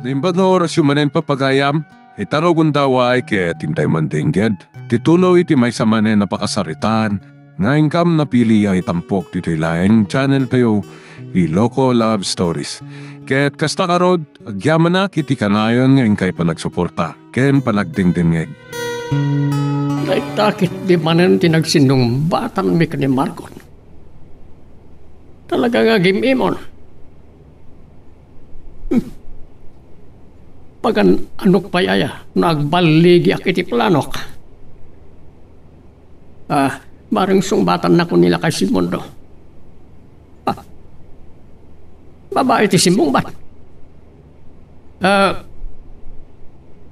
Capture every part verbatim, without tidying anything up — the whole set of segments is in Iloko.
Imbag nga orasyo manen, pagayam, ita nga agundaway ket intay mandengngeg ti tuloy ti maysa manen a pakasaritaan nga inkam napili a itampok ditoy laeng channel tayo, Iloko Love Stories. Ket kasta ngarud, agyamanak iti kanayon nga inkay panagsuporta ken panagdengdengngeg. Dayta ketdi manen ti nagsinnungbatanmi ken ni Margot. Talaga nga gim-imon. Hmm. Pagan-anok pay aya no agballigiak iti planok? Ah, bareng sungbatannakon ni Lakay Sigmundo. Ah, babai ti simmungbat. Ah,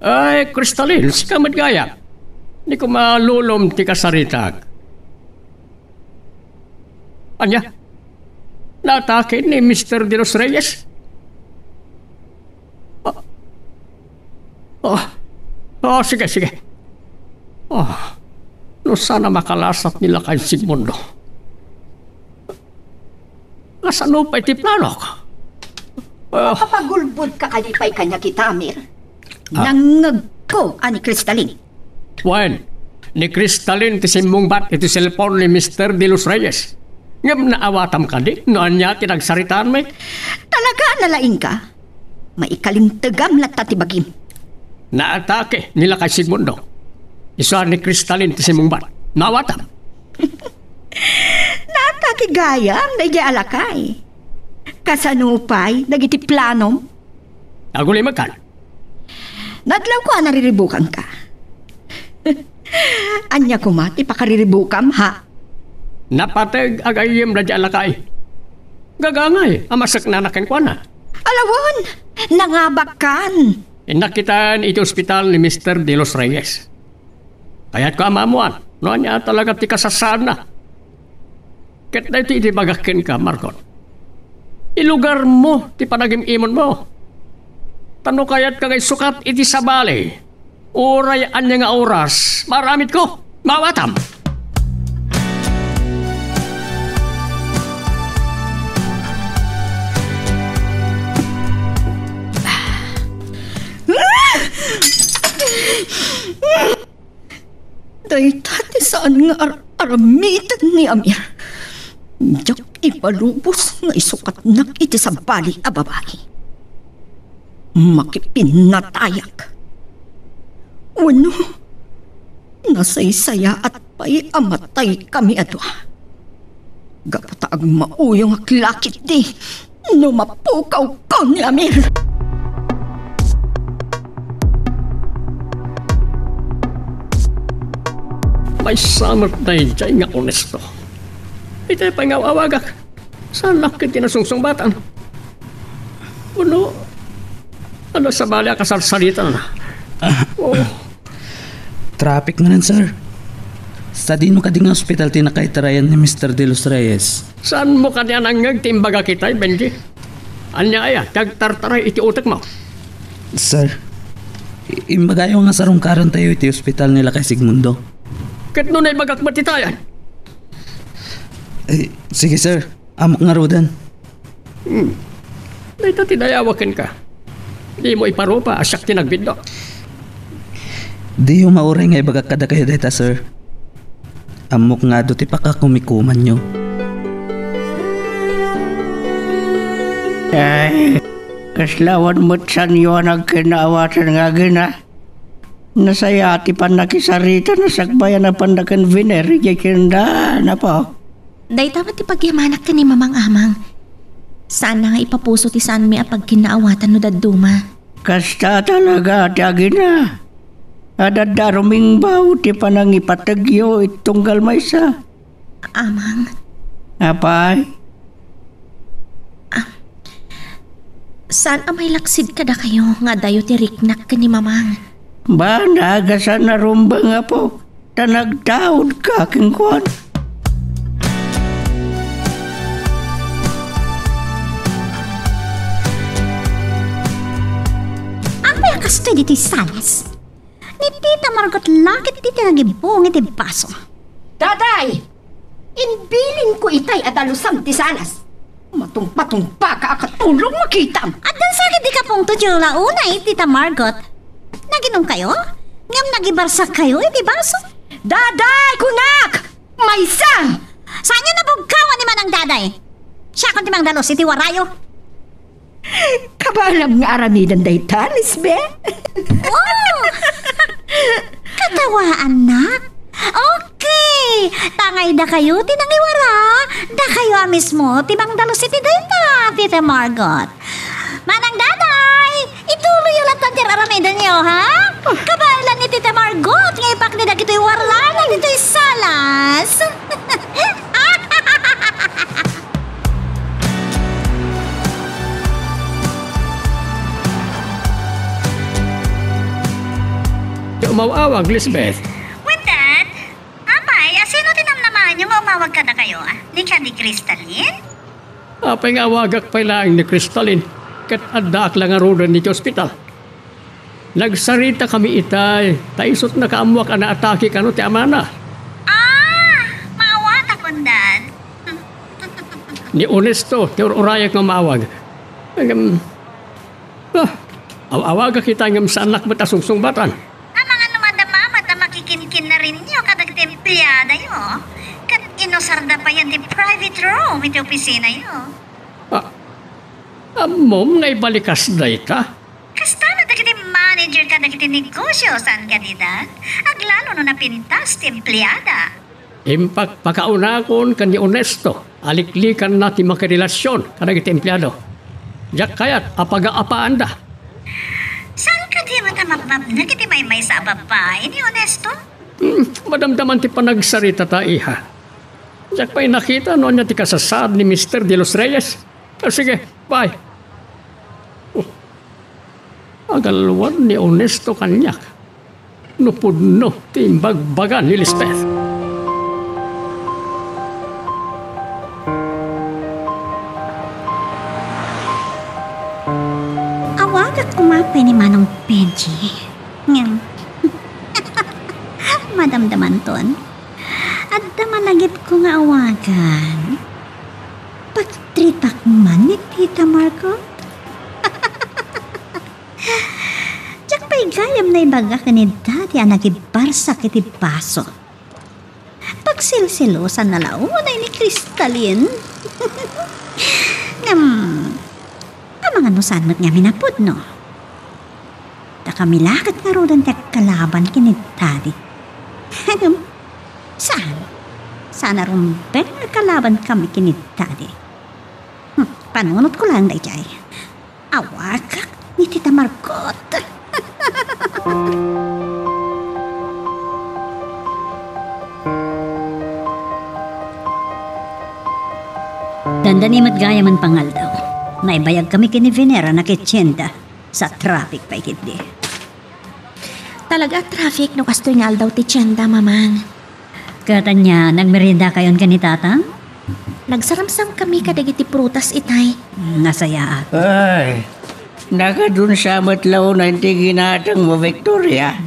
ay, Kristalin, sika met gayam. Di ko malulom ti kasaritak. Ania? Naatake ni Mister De Los Reyes? Ah. Ah. Ah, sige, sige. Ah. No saan a makalasat ni Lakay Sigmundo. Kasano pay ti planok? Ah. Mapagulbodka kadi pay kaniak ita, Amir? Ah. Nangngegko a ni Kristalin. Wen, ni Kristalin ti simmungbat iti cellphone ni Mister De Los Reyes. Ngem naawatam kadi no ania ti nagsaritaanmi? Talaga a nalaingka? Maikalintegam latta ti bagim. Naatake ni Lakay Sigmundo. Isu a ni Kristalin ti simmungbat. Naawatam. Naatake gayam daydiay a lakay. Kasano pay dagiti planom? Agulimekkan. Nadlawko a nariribukangka. Ania koma ti pakariribukam, ha? Napateg a gayyem daydiay a lakay. Gagangay a maseknana kenkuana. Alawen, nangabakkan. Innak kitaen iti ospital ni Mister De Los Reyes. Kayatko a maammoan no ania talaga ti kasasaadna. Ket daytoy iti ibagak kenka, Margot. Ilugarmo ti panagim-imonmo. Ta no kayatka nga isukat iti sabali, uray ania nga oras, maaramidko. Maawatam. Dayta ti saan nga ar-, aramiden ni Amir. Diak ipalubos nga isukatnak iti sabali a babai. Makipinnatayak. Wenno, nasaysayaat pay a mataykami a dua. Gapu ta agmauyongak la ketdi no mapukawko ni Amir. Maysa met daydiay nga onesto. Itay pay nga awawagak. Saanak iti nasungsungbatan. Wenno, adda sabali a kasarsaritan. Ah. Oo. Traffic manen, sir. Sadino kadi nga ospital ti nakaitarayan ni Mister De Los Reyes? Saanmo kadi a nangngeg ti imbagak itay, Benji? Ania aya ti agtartaray iti utekmo? Sir, i-, imbagayo nga sarungkarantayo iti ospital ni Lakay Sigmundo. Ket no naibagak met itayan? Eh, sige, sir. Ammok ngaruden. Hmm. Dayta ti dayawak kenka. Dimo iparupa a siak ti nagbiddut. Diyo mauray nga ibagak kadakayo dayta, sir. Ammok nga adu ti pakakumikumanyo. Ay, kasla awan met saanyo a nagkinnaawatan nga agina. Nasayaat ti pannakisarita a sakbay a napanna ken Viner idiay tiendaana, Apo. Dayta met ti pagyamanak ken ni Mamang, Amang. Saanna nga ipapuso ti saanmi a pagkinnaawatan no dadduma. Kasta talaga ti agina. Adda a rumingbaw ti panangipategyo iti tunggal maysa. Amang. Apay? Ah, saan a mailaksid kadakayo nga adayo ti riknak ken ni Mamang? Banag a saan a rumbeng, Apo, ta nagtaudka kenkuana. Apay a kastoy ditoy Salas? Ni Tita Margot la ketdi ti nagibbung iti baso. Daday! Imbilinko itay a dalusam ti Salas. Matungpatungpa ka, akatulong makitam. Addan sa ket di ka pungto ti ulaonay, Tita Margot. Naginom kayo? Ngem nagibarsak kayo iti baso? Daday, kunak! Maysa! Saanyo nabugkawan ni Manang Daday? Siakon ti mangdalus iti warayo. Kabaelam nga aramiden dayta, Lisbeth? Oh! Katawaannak? Okay! Tangay dakayo ti nangiwara, dakayo a mismo ti mangdalus iti dayta, Tita Margot. Manang Daday, ituloyyo latta ti ar-aramidenyo, ha? Kabaelan ni Tita Margot nga ipakni dagitoy warlana ditoy salas. Ti umaw-awag, Lisbeth. Wen, Dad, apay, a sino ti namnamaenyo nga umawag kadakayo, a? Ni Candy Crystalline? Apay nga awagak pay laeng ni Crystalline, ket addaak la ngaruden iti ospital? Nagsaritakami itay, ta isut' nakaammoak a naatake kano ti amana. Ah, maawatakon, Dad. Ni Onesto, ti ur-urayak nga umawag. Ngem, ah, aw-awagak itay ngem saannak met a sungsungbatan. Amangan no madama met a makikinkinnarinyo kadagiti empleadayo, ket inusarda payen ti private room iti opisinayo. Ah, ammom nga ibalikas dayta? Kasta met dagiti manager kadagiti negosio, saan kadi, Dad? Aglalo no napintas ti empleada. Impakpakaunakon ken ni Onesto a liklikanna ti makirelasion kadagiti empleado. Diak kayat a pagaapaanda. Saan kadi met a mabmabneg iti maymaysa a babbai ni Onesto? Hmm, madamdaman ti panagsarita ta, iha. Diak pay nakita no ania ti kasasaad ni Mister De Los Reyes. Ah, sige, bye. Oh. Agalwad ni Onesto kaniak no pudno ti imbagbaga ni Lisbeth. Awagak koma pay ni Manong Benji. Ngem, madamdamanton, adda malagipko nga awagan. Pagtripak man ni Tita Margot? Diak pay gayam naibaga ken ni Daddy a nagibarsak iti baso. Pagselselosanna la unay ni Crystalline. Ngem, amangan no saan met ngamin a pudno. Ta kami la ket ngaruden ti agkalaban ken ni Daddy. Ngem, saan? Saan a rumbeng a kalabankami ken ni Daddy. Hmm, panunotko laeng daydiay. Awagak ni Tita Margot. Dandani met gayam a pangaldaw. Naibayagkami ken ni Venera a nakitienda. Sa traffic pay ketdi. Talaga a traffic no kastoy nga aldaw ti tienda, Mamang. Ket ania, nagmeriendakayon ken ni Tatang? Nagsaramsam kami kadagiti prutas itay. Mm, nasayaat. Ay, nakadunsa met la unay ti ginatangmo, Victoria.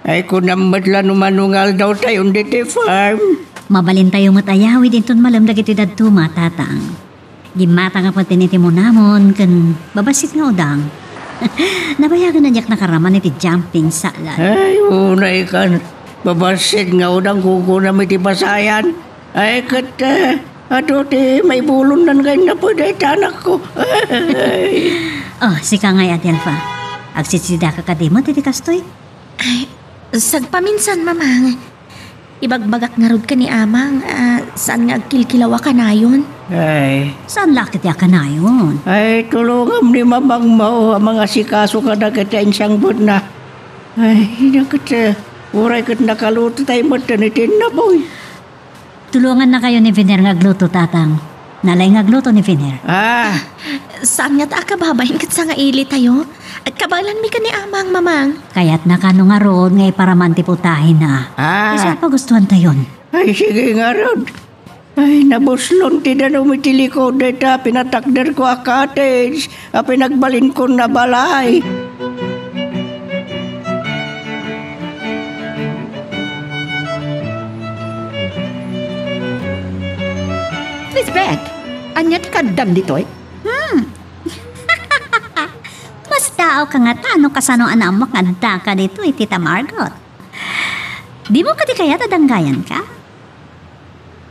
Ay, kunam met la no mano nga aldawtayon ditoy farm. Mabalintayo met a yawid inton malem dagitoy dadduma, Tatang. Gimmatangak met iti munamon ken babassit nga udang. Nabayagen a diak nakaraman iti jumping salad. Ay, unay kan. Babassit nga udang kukunam iti pasayan. Ay, ket, eh, adu ti maibulonnan nga innapoy dayta anakko. Ay. Oh, sika ngay, Adelfa. Agsisidsidaka kadi met iti kastoy? Ay, sagpaminsan, Mamang. Ibagbagak ngarud ken ni Amang a saan nga agkilkilaw a kanayon. Ay. Saan la ketdi a kanayon? Ay, tulongam ni Mamang Mao a mangasikaso kadagiti insangbutna. Ay, ina ket, eh, uray ket nakalutotay metten iti innapoy. Tulongannakayo ni Viner nga agluto, Tatang. Nalaing nga agluto ni Viner. Ah. Saan ngata a kababain ket sangailitayo? Kabaelanmi ken ni Amang, Mamang. Kayatna kano ngarud nga iparaman ti putahina. Ah. Isu a pagustuantayon. Ay, sige ngarud. Ay, nabuslon ti danum iti likud dayta pinatakderko a cottage a pinagbalinkon a balay. Lisbeth! Ania ti kaaddam ditoy? Hmm. Mas daawka ngata no kasano a naammoak nga addaka ditoy, Tita Margot. Dimo kadi kayat a danggayanka?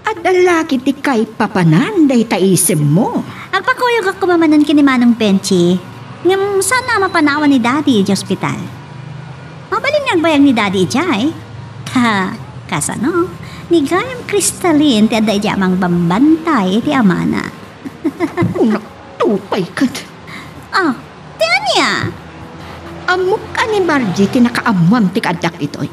Adda la ketdi kaipapanan dayta isemmo. Agpakuyogak koma manen ken ni Manong Benchi. Ngem saan a mapanawan ni Daddy idiay ospital. Mabalin nga agbayag ni Daddy idiay. Ta, kasano? Ni gayam Cristalin ti adda idiay a mangbambantay iti amana. Unak, tupay ket. Ah, ti ania? Ammok a ni Margie ti nakaammoam ti kaaddak ditoy.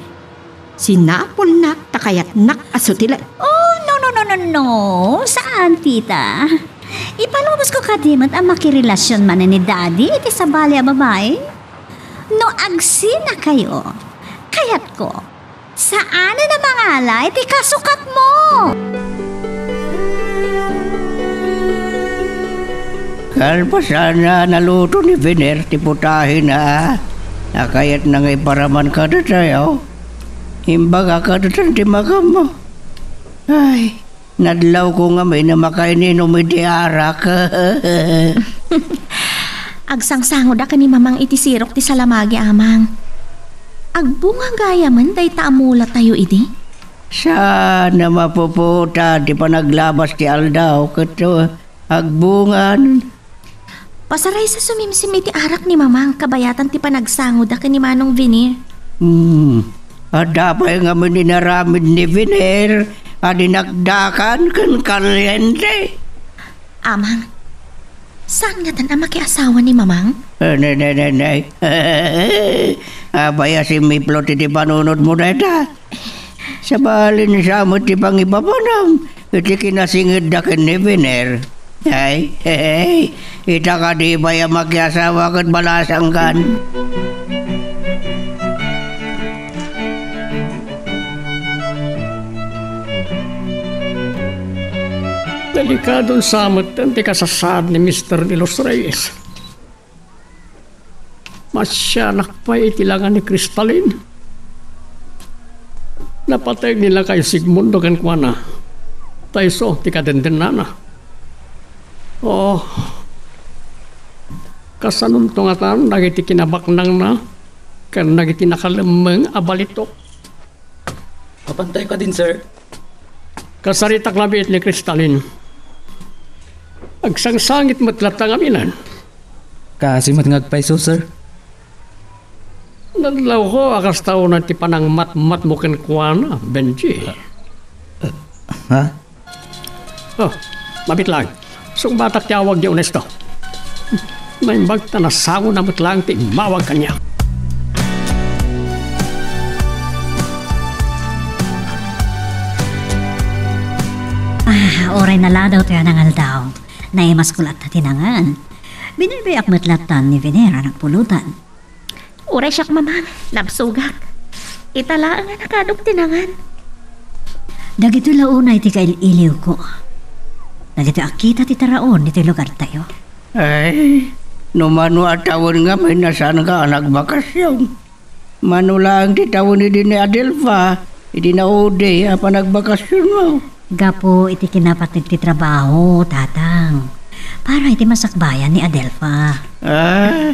Sinapulnak ta kayatnak a sutilen. Oh, no, no, no, no, no. Saan, tita? Ipalubosko kadi met a makirelasion manen ni Daddy iti sabali a babai? No agsinakayo, kayatko, saanen a mangalay ti kasukatmo. Kalpasan a naluto ni Vener ti putahina a kayatna nga iparaman kadatayo, imbaga kadatan ti makammo. Ay, nadlawko ngamin a makaininum iti arak. Agsangsangoda ken ni Mamang iti sirok ti salamagi, Amang. Agbunga gayamen dayta a mulatayo idi? Saan a mapuputa ti panaglabas ti aldaw ket agbungan. Pasaraysa sumimsim iti arak ni Mamang kabayatan ti panagsangoda ken ni Manong Vener. Hmm. Adda pay ngamin inaramid ni Vener a dinakdakan ken kaliente. Amang, saan ngatan a makiasawa ni Mamang? Eh, ne, ne, ne, ne. Apay a simmiplot iti panunotmo dayta? Sabali ni sa met ti pangipapanam iti kinasingedda ken ni Vener. Ay, hey, ita kadi pay a makiasawa ket balasangkan. Delikadon sa metten ti kasasaad ni Mister de los Reyes. Masianak pay iti langa ni Cristalin. Napateg ni lakay Sigmundo kenkuana. Ta isu ti kadendennana. Oh, kasanonto ngatan dagiti kinabaknangna ken dagiti nakalemmeng a balitok? Mapantay kadin, sir. Kasaritak labiit ni Cristalin. Agsangsangit met latta ngamin. Kaasi met nga agpayso, sir. Nadlawko a kasta unay ti panangmatmatmo kenkuana, Benji. Ha? Oh, mabitlang. Sungbatak ti awag ni Onesto. Naimbag ta nasangona met laeng ti immawag kaniak. Ah, uray naladaw ti nangaldaw. Naimasko latta ti nangan. Binaybayak met latta ni Venera nagpulutan. Uray siak, Mamang, nabsogak. Ita laeng a nakadok ti nangan. Dagitoy la unay ti kail-iliwko. Dagitoy a kita ti taraon ditoy lugartayo. Ay, no mano a tawen ngamin a saanka a nagbakasyon. Mano laeng ti tawen idi ni Adelfa, idi naudi a panagbakas-, Sure mo? Gapu iti kinapateg ti trabaho, Tatang. Para iti masakbayan ni Adelfa. Ah?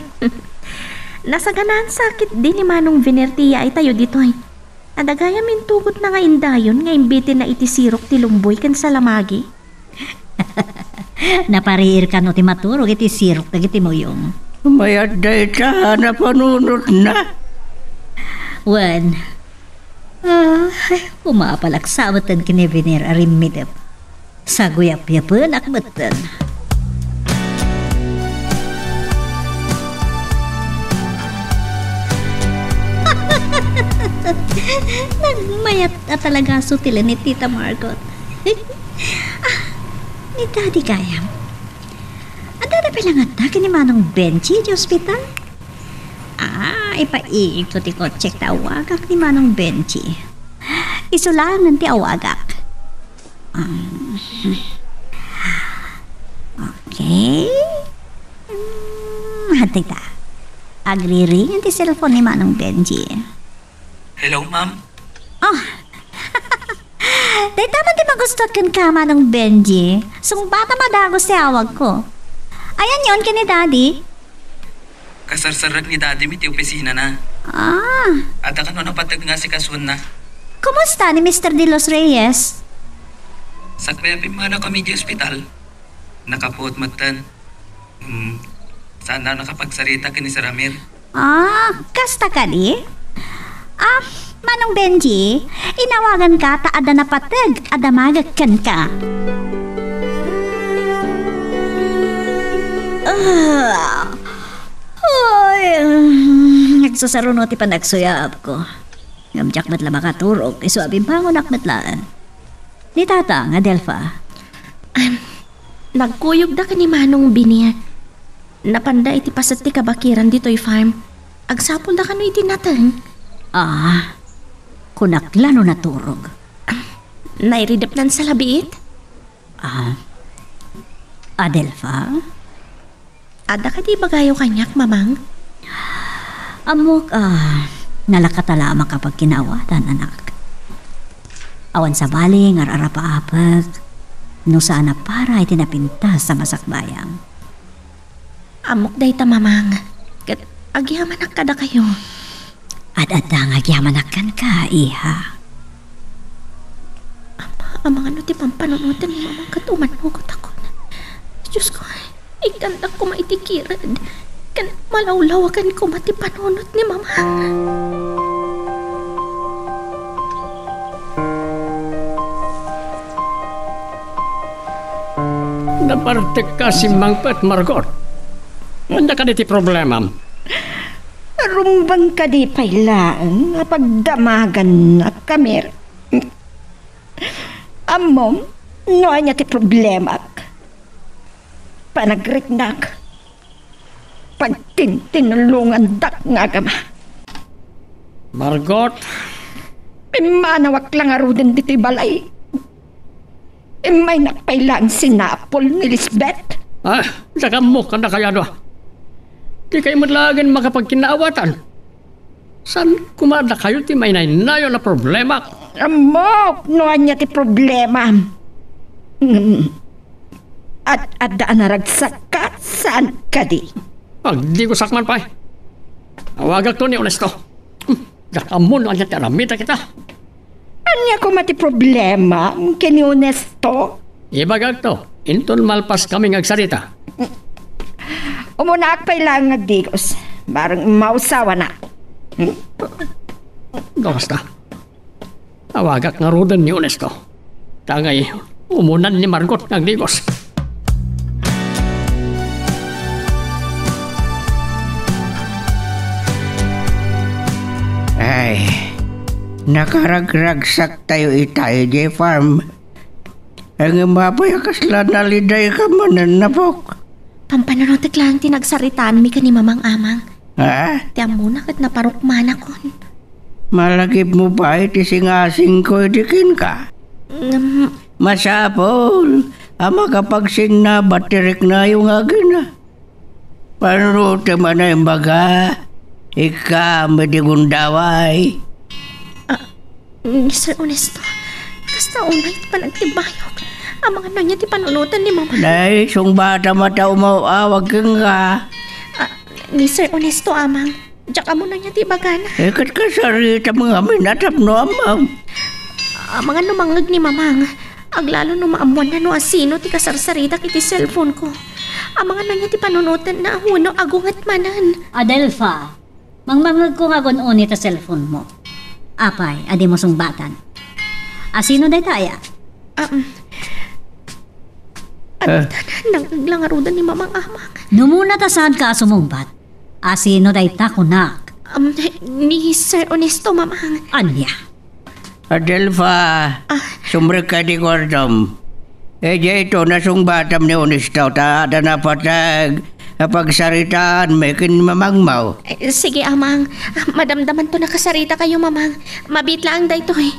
Nasaganaan sa ketdi ni Manong Vener ti yaaytayo ditoy. Adda gayam intugotna nga indayon nga imbitenna iti sirok ti lumboy ken salamagi. Napariir kano ti maturog iti sirok dagiti muyong. Mayat dayta a napanunotna. Wen, ah, umapalak sa metten ken ni Vener a rimmidep. Saguyapyapenak metten. Nagmayat a talaga sutilen ni Tita Margot. Ah, ni Daddy gayam. Adda pay la ngata ken ni Manong Benji iti ospital? Ah, ipaigko ti kotsek ta awagak ni Manong Benji. Isu laengen ti awagak. Um, okay. Hmm, hantay ta. Agriring ti cellphone ni Manong Benji. Hello, ma'am. Oh. Dayta man ti magustuak kenka, Manong Benji. Sungbatam a dagus ti awagko. Ayanyon ken ni Daddy? Kasarsarrek ni Daddy mi ti opisinana. Ah. Adda kano napateg nga asikasuenna. Kumusta ni Mister De Los Reyes? Sakbay a pimmanaw kami di ospital, nakapuot metten. Hmm, saan a nakapagsarita ken ni Sir Amir. Ah, kasta kadi? Ah, Manong Benji, inawaganka ta adda napateg a damagek kenka. Ah, ay, nagsasaruno ti panagsuyaabko. Ngem diak met la makaturog, isu a bimmangonak met laeng. Ni Tatang, Adelfa. Am, nagkuyogda ken ni Manong Biniek. Napanda iti paset ti kabakiran ditoy farm. Agsapulda kano iti nateng? Ah, kunak la no naturog. Nairidepnan sa labiit? Ah, Adelfa? Adda kadi ibagayo kaniak, Mamang? Ammok, ah, nalaka ta la a makapagkinaawatan, anak. Awan sabali nga ar-arapaapek no saan a para iti napintas a masakbayam. Ammok dayta, Mamang. Ket agyamanak kadakayo. Ad-adda nga agyamanak kenka, iha. Ama, amangan no ti pampanunoten ni Mamang ket umannugotakon. Diosko, ikkandak koma iti kired, ken malawlawagan koma ti panunot ni Mamang. Napartekka a simmangpet, Margot. Ania kadi ti problemam? Rumbeng kadi pay laeng a pagdamagannak, Amir? Ammom no ania ti problemak? Panagriknak, pagtintinulongandak nga agama. Margot! Pimmanawak la ngaruden ditoy balay. Immaynak pay laeng sinapol ni Lisbeth. Ah, diak ammo, ania kayano? Dikay met laengen makapagkinaawatan. Saan koma dakayo ti mainaynayon a problema? Ammok no ania ti problema. Ngem, ad-adda a naragsakka, saan kadi? Agdigosak man pay. Awagakto ni Onesto. Hmm, diak ammo no ania ti aramidek ita. Ania koma ti problema ken ni Onesto? Ibagakto, inton malpas kami nga agsarita. Umunaak pay laeng nga agdigos. Bareng mausawanak. Gawas ta. Awagak ngaruden ni Onesto. Ta ngay, umunan ni Margot nga agdigos. Ay, nakaragragsaktayo ita idiay farm. Ngem apay a kasla nalidayka manen, apok? Pampanunotek laeng ti nagsaritaanmi ken ni Mamang, Amang. Ha? Ti ammona ket naparukmanakon. Malagipmo pay ti singasingko idi kenka. Ngem, masapul a makapagsinnabat ti riknayo nga agina. Panunotem a naimbaga, ikkam iti gundaway. Ah, ni Sir Ernesto, kasta unay ti panagtimbayok. Amangan no ania ti panunoten ni Mama. Nay, sungbatam a ta umaw-awag kenka. Ah, ni Sir Ernesto, Amang. Diak ammo no ania ti ibagana. Eh, ket kasaritam ngamin a tapno ammom. Amangan no mangngeg ni Mamang. Aglalo no maammoanna no asino ti kasarsaritak iti cellphone ko. Amangan no ania ti panunotenna wenno agunget manen. Adelfa, mangmangngegko nga agun-oni ta cellphone mo. Apay a dimo sungbatan? Asino dayta aya? Um, Ah. Nangngeg la ngaruden ni Mamang, Amang. No umuna ta saanka a sumungbat, asino dayta, kunak? Um, ni Sir Ernesto, Mamang. Ania? Adelfa, ah, sumrekka iti kuartom. Idiay to, nasungbatam ni Ernesto, ta adda napateg a pagsaritaanmi ken ni Mamangmo. Eh, sige, Amang. Ah, madamdamanto a nakasaritakayo, Mamang. Mabiit laeng daytoy.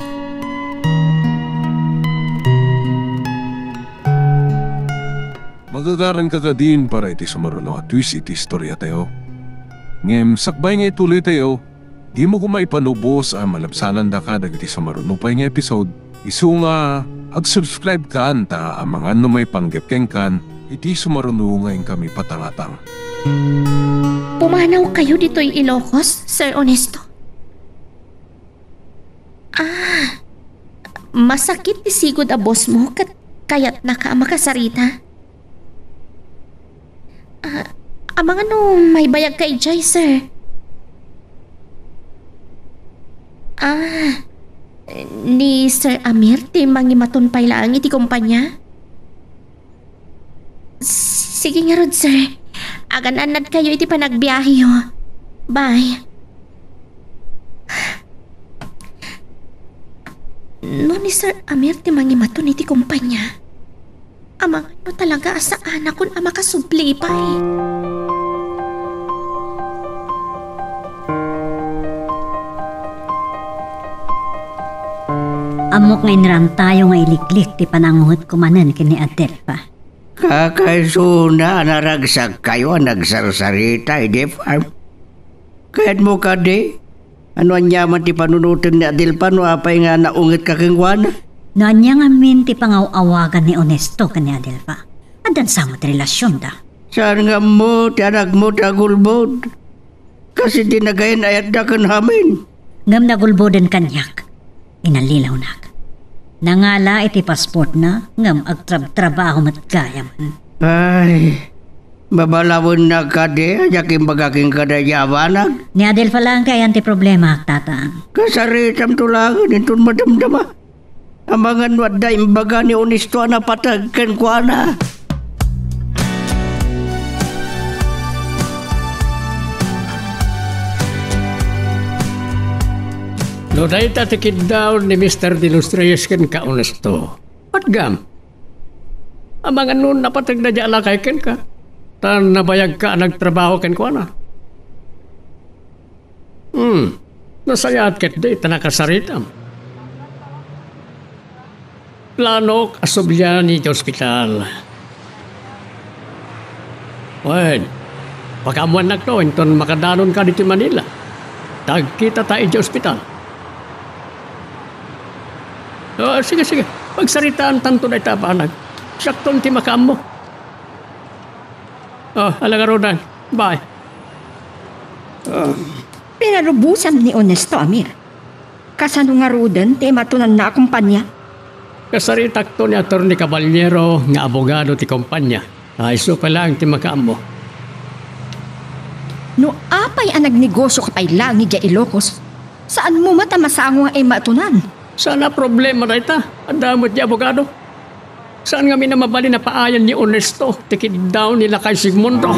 Magagaranka kadin para iti sumaruno a twist iti istoriatayo. Ngem sakbay nga ituloytayo, dimo koma ipanubos a malabsanandaka dagiti sumaruno pay nga episode Isu nga, ag-subscribe kan ta amangan no maipanggep kenkan iti sumaruno nga inkami patangatang. Pumanaw kayo ditoy Ilocos, Sir Honesto? Ah, masakit ti sigud a boss mo ket kayatnaka a makasarita? Ah, amangan no maibayagka idiay, sir? Ah, ni Sir Amir ti mangimaton pay laeng iti kompanya? Sige ngarud, sir. Agan-annadkayo iti panagbiaheyo. Bye. No ni Sir Amir ti mangimaton iti kompanya, amangan no talaga a saanakon a makasubli pay. Ammok nga inrantayo nga iliklik ti pananguhotko manen ken ni Adelfa. Kakaisuna a naragsakkayo a nagsarsarita idi farm. Kayatmo kadi, no aniaman ti panunoten ni Adelfa no apay nga naungetka kenkuana? No ania ngamin ti pangaw-awagan ni Honesto ken ni Adelfa, addan sa met ti relasionda. Saan nga ammo ti anakmo ti agulbod? Kas idi nagayan-ayatda ken amin. Ngem nagulboden kaniak. Inallilawnak. Nangala iti pasportna, ngem agtrabtrabaho met gayamen. Ay, babalawennak kadi a diak imbaga kenka daydi a banag? Ni Adelfa laeng ti ayan ti problema, tatang. Kasaritamto laengen inton madamdama. Amangan no adda imbaga ni Honesto a napateg kenkuana. No dayta ti kiddaw ni Mister De Los Reyes kenka, Honesto, patgam. Amangan no napategna diay a lakay kenka, ta nabayagka a nagtrabaho kenkuana. Hmm, nasayaat ketdi ta nakasaritam. Planok a sublian iti ospital. Wen, pakaammoannakto inton makadanonka ditoy Manila. Ta agkitata idiay ospital. Ah, sige, sige. Pagsaritaantanto dayta a banag. Siakton ti makaammo. Oh, ala ngaruden. Bye. Ah. Pinalubosan ni Honesto, Amir. Kasano ngaruden ti imatonanna a kompania? Kasaritakto ni Attorney Caballero nga abogado ti kompania. Ah, isu pay laeng ti makaammo. No apay a nagnegosioka pay laeng idiay Ilocos, saanmo met a masango nga imatonan? Saan a problema dayta. Adda met diay abogado. Saan ngamin a mabalin a paayan ni Honesto ti kiddaw ni Lakay Sigmundo?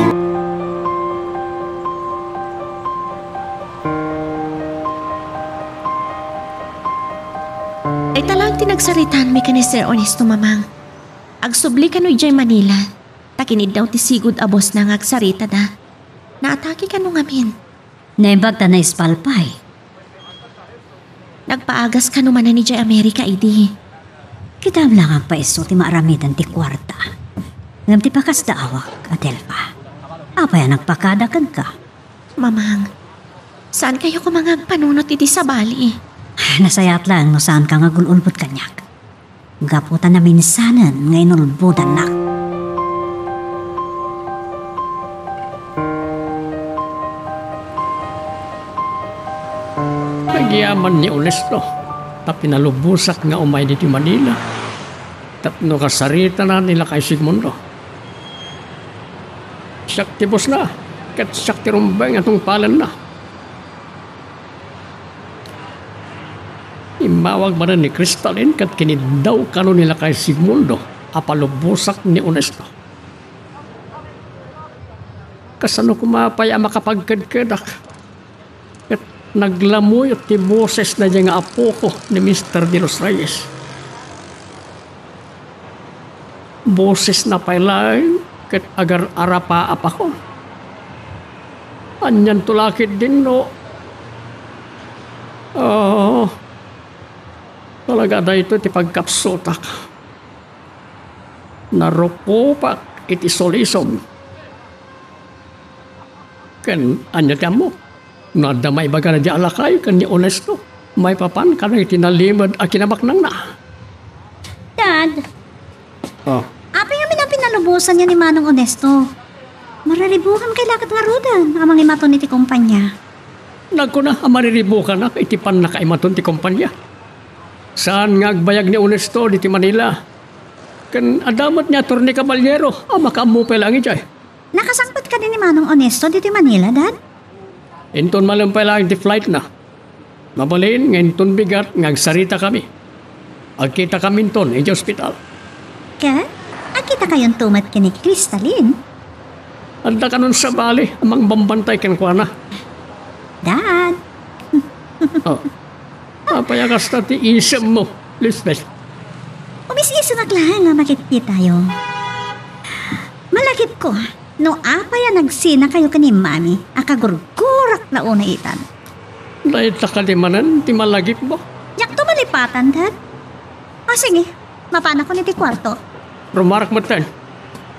Dayta laeng ti nagsaritaanmi ken ni Sir Honesto, Mamang. Agsubli kano idiay Manila, ta kiniddaw ti sigud a bossna nga agsaritada. Naatake kano ngamin. Naimbag ta naispal pay. Nagpaagas kano manen idiay Amerika idi. Kitam laeng pay isu ti maaramiden ti kuarta. Ngem ti pakasdaawak, Adelfa. Apay a nagpakada kenka? Mamang, saan kayo koma nga agpanunot iti sabali? Nasayaat laeng no saanka nga agul-ulbod kaniak. Gapu ta naminsanen nga inulbodannak. Nagyaman ni Honesto ta pinalubosak nga umay ditoy Manila tapno kasaritana ni Lakay Sigmundo. Siak ti bossna, ket siak ti rumbeng a tungpalenna. Immawag manen ni Crystalline ket kiniddaw kano ni Lakay Sigmundo a palubosak ni Honesto. Kasano koma pay a makapagkedkedak? Ket naglamuyot ti boses daydiay nga apoko ni Mister De Los Reyes. Bosesna pay laeng ket agar-arapa a pakon. Anianto la ketdin no, ah, talaga daytoy ti pagkapsutak. Narupopak iti sulisog. Ken ania ti ammok? No adda maibaga daydiay a lakay ken ni Honesto maipapan kadagiti nalimed a kinabaknangna. Ad, Oh. Apay ngamin a pinalubosanyo ni Manong Onesto? Mariribukan kay laket ngaruden a mangimaton iti kompania. Nagkuna a mariribukan iti pannakaimaton ti kompania. Saan nga agbayag ni Onesto diti Manila. Ken adda met ni Attorney Caballero a makaammo pay laeng idiay. Nakasangpet kadi ni Manong Onesto ditoy Manila, Dad? Inton malem pay laeng ti flightna. Mabalin nga inton bigat nga agsaritakami. Agkitakaminton idiay ospital. Ket agkitakayonto met ken ni Cristalin. Adda kanon sabali a mangbambantay kenkuana. Dad. Oh. Apay a kasta ti isemmo, Lisbeth? Umis-isenak laeng a makitkitayo. Malagipko no apay a nagsinakayo ken ni Mami a kagurgurak la unay itan. Dayta kadi manen ti malagipmo? Diakto malipatan, Dad. O sige, mapanakon iti kuarto. Rumarak metten.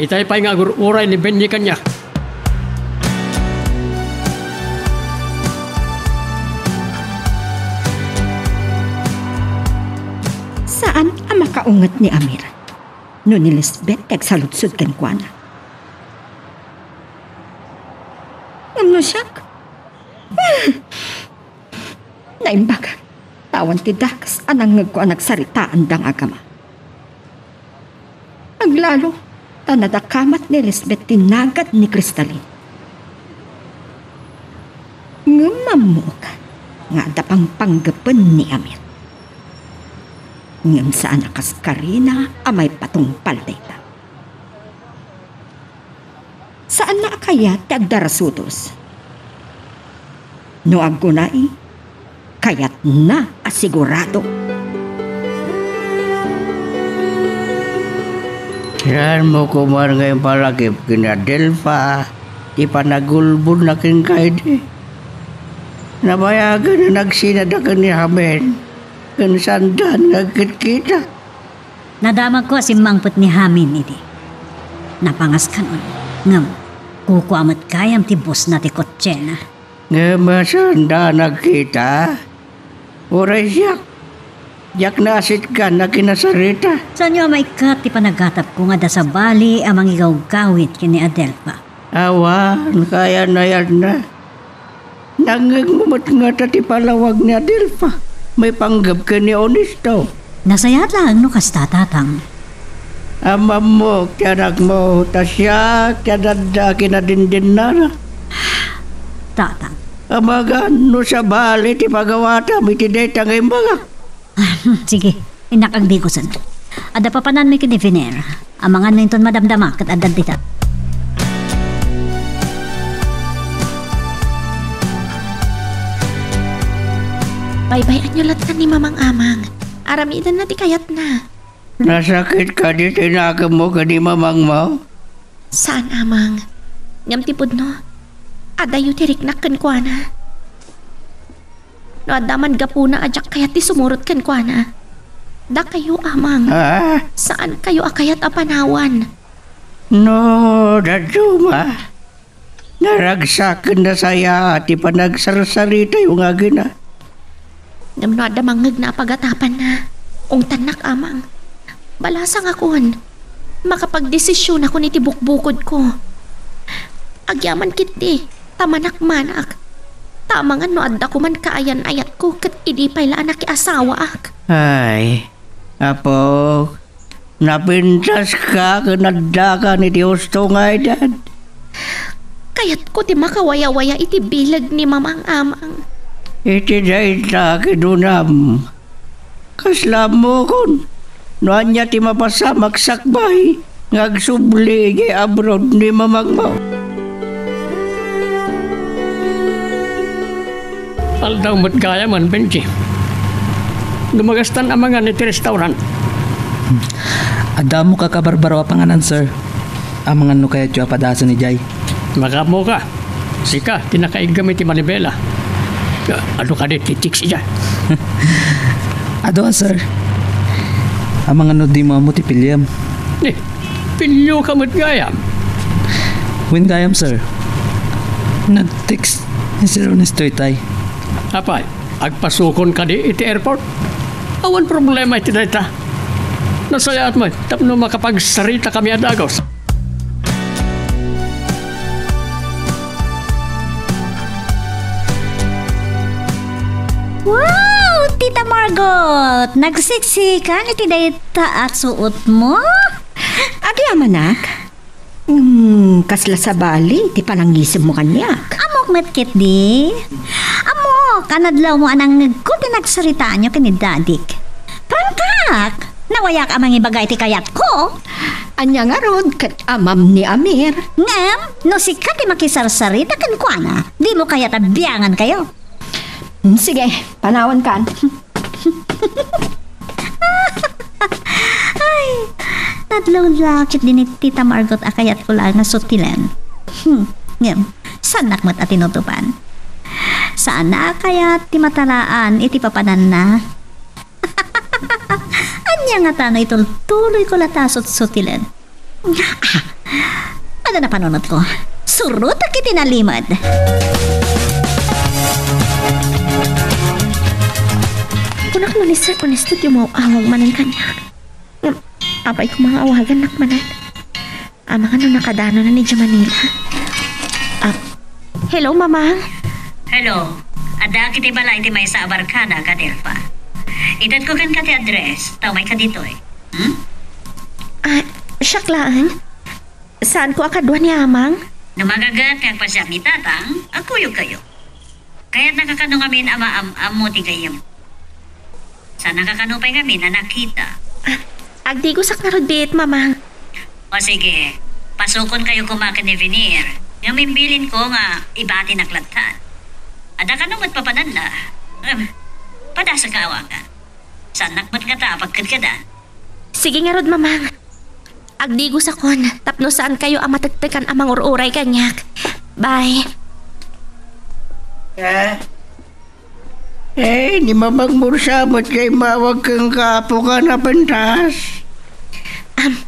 Itay pay nga agur-uray ni Benny kaniak. Saan a makaunget ni Amir no ni Lisbeth ti agsaludsod kenkuana. Ngem no siak? Hmm. Naimbag. Awan ti dakes a nangngegko a nagsaritaanda nga agama. Aglalo, ta nadakamat ni Lisbeth ti nagad ni Cristalin. Ngem mammuek nga adda pangpanggepen ni Amir. Ngem saan a kas karina a maipatungpal dayta. Saanna a kayat ti agdarasudos. No aggunay, kayatna a sigurado. Saanmo koma nga impalagip ken ni Adelfa ti panagulbodna kenka idi? Nabayagen a nagsinada ken ni Hamin ken saandan nga agkitkita. Nadamagko a simmangpet ni Hamin idi. Napangaskanon, ngem kukua met gayam ti bosna ti kotsena. Ngem saanda a nagkita? Uray siak, diak naasitgan a kinasarita. Saanyo a maikkat ti panagatapko nga adda sabali a mangigawgawid ken ni Adelfa? Awan, kayan-ayanna. Nangngegmo met ngata ti palawag ni Adelfa maipanggep ken ni Onesto. Nasayaat laeng no kasta, Tatang. Ammammok ti anakmo, ta siak ti adda a kinadindennana. Tatang. Amangan no sabali ti pagawatam iti dayta nga imbagak. Sige, innak agdigusen. Adda papananmi ken ni Viner. Amangan no inton madamdama ket adda dita. Baybay-anyo latta ni Mamang Amang. Aramidenna ti kayatna. Nasakit kadi ti nakemmo ken ni Mamangmo? Saan, Amang. Ngem ti pudno, adayo ti riknak kenkuana. No adda man gapuna a diak kayat ti sumurot kenkuana, dakayo, Amang. Ah? Saankayo a kayat a panawan. No, dadduma, naragsak ken nasayaat ti panagsarsaritayo nga agina. Ngem no adda mangngegna a pagatapanna, ungtannak, Amang. Balasangakon. Makapagdesisionakon iti bukbukodko. Agyaman ketdi ta manakmanak. Ta amangan no adda koman kaayan-ayatko ket idi pay la a nakiasawaak. Ay, apo, napintaska ken addakan iti husto nga edad. Kayatko ti makawayawaya iti bileg ni Mamang Amang. Iti dayta kinunam, kasla ammokon no ania ti mapasamak sakbay nga agsubli idiay abroad ni Mamangmo. Aldaw met gayam, Benji. Dumagastan a mangan iti restaurant. Adda ammok a kabarbaro a panganan, sir. Amangan no kayatyo a padasen idiay. Makaammoka. Sika ti nakaiggam iti manibela. Adu kadi ti chicks idiay. Adu a, sir. Amangan no dimo ammo ti piliem. Ni, pilioka met gayam. Wen gayam, sir. Nag-text ni Sir Ernesto itay. Apay, agpasukon kadi iti airport? Awan problema iti dayta. Nasayaat met tapno makapagsaritakami a dagus. Wow, Tita Margot! Nagsiksikan iti dayta a suotmo? Agyamanak? Hmm, kasla sabali ti panangisemmo kaniak. Ammok met ketdi. Ammok a nadlawmo a nangngegko ti nagsaritaanyo ken ni Dadik. Prangkak! Nawayak a mangibaga iti kayatko. Ania ngarud ket amam ni Amir? Ngem, no sika ti makisarsarita kenkuana, dimo kayat a biangankayo. Hmm, sige, panawankan. Ay, nadlawlakit din ni Tita Margot a kayatko laeng nga sutilen. Hmm, ngem, saannak met a tinutupan. Saanna a kayat ti mataraan iti papananna. Ania ngata no itultuloyko latta a sutsutilen? Ah, adda napanunotko. Surotek iti nalimed. Kunak no ni Sir Ernesto ti umaw-awag manen kaniak. Ngem, apay koma nga awagannak manen? Amangan no nakadanonan idiay Manila. Ah, hello, Mamang. Hello. Addaak iti balay ti maysa a barkada, Adelfa. Itedko kenka ti address, ta umayka ditoy. Hmm? Ah, siak laeng. Saanko a kadua ni Amang? No magaget nga agpasiak ni Tatang, agkuyogkayo. Kayatnaka kano ngamin a maam-ammo ti gayyem. Saannaka kano pay ngamin a nakita. Ah, agdigosak ngarud biit, Mamang. O sige, pasukonkayo koma ken ni Venier, ngem imbilinko nga ibatinak lattan. Adda kano met papananna. Em, padasek nga awagan. Saannak met ngata a pagkadkadan. Sige ngarud, Mamang. Agdigosakon tapno saankayo a matektekan a mangur-uray kaniak. Bye. Eh? Eh, ni Mamang Mursa met nga immawag kenka, apoka, a pintas? Am,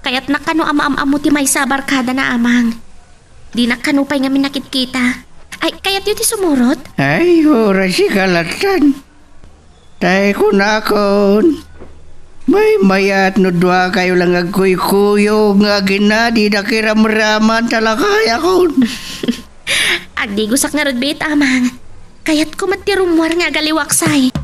kayatnak kano a maam-ammo ti maysa a barkada na, Amang. Dinak kano pay ngamin nakitkita. Ay, kayatyo ti sumurot? Ay, uray sika lattan. Tay kunakon, maymayat no duakayo lang agkuykuyog nga agina didak iramraman ta lakayakon. Agdigosak ngarud biit, Amang. Kayatko met ti rummuar nga agaliwaksay.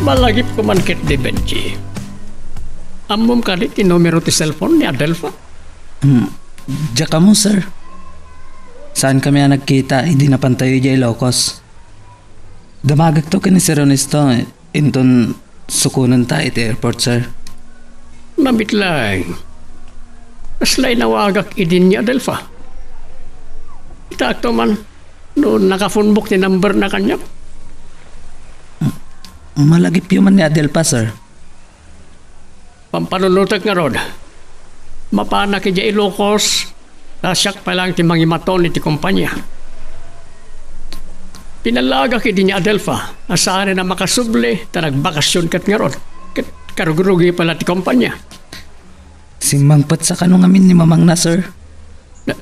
Malagipko man ketdi, Benji. Ammom kadi ti numero ti cellphone ni Adelfa? Hmm, diak ammo, sir. Saankami a nagkita idi napantayo idiay Ilocos. Damagekto ken ni Sir Ernesto, inton sukonenta iti airport, sir. Nabit laeng. Kasla inawagak idi ni Adelfa. Kitaakto man no nakaphonebook ti numberna kaniak. Malagipyo man ni Adelfa, sir. Pampanunotek ngarud, mapanak idiay Ilocos, ta siak pay laeng ti mangimaton iti kompania. Pinalagak idi ni Adelfa a saanen a makasubli ta nagbakasion ket ngarud, ket karugrugi pay la ti kompania. Simmangpet sa kano ngamin ni Mamangna, sir? Na,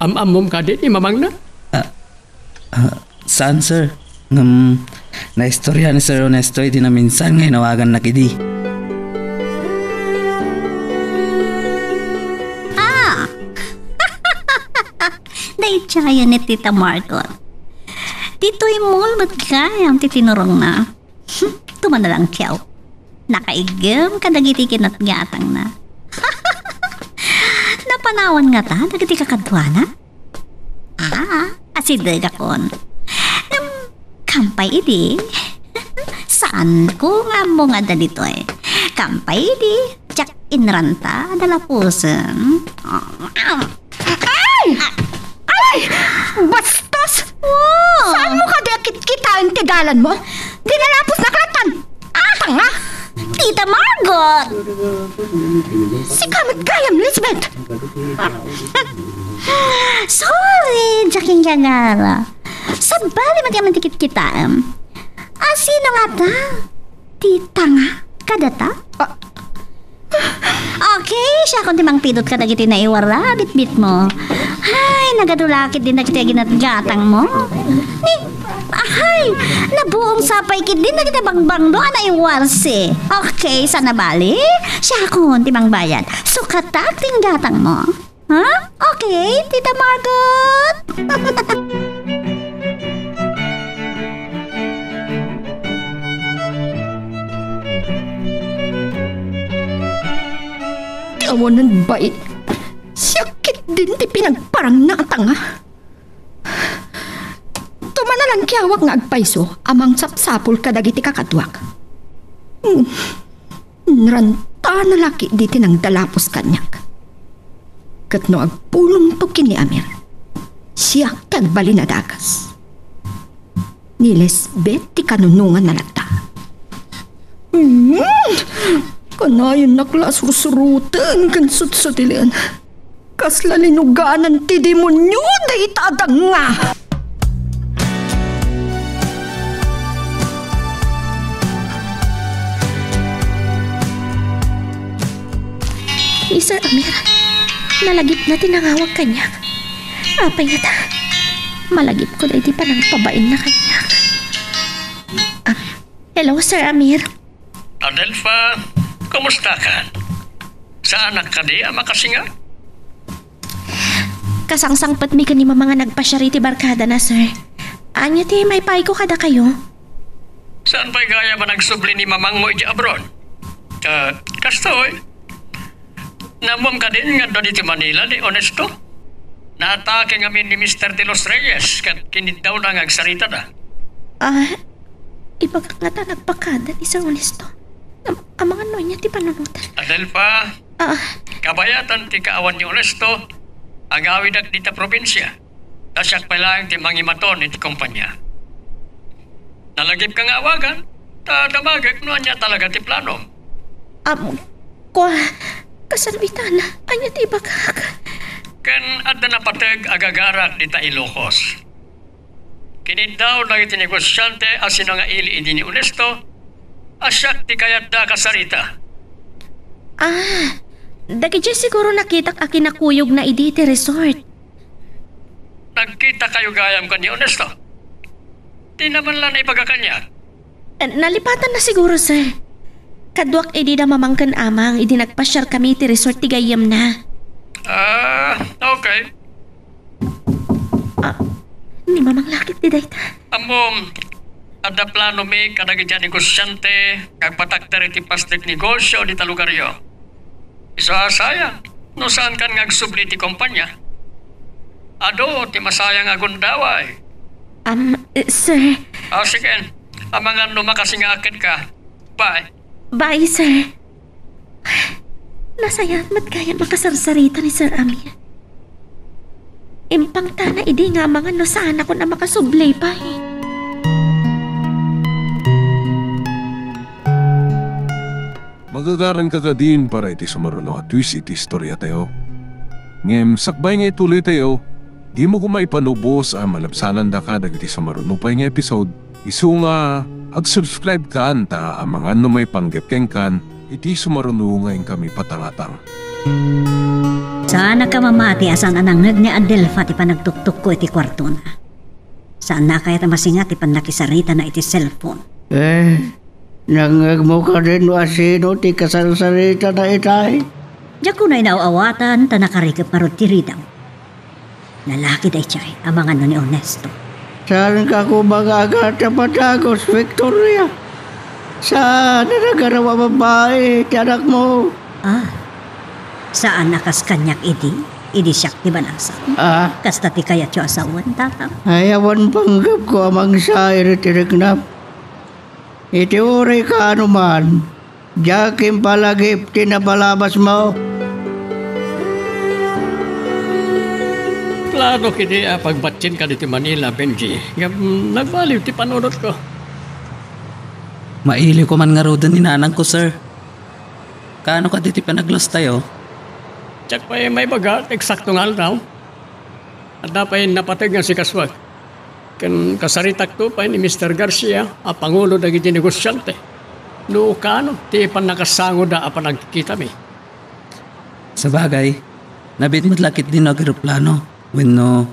am-ammom kadi ni Mamangna? Ah, ah, saan, sir? Ngem, naistorya ni Sir Ernesto idi naminsan nga inawagannak idi. Ah! Daydiayen ni Tita Margot. Ditoy mall met gayam ti tinurongna. Hmm, tumanalangkiaw. Nakaiggem kadagiti kinatgatangna. Napanawan ngata dagiti kakaduana? Ah, asidegakon. Ngem, kampay idi. Saanko nga ammo nga adda ditoy. Kampay idi, diak inranta a dalapusen. Ay! Ay! Bastos! Wow! Saanmo kadi a kitkitaen ti dalanmo? Dinalapos na klatan! Ah, tanga! Tita Margot! Sika met gayam, Lisbeth! Sorry, Jackie Gagara. Sabali met ngamin ti kitkitaem. A, sino ngata? Ti tanga kadata? Ah. Okay, siakon ti mangpidot kadagiti naiwara a bitbitmo. Ay, nagadu la ketdin dagiti ginatgatangmo. Ni, ahay, nabuong sa pay ketdin dagiti bangbanglo a naiwarsi. Okay, saan a bali? Siakon ti mangbayad. Sukatak ti gatangmo. Ha? Okay, Tita Margot? Ti awanan bain. Siak ketdin ti pinagparang natanga. Tumanalangkiawak nga agpayso a mangsapsapul kadagiti kakaduak. Hmm. Narantana la ketdi ti nangdalapos kaniak. Ket no agpulongto ken ni Amir, siak ti agbalin a dagas. Ni Lisbeth ti kanunonganna latta. Mm! Kanayon nak la a sursuroten ken sutsutilian. Kasla linuganan ti demonio dayta a danga! Ni Sir Amir, nalagipna ti nangawag kaniak. Apay ngata, malagipko daydi panangpabainna kaniak. Ah, hello, Sir Amir. Adelfa, kumusta ka? Saanak kadi a makasinga? Kasangsangpetmi ken ni Mamang a nagpasiar iti barkadana, sir. Ania ti maipayko kadakayo? Saan pay gayam a nagsubli ni Mamangmo iti abroad? Ah, kastoy, naammom kadin nga adda ditoy Manila ni Ernesto? Naatake ngamin ni Mister De Los Reyes ket kiniddawna nga agsaritada. Ah, ibagak ngata nagpakada ni Sir Ernesto. Am-, amangan no ania ti panunotan. Adelfa, ah, kabayatan ti kaawan ni Ernesto, agawidak dita probinsia. Ta siak pay laeng ti mangimaton iti kompania. Nalagipka nga awagan, ta damagek no ania talaga ti planom. Am, kua, kasano itana? Ania ti ibagak? Ken adda napateg a gagarak dita Ilocos. Kiniddaw dagiti negosiante a sinangaili idi ni Ernesto a siak ti kayatda a kasarita. Ah, dagidiay siguro nakitak a kinakuyogna idi iti resort. Nagkitakayo gayam ken ni Ernesto? Dina man la naibaga kaniak. Eh, nalipatanna siguro, sir. Kaduak idi da Mamang ken Amang idi nagpasiarkami iti resort ti gayyemna. Ah, okay. Ah, ni Mamang la ketdi dayta. Ammom, adda planomi kadagiti a negosiante nga agpatakder iti pasnek negosio dita lugaryo. Isu a sayang no saankan nga agsubli iti kompania. Adu ti masayang a gundaway. Am, eh, sir. Ah, sige. Amangan no makasingaak kenka. Bye. Bye, sir. Nasayaat met gayam a kasarsarita ni Sir Amir. Impangtana idi nga amangan no saanakon a makasubli pay. Magagaranka kadin para iti sumaruno a twist iti istoriatayo. Ngem sakbay nga ituloytayo, dimo koma ipanubos a malabsanandaka dagiti sumaruno pay nga episode. Isu nga, ag-subscribe kan ta amangan no maipanggep kenkan iti sumaruno nga inkami patangatang. Saannak a mamati a saan a nangngeg ni Adelfa ti panagtuktukko iti kuartona. Saanna kayat a masinga ti pannakisaritana iti cellphone. Eh, nangngegmo kadin no asino ti kasarsaritana itay? Diak unay naaw-awatan ta nakarikep ngarud ti ridaw. Lalaki daydiay, amangan no ni Ernesto. Saanka koma nga agayat a padagus, Victoria? Saan a nagaraw a babai ti anakmo? Ah, saan a kas kaniak idi, idi siak ti balasang. Ah? Kasta ti kayatyo a sawen, Tatang? Ay, awan panggepko a mangsair iti riknam. Iti uray kaano man, diak impalagip ti napalabasmo. Plano ketdi a pagbatien kaditoy Manila, Benji. Ngem nagbaliw ti panunotko. Mailiwko man ngaruden ni nanangko, sir. Kaano kadi ti panaglastayo? Diak pay maibaga ti eksakto nga aldaw. Adda pay napateg nga sikasuak. Ken kasaritakto pay ni Mister Garcia a pangulo dagiti negosiante. No kaano ti pannakasangoda a panagkitami. Sabagay, nabiit met la ketdi no ageroplano. Wenno,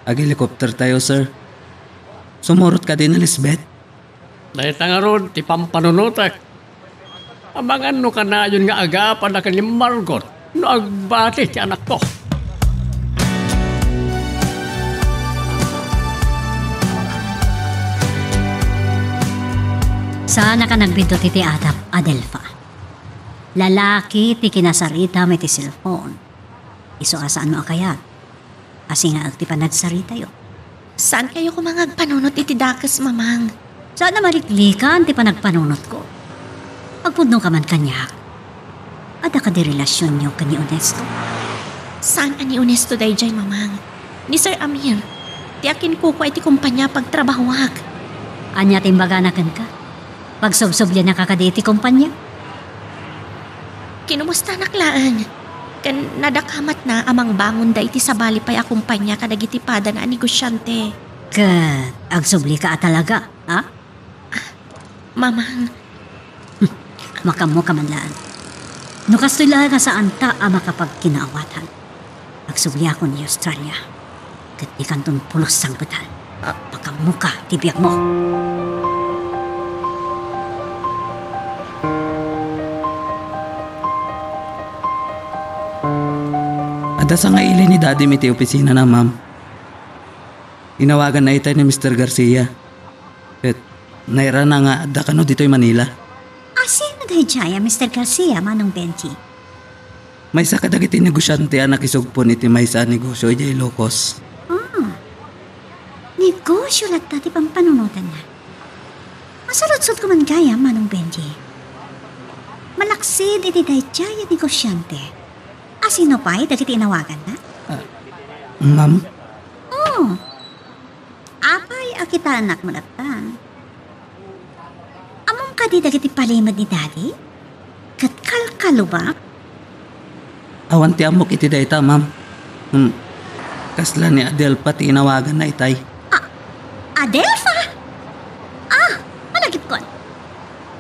aghelicopter tayo, sir? Sumurot kadi ni Lisbeth? Dayta ngarud ti pampanunotek. Amangan no kanayon nga agapada ken ni Margot no agbati ti anakko. Saanka nagbiddut iti adap, Adelfa. Lalaki ti kinasaritam iti cellphone. Isu a saanmo a kayat a singaek ti panagsaritayo. Saankayo koma nga agpanunot iti dakes, Mamang. Saan a maliklikan ti panagpanunotko. Agpudnoka man kaniak. Adda kadi relasionyo ken ni Onesto? Saan a ni Onesto daydiay, Mamang. Ni Sir Amir, ti akinkukua iti kompania a pagtrabahoak. Ania ti imbagana kenka? Pagsubsublianka kadi iti kompania? Kinumustanak laeng. Ken nadakamatna a mangbangonda iti sabali pay a kompania kadagiti padana a negosiante. Ket agsublika a talaga, ha? Mamang. Makaammoka man laeng. No kastoy laeng a saanta a makapagkinaawatan, agsubliakon ni Australia. Ket dikanton pulos sangpetan. Ah, makaammoka ti biagmo. Adda sangaili ni Dadim iti opisinana, ma'am. Inawaganna itay ni Mister Garcia. Ket nairana nga adda kano ditoy Manila. A, sino daydiay a Mister Garcia, Manong Benji? Maysa kadagiti negosiante a nakisugpon iti maysa a negosio idiay Ilocos. Ah, negosio latta ti pampanunotanna. Masaludsodko man gayam, Manong Benji. Malaksid iti daydiay a negosiante, a sino pay dagiti inawaganna? Ah, ma'am? Oh. Apay a kitaennak met latta? Ammom kadi dagiti palimed ni Daddy? Ket kalkalubak? Awan ti ammok iti dayta, ma'am. Hmm. Kasla ni Adelfa ti inawaganna itay. A-, Adelfa? Ah, malagipkon.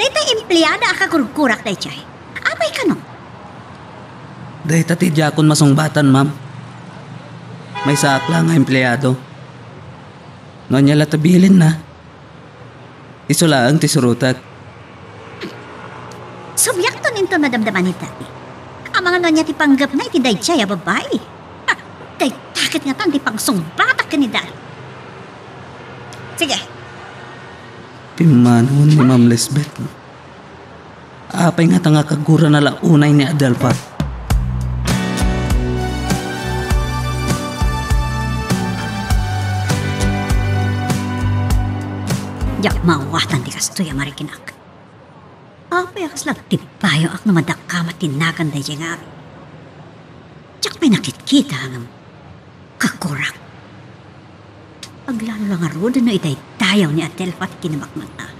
Daytay empleada a kagurgurak daydiay. Apay kano? Dayta ti diakon masungbatan, ma'am. Maysaak la nga empleado. No ania la ti bilinna, isu laeng ti surotek. Subliakton inton madamdama ni Daddy. Amangan no ania ti panggepna iti daydiay a babai. Ah, dayta ket ngatan ti pangsungbatak ken ni Daddy. Sige. Pimmanuan ni Ma'am Lisbeth. Apay ngata nga kagurana la unay ni Adelfa? Diak maawatan ti kastoy a marikinak. Apay a kasla agtibbayoak no madakamat ti nagan daydiay nga amin? Diak pay nakitkita ngem kaggurak. Aglalo la ngarud no idaydayaw ni Adelfa ti kinabaknangna.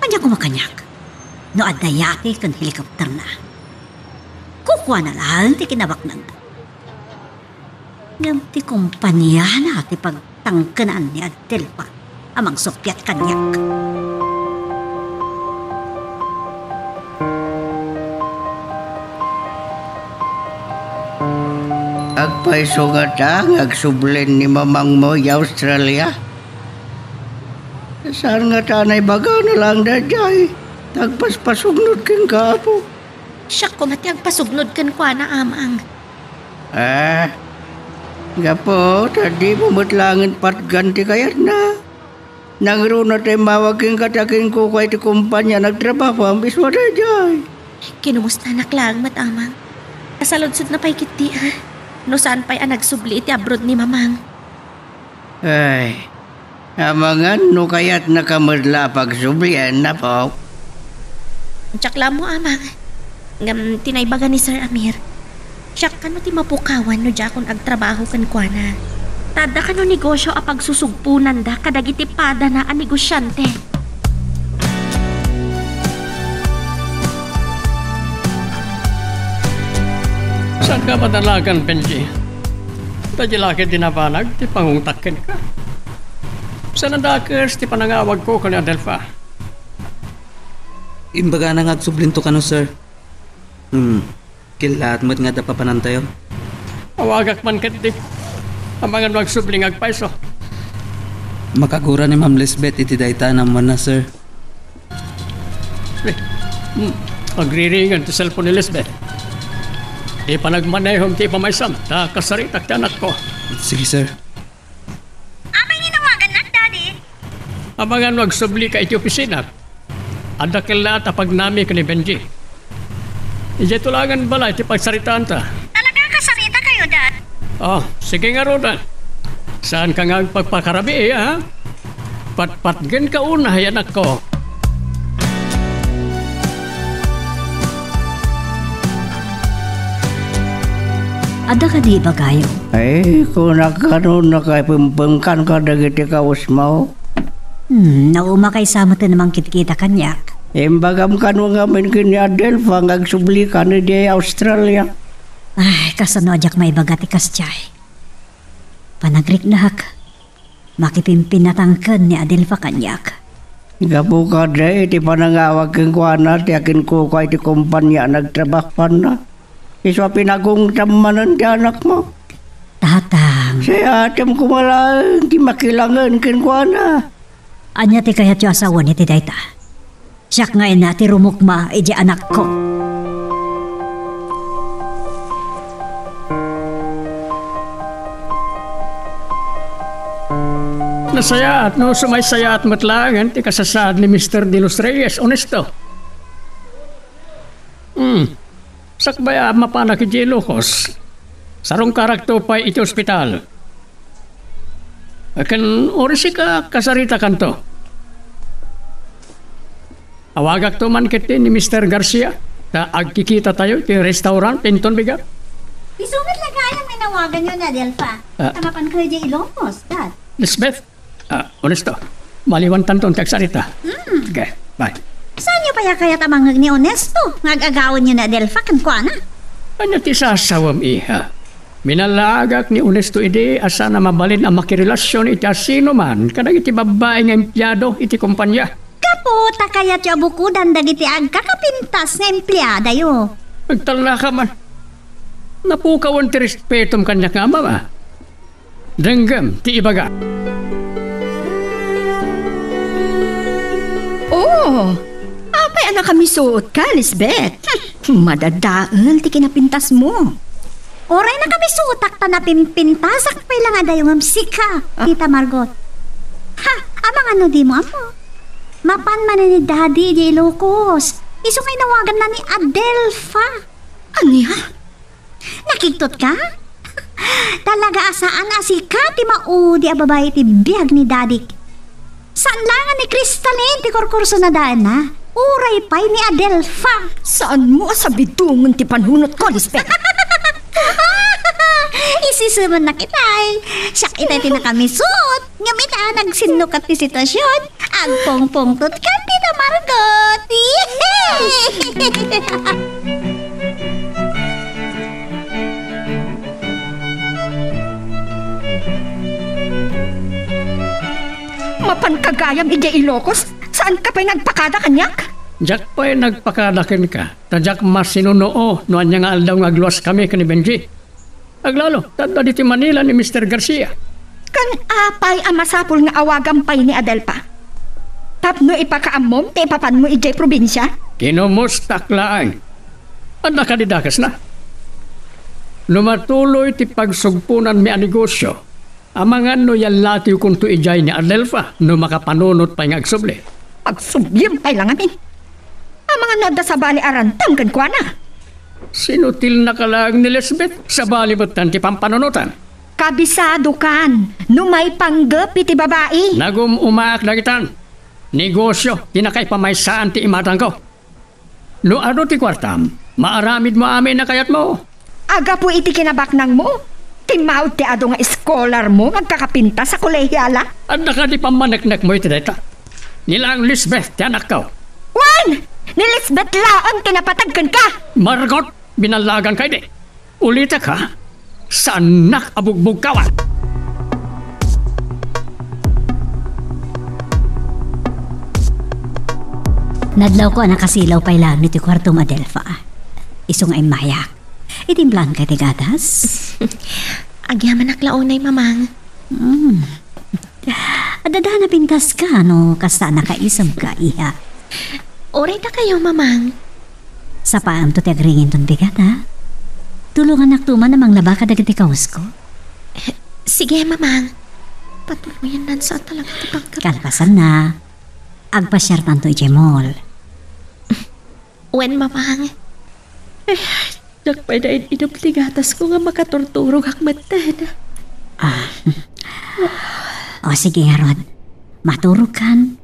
Ania koma kaniak no adda yate ken helicopterna? Kukuana laeng ti kinabaknangna. Ngem ti kompaniana ti pagtangkenan ni Adelfa a mangsuppiat kaniak. Agpayso ngata nga agsublen ni mamangmo idiay Australia? Saan ngata a naibagana laeng daydiay ta agpaspasugnod kenka, Apo? Siak koma ti agpasugnod kenkuana, Amang. Ah, gapu ta dimo met laengen patgan ti kayatna. Nangruna ta immawag kenka ti akinkukua iti kompania a nagtrabahoam, isu a daydiay. Kinumustanak laeng met, Amang. Kasaludsodna pay ketdi, a, no saan pay a nagsubli iti abroad ni Mamang. Ay, amangan no kayatnaka met la a pagsublian, Apo. Diak la ammo, Amang. Ngem ti naibaga ni Sir Amir, siak kano ti mapukawan no diakon agtrabaho kenkuana. Ta adda kano negosio a pagsusugponanda kadagiti padana a negosiante. Saanka madanagan, Benji? Daydiay la ket ti nabanag ti pangungtak kenka. Saan a dakes ti panangawagko ken ni Adelfa. Imbagana nga agsublinto kano, sir. Hmm, kellaat met nga adda papanantayo. Awagak man ketdi. Amangan no agsubli nga agpayso. Makagura ni Ma'am Lisbeth iti dayta a naammoanna, sir. Eh, hmm, agriringgen ti cellphone ni Lisbeth. Ipanagmanehom ti ipamaysam, ta kasaritak ti anakko. Sige, sir. Apay nga inawagannak, Daddy? Amangan no agsublika iti opisinak. Adda kellaat a pagnami ken ni Benji. Idiay tulangan balay ti pagsaritaanta. Talaga, kasarita kayo, Dad? Oh, sige ngaruden. Saanka nga agpagpakarabii, ha? Patpatgenka unay, anakko. Adda kadi ibagayo? Ay, kunak kano, nakaipempengkan kadagiti kawesmo? Hmm, naumakay sa met a mangkitkita kaniak. Imbagam kano ngamin ken ni Adelfa nga agsublika idiay Australia. Ay, kasano a diak maibaga ti kasdiay? Panagriknak. Makipimpinatangken ni Adelfa kaniak. Gapu kadi iti panangawag kenkuana ti akinkukua iti kompania a nagtrabahuanna. Isu a pinagungtam manen ti anakmo. Tatang. Sayatem koma laeng ti makilangen kenkuana. Ania ti kayatyo a sawen iti dayta? Siak nga ina ti rumukma iti anakko. Nasayaat no sumaysayaat met laengen ti kasasaad ni Mister De Los Reyes, Honesto. Hmm. Sakbay a mapanak idiay Ilocos, sarungkarakto pay iti ospital. Ken orisika kasaritakanto. Awagakto man ketdi ni Mister Garcia, ta agkikitatayo iti restaurant inton bigat. Isu met la gayam nga inawaganyo ni Adelfa. Ah. Ta mapankayo idiay Ilocos, Dad. Lisbeth, ah, Honesto, maliwantanton ti agsarita. Hmm. Sige, bye. Saanyo pay a kayat a mangngeg ni Honesto nga ag-agawenyo ni Adelfa kenkuana? Ania ti sasawem, iha? Minalaagak ni Honesto idi a saan a mabalin a makirelasion iti asinoman kadagiti babbai nga empleado iti kompania. Gapu ta kayatyo a bukodan dagiti agkakapintas nga empleadayo. Agtalnaka man. Napukawen ti respetom kaniak nga amam, a. Denggem ti ibaga. Oh, apay a nakamisuotka, Lisbeth? Madadael ti kinapintasmo. Uray nakamisuotak ta napimpintasak pay la nga adayo ngem sika, Ah. Tita Margot. Ha, amangan no dimo ammo. Mapan manen ni Daddy idiay Ilocos. Isu nga inawaganna ni Adelfa. Ania? Nakigtotka? Talaga a saan a sika ti maudi a babai iti biag ni Dadik. Saan la nga ni Crystalline ti kurkurso na daenna. Uray pay ni Adelfa. Saanmo a sabidongen ti panunotko, Lisbeth? Isisumennak itay. Siak itay ti nakamisuot. Ngem ita, nagsinnukat ti sitwasion. Agpungpungtot kan ti namargot. Mapanka gayam idiay Ilocos? Saanka pay nagpakada kaniak? Diak pay nagpakada kenka, ta diak masinunuo no ania nga aldaw nga agluaskami ken ni Benji. Aglalo, ta adda ditoy Manila ni Mister Garcia. Ken apay a masapul nga awagam pay ni Adelfa? Tapno ipakaammom ti ipapanmo idiay probinsia? Kinomustak laeng. Adda kadi dakesna? No matuloy ti pagsugponanmi a negosio, amangan no yallatiwkonto idiay ni Adelfa no makapanunot pay nga agsubli. Agsubliem pay la ngamin. Amangan no adda sabali a rantang kenkuana. Sinutilnaka laeng ni Lisbeth, sabali metten ti pampanunotan. Kabisadokan no maipanggep iti babai. Nagum-umaak dagitan. Negosio ti nakaipamaysaan ti imatangko. No adu ti kuartam, maaramidmo amin a kayatmo. Agapu iti kinabaknangmo, timmaud ti adu nga eskolarmo nga agkakapintas a kolehiala? Adda kadi pammaneknekmo iti dayta? Ni laeng Lisbeth ti anakko. Wen! Ni Lisbeth laeng ti napateg kenka! Margot, binallaganka idi. Ulitek, ha? Saannak a bugbugkawan. Nadlawko a nakasilaw pay laeng iti kuartom, Adelfa. Isu nga immayak. Itimplaanka iti gatas? Agyamanak la unay, Mamang. Hmm. Adda dana pintaska no kasta a nakaisem ka, iha. Uray ta kayo, Mamang. Sapaanto ti agringinton bigat, ha? Tulongannakto man a manglaba kadagiti kawesko. Eh, sige, Mamang. Patuloyan nan sa talaga ti pangkap- Kalpasanna, agpasiartanto idiay mall. Wen, Mamang. Eh, diak pay da id-inum ti gatasko nga makaturturogak metten. Ah. O, sige ngarud. Maturogkan.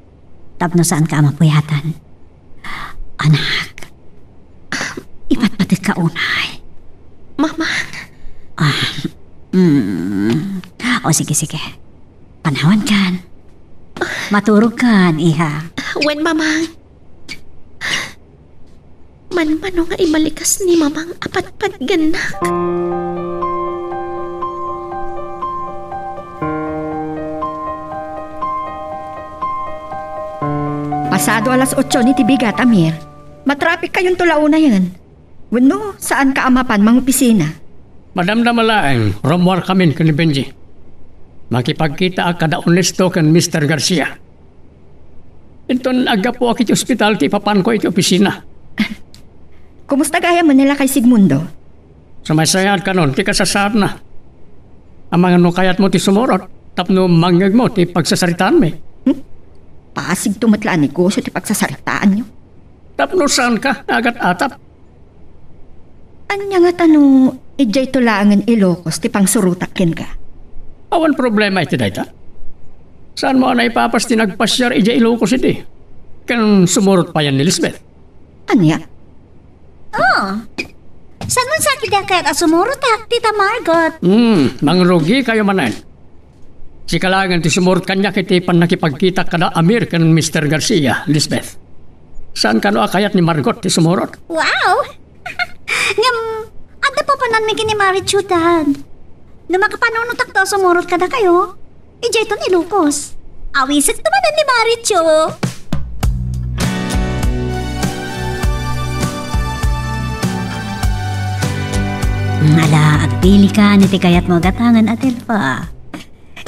Tapno saanka a mapuyatan. Anak, ipatpatekka unay. Mamang. Ah, mm. O, sige, sige. Panawankan. Maturogkan, iha. Wen, Mamang. Manmano nga imalikas ni Mamang a patpatgennak. Pasado alas otso ni ti bigat, Amir. Matrapik kayonto la unayen. Wenno, saanka a mapan mangopisina? Madamdama laeng, rummuarkamin ken ni Benji. Makipagkitaak kada Ernesto ken Mister Garcia. Inton aggapuak iti ospital ti ipapanko iti opisina. Kumusta gayam ni lakay Sigmundo? Sumaysayaat kanon ti kasasaadna. Amangan no kayatmo ti sumurot tapno mangngegmo ti pagsasaritaanmi. Hmm? Pasigto met la a negosio ti pagsasaritaanyo. Tapno saanka nga agat-atap. Ania ngata no idiayto laengen Ilocos ti pangsurotak kenka? Awan problema iti dayta. Saanmo a naipapas ti nagpasiar idiay Ilocos idi? Ken sumurot payen ni Lisbeth. Ania? Oh. Saan man sakit a kayat a sumurotak, Tita Margot? Hmm, mangrugikayo manen. Sika laengen ti sumurot kaniak iti pannakipagkitak kada Amir ken Mister Garcia, Lisbeth. Saan kano a kayat ni Margot ti sumurot? Wow! Ngem, adda papananmi ken ni Marichu, Dad. No makapanunotakto a sumurot kadakayo, idiayton Ilocos. Awisekto manen ni Marichu. Ala, agpilikan iti kayatmo a gatangen, Adelfa.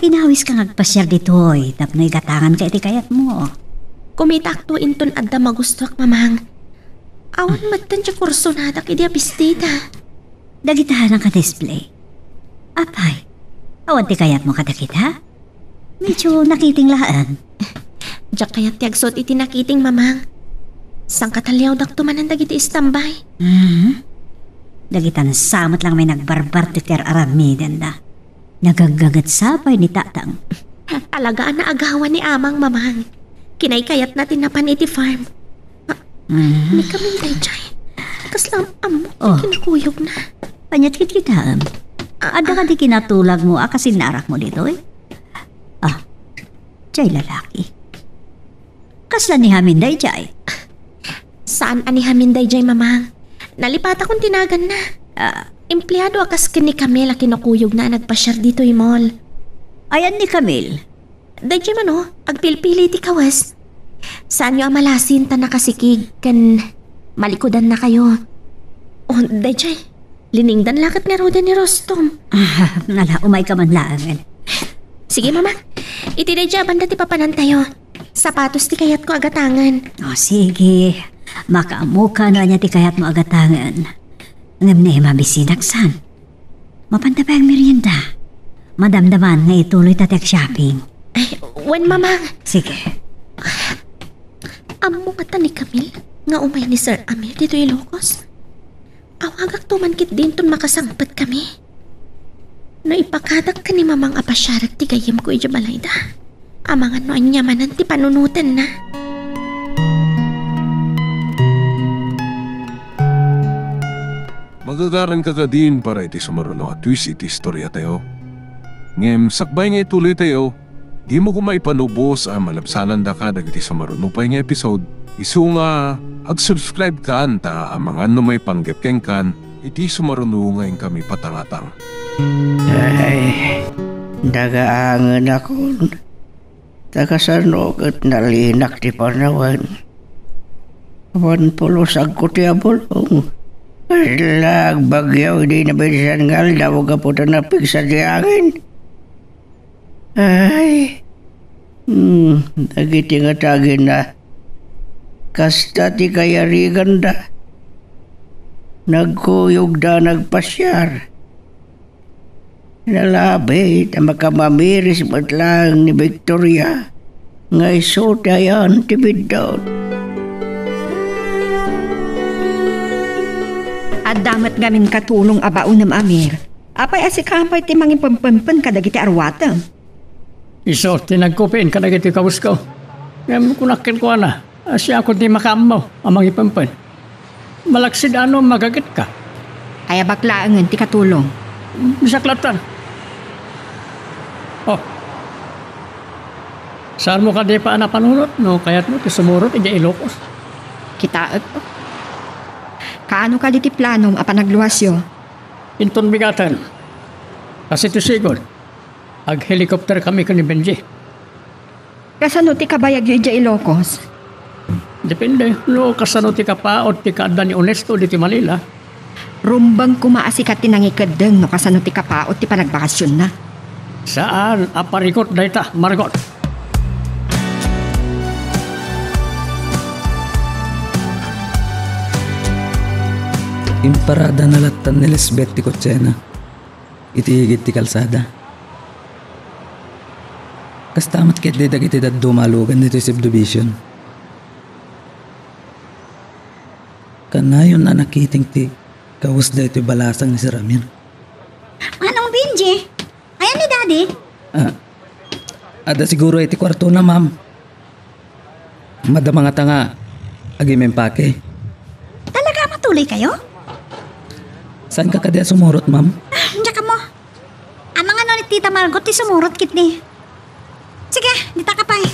Inawiska nga agpasiar ditoy tapno igatanganka iti kayatmo. Kumitakto inton adda magustoak, Mamang. Awan metten ti kursonadak idi a bestida. Dagita naka-display. Apay, awan ti kayatmo kadagita? Medyo nakiting laeng. Diak kayat ti agsuot iti nakiting, Mamang. Sangkataliawdakto manen dagiti istambay. Mhm. Dagita sa met lang may nagbarbar ti ti ar-aramidenda. Nagaggaget sa pay ni Tatang. Talaga a naagawan ni Amang, Mamang. Kinaykayatna ti napan iti farm. Ah, mhm. Ni Camille daydiay. Kasla am-, ammo ti kinakuyogna. Ania ti kitkitaem? Ah, adda kadi kinatulagmo a kasinnarakmo ditoy? Ah, diay lalaki. Kasla ni Hamin daydiay? Saan a ni Hamin daydiay, Mamang. Nalipatakon ti naganna. Ah. Empleado a kas ken ni Camille a kinukuyogna a nagpasiar ditoy mall. Ayan ni Camille? Daydiay mano, agpilpili ti kawes. Saanyo a malasin ta nakasikig ken malikudannakayo. O, daydiay. Liningdan la ket ngaruden ni Rostom. Ah, nala, umayka man laengen. Sige, Mama. Iti daydiay a banda ti papanantayo. Sapatos ti kayatko a gatangen. O, sige. Makaammoka no ania ti kayatmo a gatangen. Ngem ni mabisinak san. Mapanta pay agmerienda. Madamdaman nga ituloy ta ti agshopping. Ay, wen, Mamang. Sige. Ammo ngata ni Camille nga umay ni Sir Amir ditoy Ilocos? Awagakto man ketdi inton makasangpetkami. No ipakadak ken ni Mamang a pasiarek ti gayyemko idiay balayda, amangan no ania manen ti panunotenna. Magagaranka kadin para iti sumaruno a twist iti istoriatayo. Ngem sakbay nga ituloytayo, dimo koma ipanubos a malabsanandaka dagiti sumaruno pay nga episode, isu nga ag-subscribe kan ta amangan no maipanggep kenkan iti sumaruno nga inkami patangatang. Ay, dagaangenakon. Ta kasano ket nalinak ti panawen? Awan pulos agko ti abulong. Kasla agbagyo idi nabisan nga aldaw gapu ta napigsa ti angin. Ay, hmm, dagiti ngatagenna, kasta ti kayariganda. Nagkuyogda nagpasiar. Nalabi ta makamamiris met laeng ni Victoria nga isu ti ayan ti biddut. Adda met ngamin katulong a baonem, Amir. Apay a sika pay ti mangipempempen kadagiti aruatem? Isu ti nagkupin kadagiti kawesko. Ngem kunak kenkuana, a siak ti makaammo a mangipempen. Malaksid no magagetka. Ayabak laengen ti katulong. Bisak lattan. Oh. Saanmo kadi pay a napanunot no kayatmo ti sumurot idiay Ilocos? Kitaek. Kaano kadi ti planom a panagluasyo? Inton bigaten. Kas iti sigud, aghelicopter kami ken ni Benji. Kasano ti kabayagyo idiay Ilocos? Depende no kasano ti kapaut ti kaadda ni Onesto ditoy Manila. Rumbeng koma a sika ti nangikeddeng no kasano ti kapaut ti panagbakasionna. Saan a parikut dayta, Margot. Imparadana lattan ni Lisbeth ti kotsena iti igid ti kalsada. Kasta met ketdi dagiti dadduma a lugan ditoy subdivision. Kanayon a nakiting ti kawes daytoy balasang ni Sir Amir. Manong Benji, ayan ni Daddy? Ah, adda siguro iti kuartona, ma'am. Madama ngata nga agiimpake. Talaga a matuloy kayo? Saanka kadi a sumurot, ma'am? Ah, diak ammo. Amangan no ni Tita Margot ti sumurot ketdi. Sige, ditaka pay.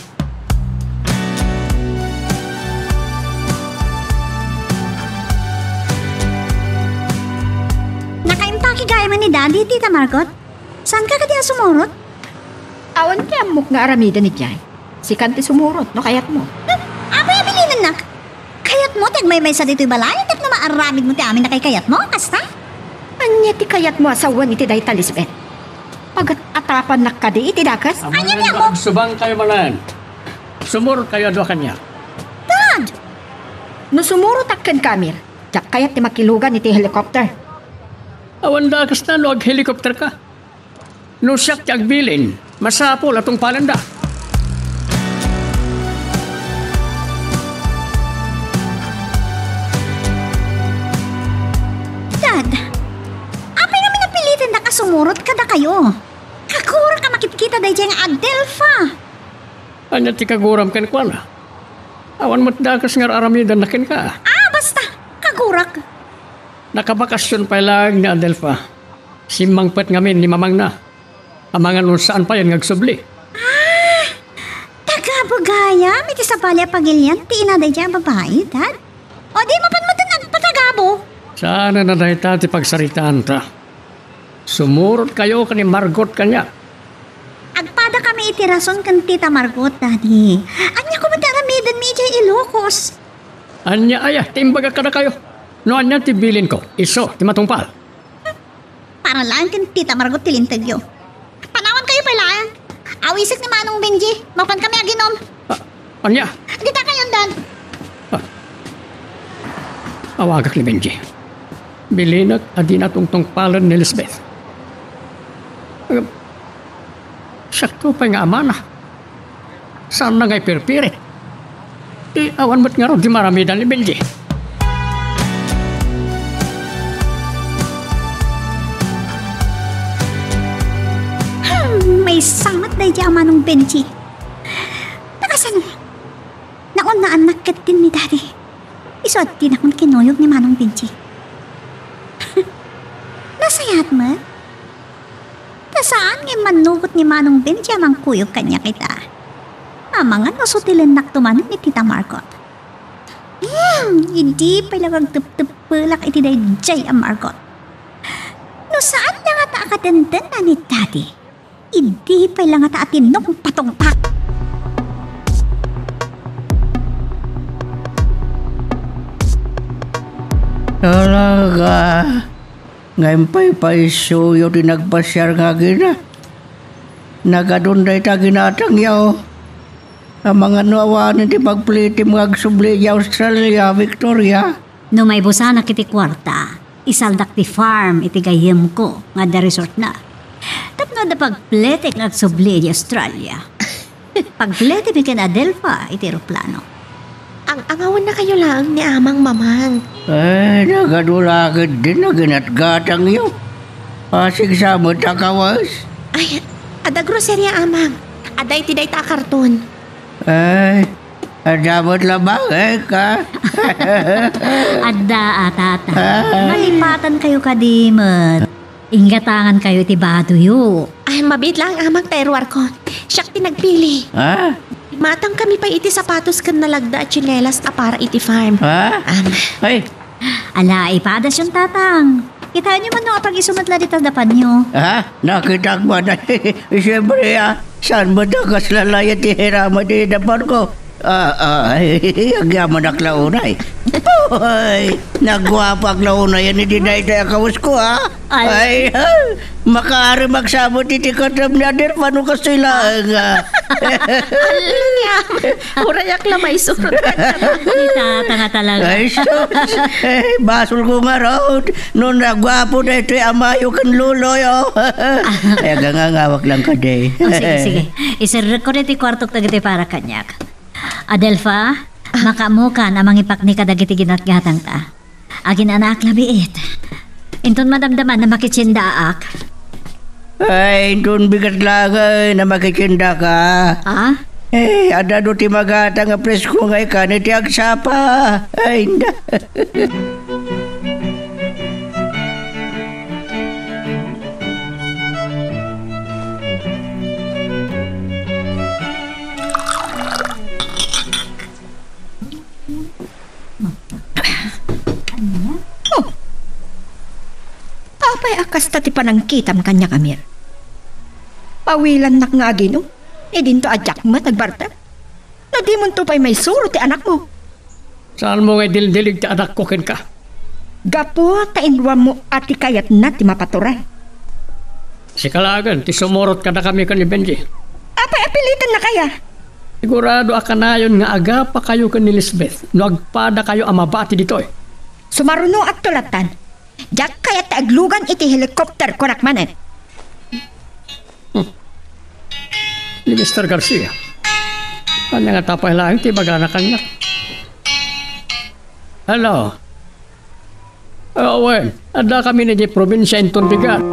Nakaimpake gayam ni Daddy, Tita Margot? Saanka kadi a sumurot? Awan ti ammok nga aramiden idiay. Sikan ti sumurot, no kayatmo. Hmm, apay a bilinennak? Kayatmo ti agmaymaysa ditoy balay tapno maaramidmo ti amin a kaikayatmo, kasta? Ania ti kayatmo a sawen iti dayta, Lisbeth? Pagat-atapannak kadi iti dakes? Ania ti ammok? Agsubangkayo manen. Sumurotkayo a dua kaniak. Dad! No sumurotak kenka, Amir, diak kayat ti makilugan iti helicopter. Awan dakesna no aghelicopterka. No siak ti agbilin, masapul a tungpalenda. Dad, apay ngamin a pilitendak a sumurot kadakayo? Kagurak a makitkita daydiay nga Adelfa. Ania ti kaguram kenkuana? Awan met dakes nga ar-aramidenna kenka. Ah, basta! Kagurak! Nakabakasyon pay laeng ni Adelfa. Simmangpet ngamin ni mamangna. Amangan no saan payen nga agsubli. Ah! Tagabu gayam iti sabali a pagilian ti ina daydiay a babai, Dad? O di, mapan met a nagpatagabu? Saan a dayta ti pagsaritaanta. Sumurotkayo ken ni Margot kaniak. Agpadakami iti rason ken Tita Margot, Daddy. Ania koma ti aramidenmi idiay Ilocos? Ania aya ti imbagak kadakayo? No ania ti bilinko, isu ti matungpal. Para laeng ken Tita Margot ti lintegyo. Panawankayo pay laeng. Awisek ni Manong Benji. Mapankami aginom. Ah, ania? Dita kayon, Dad. Ah. Awagak ni Benji. Bilinek a dina tungtungpalen ni Lisbeth. Ngem, siakto pay nga amana. Saanna nga ipirpirit? Ti awan met ngarud ti maramidan ni Benji. Hmm, maysa met daydi a Manong Benji. Ta kasano? Naunnaannak ketdin ni Daddy. Isu a dinakon kinuyog ni Manong Benji. Nasayaat met? Ta saan nga immanugot ni Manong Benji a mangkuyog kaniak ita. Amangan no sutilennakto manen ni Tita Margot. Hmm, idi pay la agtepteppelak iti daydiay a Margot. No saan la ngata a kadendenna ni Daddy, idi pay la ngata a tinungpatungpak. Tara, Ka, nga impaypaysuyo ti nagpasiar nga agina. Nagadun dayta ginatangyo. Amangan no awanen ti pagplitim nga agsubli idiay Australia, Victoria. No maibusanak iti kuarta, isaldak ti farm iti gayyemko nga adda resortna. Tapno adda pagplitim nga agsubli idiay Australia. Pagpilitimi ken Adelfa iti eroplano. Ang-angawennakayo laeng ni Amang, Mamang. Ay, nagadulaket din a ginatgatangyo. Asigsa met a kawes. Ay, adda groceria, Amang. Adda iti dayta a karton. Ay, adda met labangek, ha? Adda, a, tata. Ah. Nalipatankayo kadi met. Inggatangankayo iti badoyo. Ay, mabiit laeng, Amang, ta iruarko. Siak ti nagpili. Ha? Matangkami pay iti sapatos ken nalagda a tsinelas a para iti farm. Ha? Am. Ay. Ala, ipadasyon, tatang. Kitaenyo man no apag-isu met la dita dapanyo. Ha? Nakitak man. Siyempre, ah, saan met a kasla layat ti hirama ti dapanko? Ah, ah, ay, agyamanak la unay. Ay, nagguapak la unay, yan iti daytoy a kawesko, ha? Ay. Ay, ha? Makaari magsabot iti katem ni Adelfa no kastoy laeng, ah. Alam niya. Urayak la maisurot. Ni tata nga talaga. Ay, sus. Eh, basol ko nga raw. No nagguapo daytoy amayo ken loloyo. Ay, agangangawak lang kadi. Oh, sige, sige. Iserrek ko daytoy kuartok dagiti para kaniak. Adelfa, ah, makaammokan a mangipakni kadagiti ginatgatangta. Aginanaak la biit. Inton madamdaman a makitiendaak. Ay, inton bigat laeng a makitiendaka. Ah? Eh, adda do ti magatang a presko nga ikan iti agsapa. Ay, na. Oh! Apay a kasta ti panangkitam kaniak, Amir? Pawilannak nga aginom, idinto a diak met agbartek. Nadimonto pay maisuro ti anakmo. Saanmo nga idildilig ti anakko kenka? Gapu ta inruammo a ti kayatna ti mapaturay. Sika laengen ti sumurot kadakami ken ni Benji. Apay a pilitennakaya? Sigurado a kanayon nga agapakayo ken ni Lisbeth no agpadakayo a mabati ditoy. Sumarunoakto lattan. Diak kayat ti aglugan iti helicopter, kunak manen. Hmm. Ni Mister Garcia. Ania nga tapay laeng ti ibagana kaniak? Hello? Ah, wen, addakami idiay probinsia inton bigat.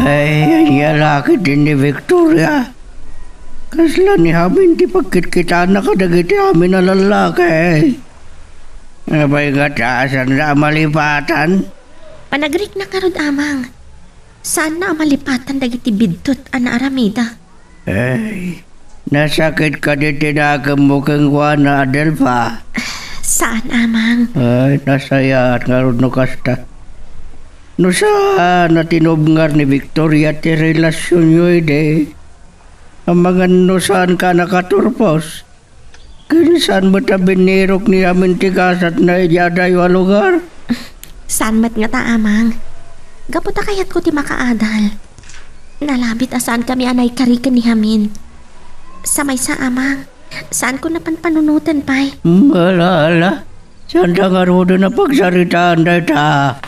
Ay, ania la ketdi ni Victoria. Kasla ni Hamin ti pagkitkitana kadagiti amin a lallaki. Apay ngata, saanna a malipatan? Panagriknak ngarud, Amang. Saanna a malipatan dagiti biddut a naaramida. Ay, nasakit kadi ti nakemmo kenkuana, Adelfa? Saan, Amang. Ay, nasayaat ngarud no kasta. No saan a tinubngar ni Victoria ti relasionyo idi, amangan no saanka a nakaturpos, ken saan met a binnirok ni Hamin ti gasatna idiay adayo a lugar? Saan met ngata, Amang. Gapu ta kayatko ti makaadal. Nalabit a saankami a naikari ken ni Hamin. Sa maysa, Amang, saanko a panpanunoten pay. Hmm, ala, ala. Saanda ngaruden a pagsaritaan dayta.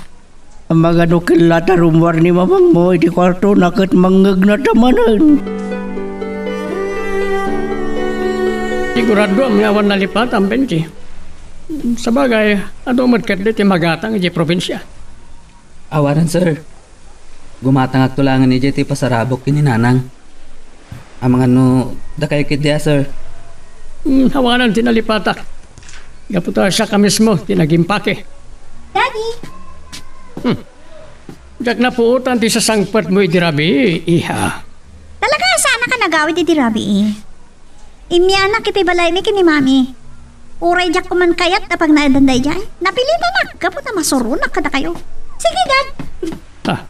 Amangan no kella ta rummuar ni mamangmo iti kuartona ket mangngegna ta manen. Siguradoam nga awan nalipatan, Benji. Sabagay, adu met ketdi ti magatang idiay probinsia. Awanen, sir. Gumatangakto laengen idiay ti pasarabok ken ni Nanang. Amangan no dakayo ketdi a, sir. Hmm, awanen ti nalipatak. Gapu ta siak a mismo ti nagimpake. Daddy! Hmm. Diak napuotan ti sasangpetmo idi rabii, iha. Talaga, saanak a nagawid idi rabii. Immianak iti balaymi ken ni Mami. Uray diak koman kayat a pagnaedan daydiay. Napilitanak gapu ta masuronak kadakayo. Sige, Dad. Ah.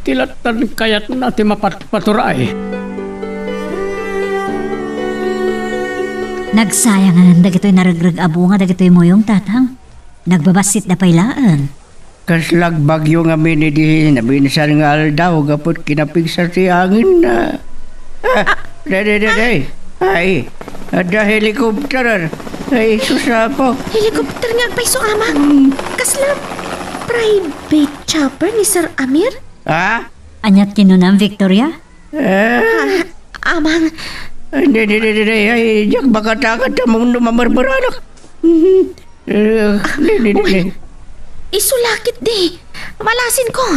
Ti lattan kayatna ti mapatpaturay. Nagsayangan dagitoy naregreg a bunga dagitoy muyong, Tatang. Nagbabassitda pay laeng. Kasla agbagyo ngamin idi nabinsan nga aldaw gapu iti kinapigsa ti angenna. Ah, daydiay, daydiay. Ay, adda helicopter. Ay, sus, Apo. Helicopter nga agpayso, Amang. Hmm. Kasla private chopper ni Sir Amir? Ha? Aniat kinunam, Victoria? Eh? Ah, Amang. Ay, di, di, di, di, di. Ay, diak makatakat among no mamarmaranak. Mhm. Eh, di, di, di, di. Wen, isu la ketdi. Malasinko.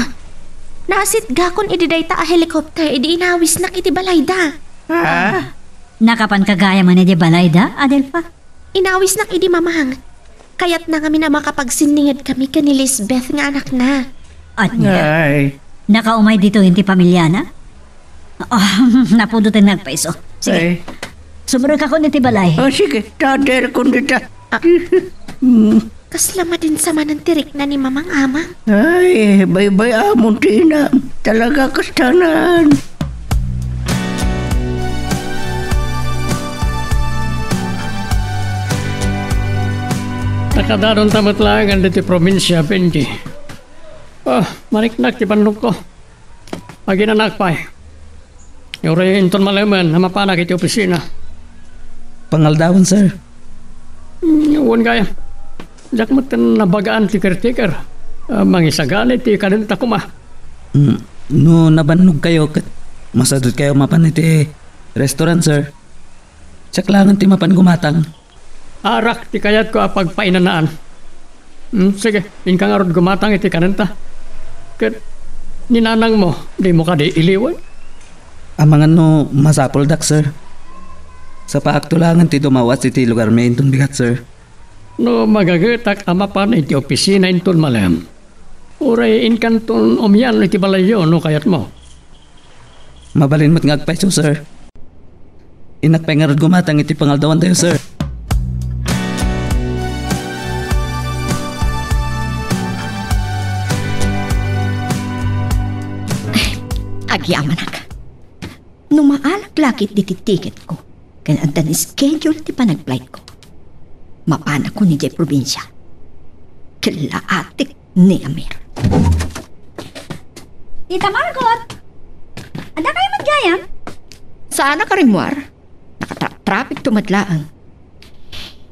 Nasitgakon idi dayta a helicopter idi inawisnak iti balayda. Ah? Nakapanka gayam man idi balayda, Adelfa? Inawisnak idi, Mamang. Kayatna ngamin a makapagsennengedkami ken ni Lisbeth nga anakna. Ania? Ay. Nakaumay ditoyen ti pamiliana? Ah, napudoten nga agpayso. Sige. Ay. Sumrekakon iti balay. Ah, sige. Taderekon dita. Ah. Mm. Kasla madinsa manen ti rikna ni Mamang, Amang. Ay, baybay-amon ti inam. Talaga kastanan. Nakadanonta met laeng ditoy probinsia, Benji. Ah, mariknak ti bannogko. Aginanak pay. Uray inton malemen a mapanak iti opisina. Pangaldawen, sir. Mm, wen gayam. Diak met nabagaan ti caretaker. Ah, mangisagana iti kanenta koma. Mm, no nabannogkayo ket masadutkayo mapan iti restaurant, sir. Siak laengen ti mapan gumatang. Arak ti kayatko a pagpainanaan. Hmm, sige, inka ngarud gumatang iti kanenta. Ket ni nanangmo, dimo kadi iliwen? Amangan no masapuldak, sir. Sapaakto laengen ti dumawas iti lugarmi inton bigat, sir. No magagetak a mapan iti opisina inton malem, uray inkanton umian iti balayyo no kayatmo. Mabalin met nga agpayso, sir. Innak pay ngarud gumatang iti pangaldawantayo, sir. Agyamanak. No maalak la ketdi ti tiketko, ken adda ni schedule ti panagflightko, mapanakon idiay probinsia. Ket laatek ni Amir. Tita Margot! Adda kayo met gayam? Saanak a rimmuar. Nakatraptrapikto met laeng.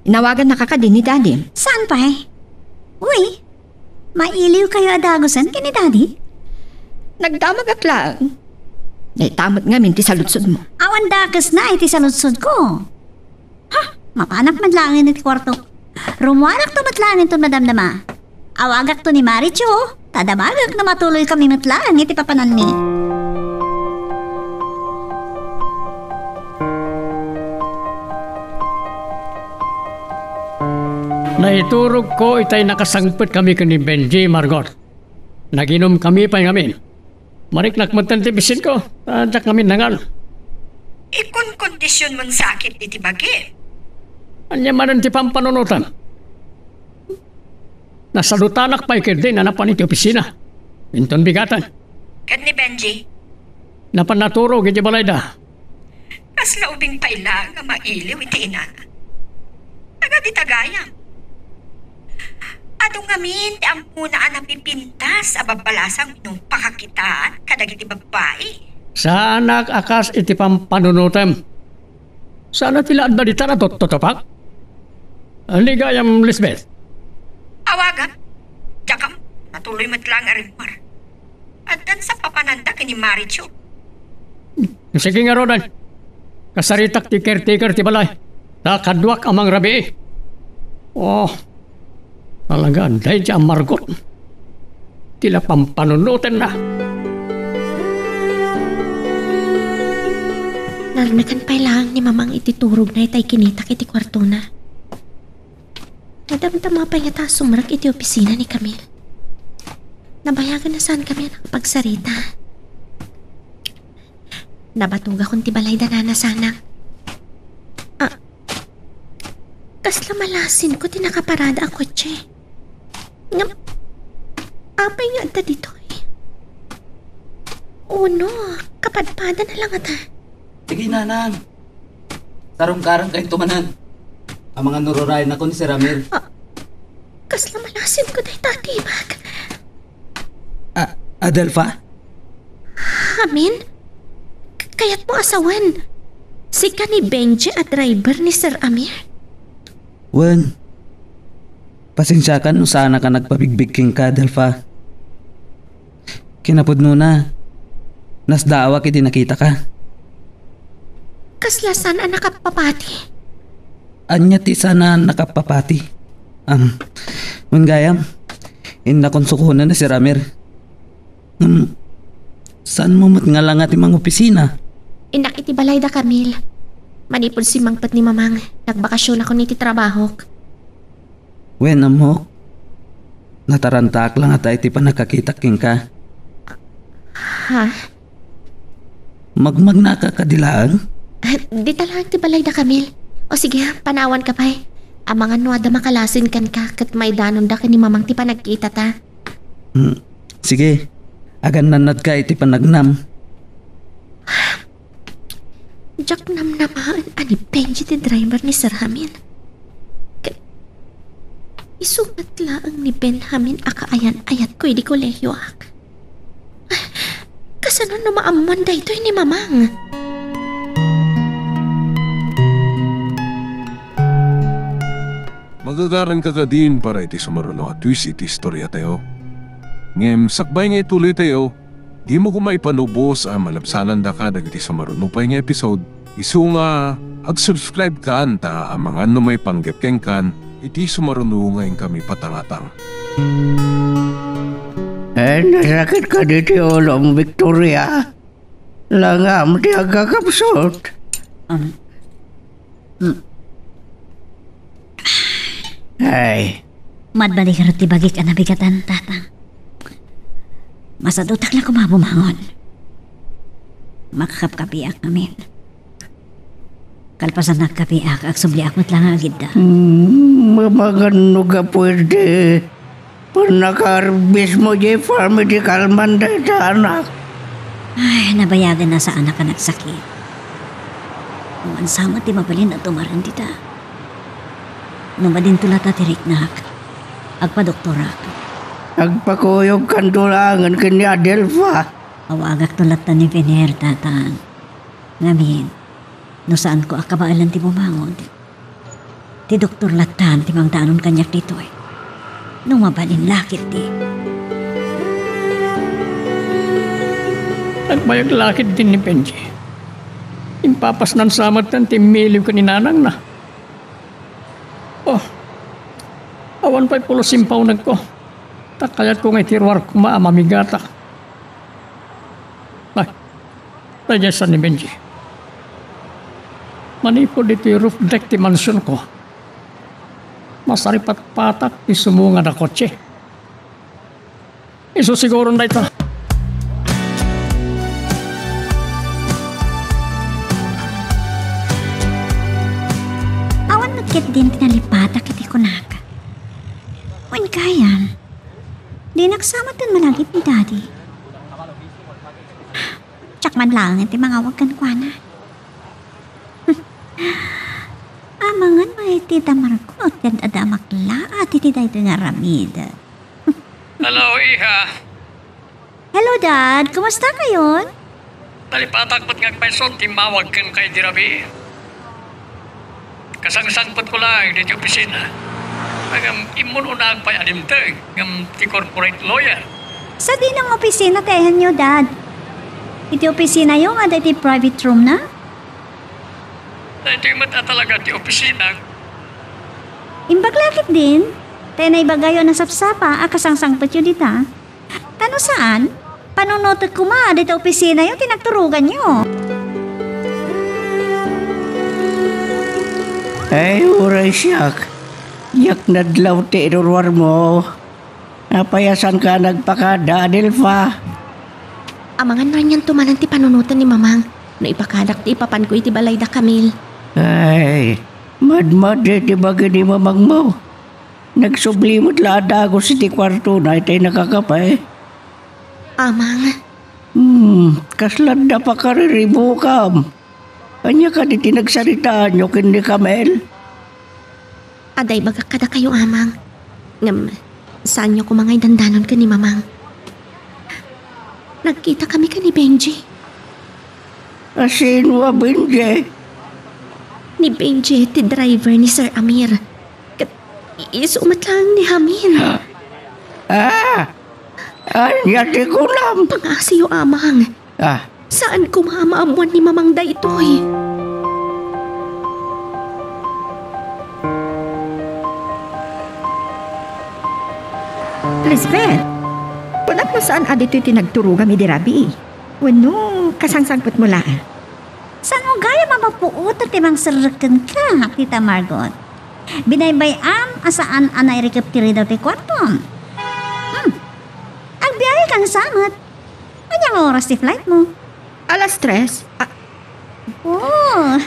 Inawagannaka kadi ni Daddy? Saan pay? Uy, mailiw kayo a dagusen ken ni Daddy? Nagdamagak laeng. Dayta met ngamin ti saludsodmo. Awan dakesna iti saludsodko. Ha? Mapanak met laeng iti kuarto. Rummuarakto met laeng inton madamdama. Awagakto ni Marichu, ta damagek no matuloykami met laeng iti papananmi. Naiturogko itay nakasangpetkami ken ni Benji, Margot. Naginumkami pay ngamin. Mariknak metten ti bisinko, ta diak ngamin nangan. Ikunkondisionmon sa ket iti bagi. Ania manen ti pampanunotem? Nasalutanak pay ketdi a napan iti opisina. Inton bigaten. Ket ni Benji? Napan naturog iti balayda. Kasla ubing pay laeng a mailiw iti inana. Taga dita gayam. Adu ngamin ti ammona a napipintas a babbalasang no pakakitaan kadagiti babbai. Saanak a kas iti pampanunotem. Saan a ti la adda dita natuttutupak? Ni gayam, Lisbeth? Awagan. Diakam, natuloy met laeng a rimmuar. Addan sa papananda ken ni Marichu. Sige ngaruden. Kasaritak ti caretaker ti balay. Ta kaduak a mangrabii. Oh, talaga, daydiay a Margot. Ti la pampanunotenna. Narnakan pay laeng ni Mamang iti turogna itay kinitak iti kuartona. Nadamdama pay ngata a sumrek iti opisina ni Camille. Nabayagen a saankami a nakapagsarita. Nabatogakon ti balayda, Nana Sanang. Ah, kasla malasinko ti nakaparada a kotse. Ngem, apay nga adda ditoy? O no, kapadpadan a la ngata. Sige, Nanang. Sarungkarankayo manen. Amangan no rurayennak ni Sir Amir. Ah, kasla malasinko dayta a tibag. Ah, Adelfa? Amin? K-, kayatmo a sawen, sika ni Benji a driver ni Sir Amir? Wen, pasensiakan no saannak a nagpabigbig kenka, Adelfa. Kinapudnona, nasdaawak idi nakitaka. Kasla saan a nakappapati? Ania ti saan a nakappapati? Am, wen gayam, innak unsukonen ni Sir Amir. Ngem, saanmo met nga langa ti mangopisina? Innak iti balay da Camille. Manipud simmangpet ni Mamang, nagbakasionakon iti trabahok. Wen, ammok. Natarantaak la ngata iti pannakakitak kenka. Ha? Magmagnaka kadi laeng? Ah, dita laeng ti balay da Camille. O sige, panawanka pay. Amangan no adda makalasin kenka ket maidanonda ken ni Mamang ti panagkitata. Hmm. Sige, agannannadka iti panagnam. Diak namnamaen a ni Benji ti driver ni Sir Amin. Ket isu met laeng ni Benjamin a kaayan-ayatko idi kolehioak. Kasano no maammuan daytoy ni Mamang? Magagaranka kadin para iti sumaruno a twist iti istoriatayo. Ngem sakbay nga ituloytayo, dimo koma ipanubos a malabsanandaka dagiti sumaruno pay nga episode, isu nga ag-subscribe kan ta amangan no maipanggep kenkan iti sumaruno nga inkami patangatang. Eh, nasakit kadi ti ulom, Victoria? Langam ti agkakapsut. Um, mm. Ay. Madbali garud ti bagik a nabigatan, Tatang. Masadutak la koma bumangon. Makakapkapiak ngamin. Kalpasan nagkapiak, agsubliak met la nga agidda. Hmm, mamangan no gapu iti pannakaarbismo diay farm iti kalman dayta anak. Ay, nabayagen a saanak a nagsakit. Awan sa met ti mabalin a tumaren dita. No madinto latta ti riknak, agpadoktorak. Agpakuyogkanto laengen ken ni Adelfa. Awagakto latta ni Venier, Tatang. Ngamin, no saanko a kabaelan ti bumangon, ti doktor lattan ti mangdanon kaniak ditoy. No mabalin la ketdi. Nagbayag la ketdi ni Benji. Impapasnan sa metten ti immiliw ken ni nanangna. Oh, awan pay pulos impawnegko. Ta kayatko nga iti ruar koma a mamigata. Ay, daydiay sa ni Benji. Manipud iti roof deck ti mansionko, masaripatpatak ti sumungad a kotse. Isu siguron dayta. Awan met ketdin ti nalipatak iti kunak. Wen gayam, dinak sa metten malagip ni Daddy. Diak man laengen ti mangawag kenkuana. Amangan met iti damarko, ket adda a maklaat iti daytoy nga aramid. Hello, iha. Hello, Dad. Kumusta kayon? Nalipatak met nga agpayso ti immawag kenka idi rabii. Kasangsangpetkon laeng ditoy opisina. Ngem immun-unaak pay a dimteng ngem ti corporate lawyer. Sadino nga opisina ti ayanyo, Dad? Iti opisinayo nga adda iti private roomna? Daytoy met a talaga ti opisina. Imbag la ketdin, ta naibagayo a nasapsapa a kasangsangpetyo dita. Ta no saan, panunotek koma dita opisinayo ti nagturoganyo. Ay, uray siak. Diak nadlaw ti iruruarmo. Apay a saanka a nagpakada, Adelfa? Amangan no anianto manen ti panunoten ni Mamang no ipakadak ti ipapanko iti balay da Camille. Ay, madmadi ti bagi ni Mamangmo. Nagsubli met la a dagus iti kuartona itay nakakape. Amang. Hmm, kasla adda pakariribukam. Ania kadi ti nagsaritaanyo ken ni Camille? Adda ibagak kadakayo, Amang. Ngem, saanyo koma nga idandanon ken ni Mamang. Nagkitakami ken ni Benji. A, sino a Benji? Ni Benji ti driver ni Sir Amir. Ket isu met laeng ni Hamin. Ah! Ania ti kunam? Pangngasiyo, Amang. Ah. Saan koma a maammuan ni Mamang daytoy. Lisbeth, kunak no saan a ditoy ti nagturogam idi rabii? Wenno, kasangsangpetmo laeng? Saan gayam a mapuotan ti mangserrek kenka, Tita Margot? Binaybay-am a saan a nairikep ti ridaw ti kuartom. Hmm. Agbiahe kansa met. Ania nga oras ti flight mo? Alas tres. Ah. Oh.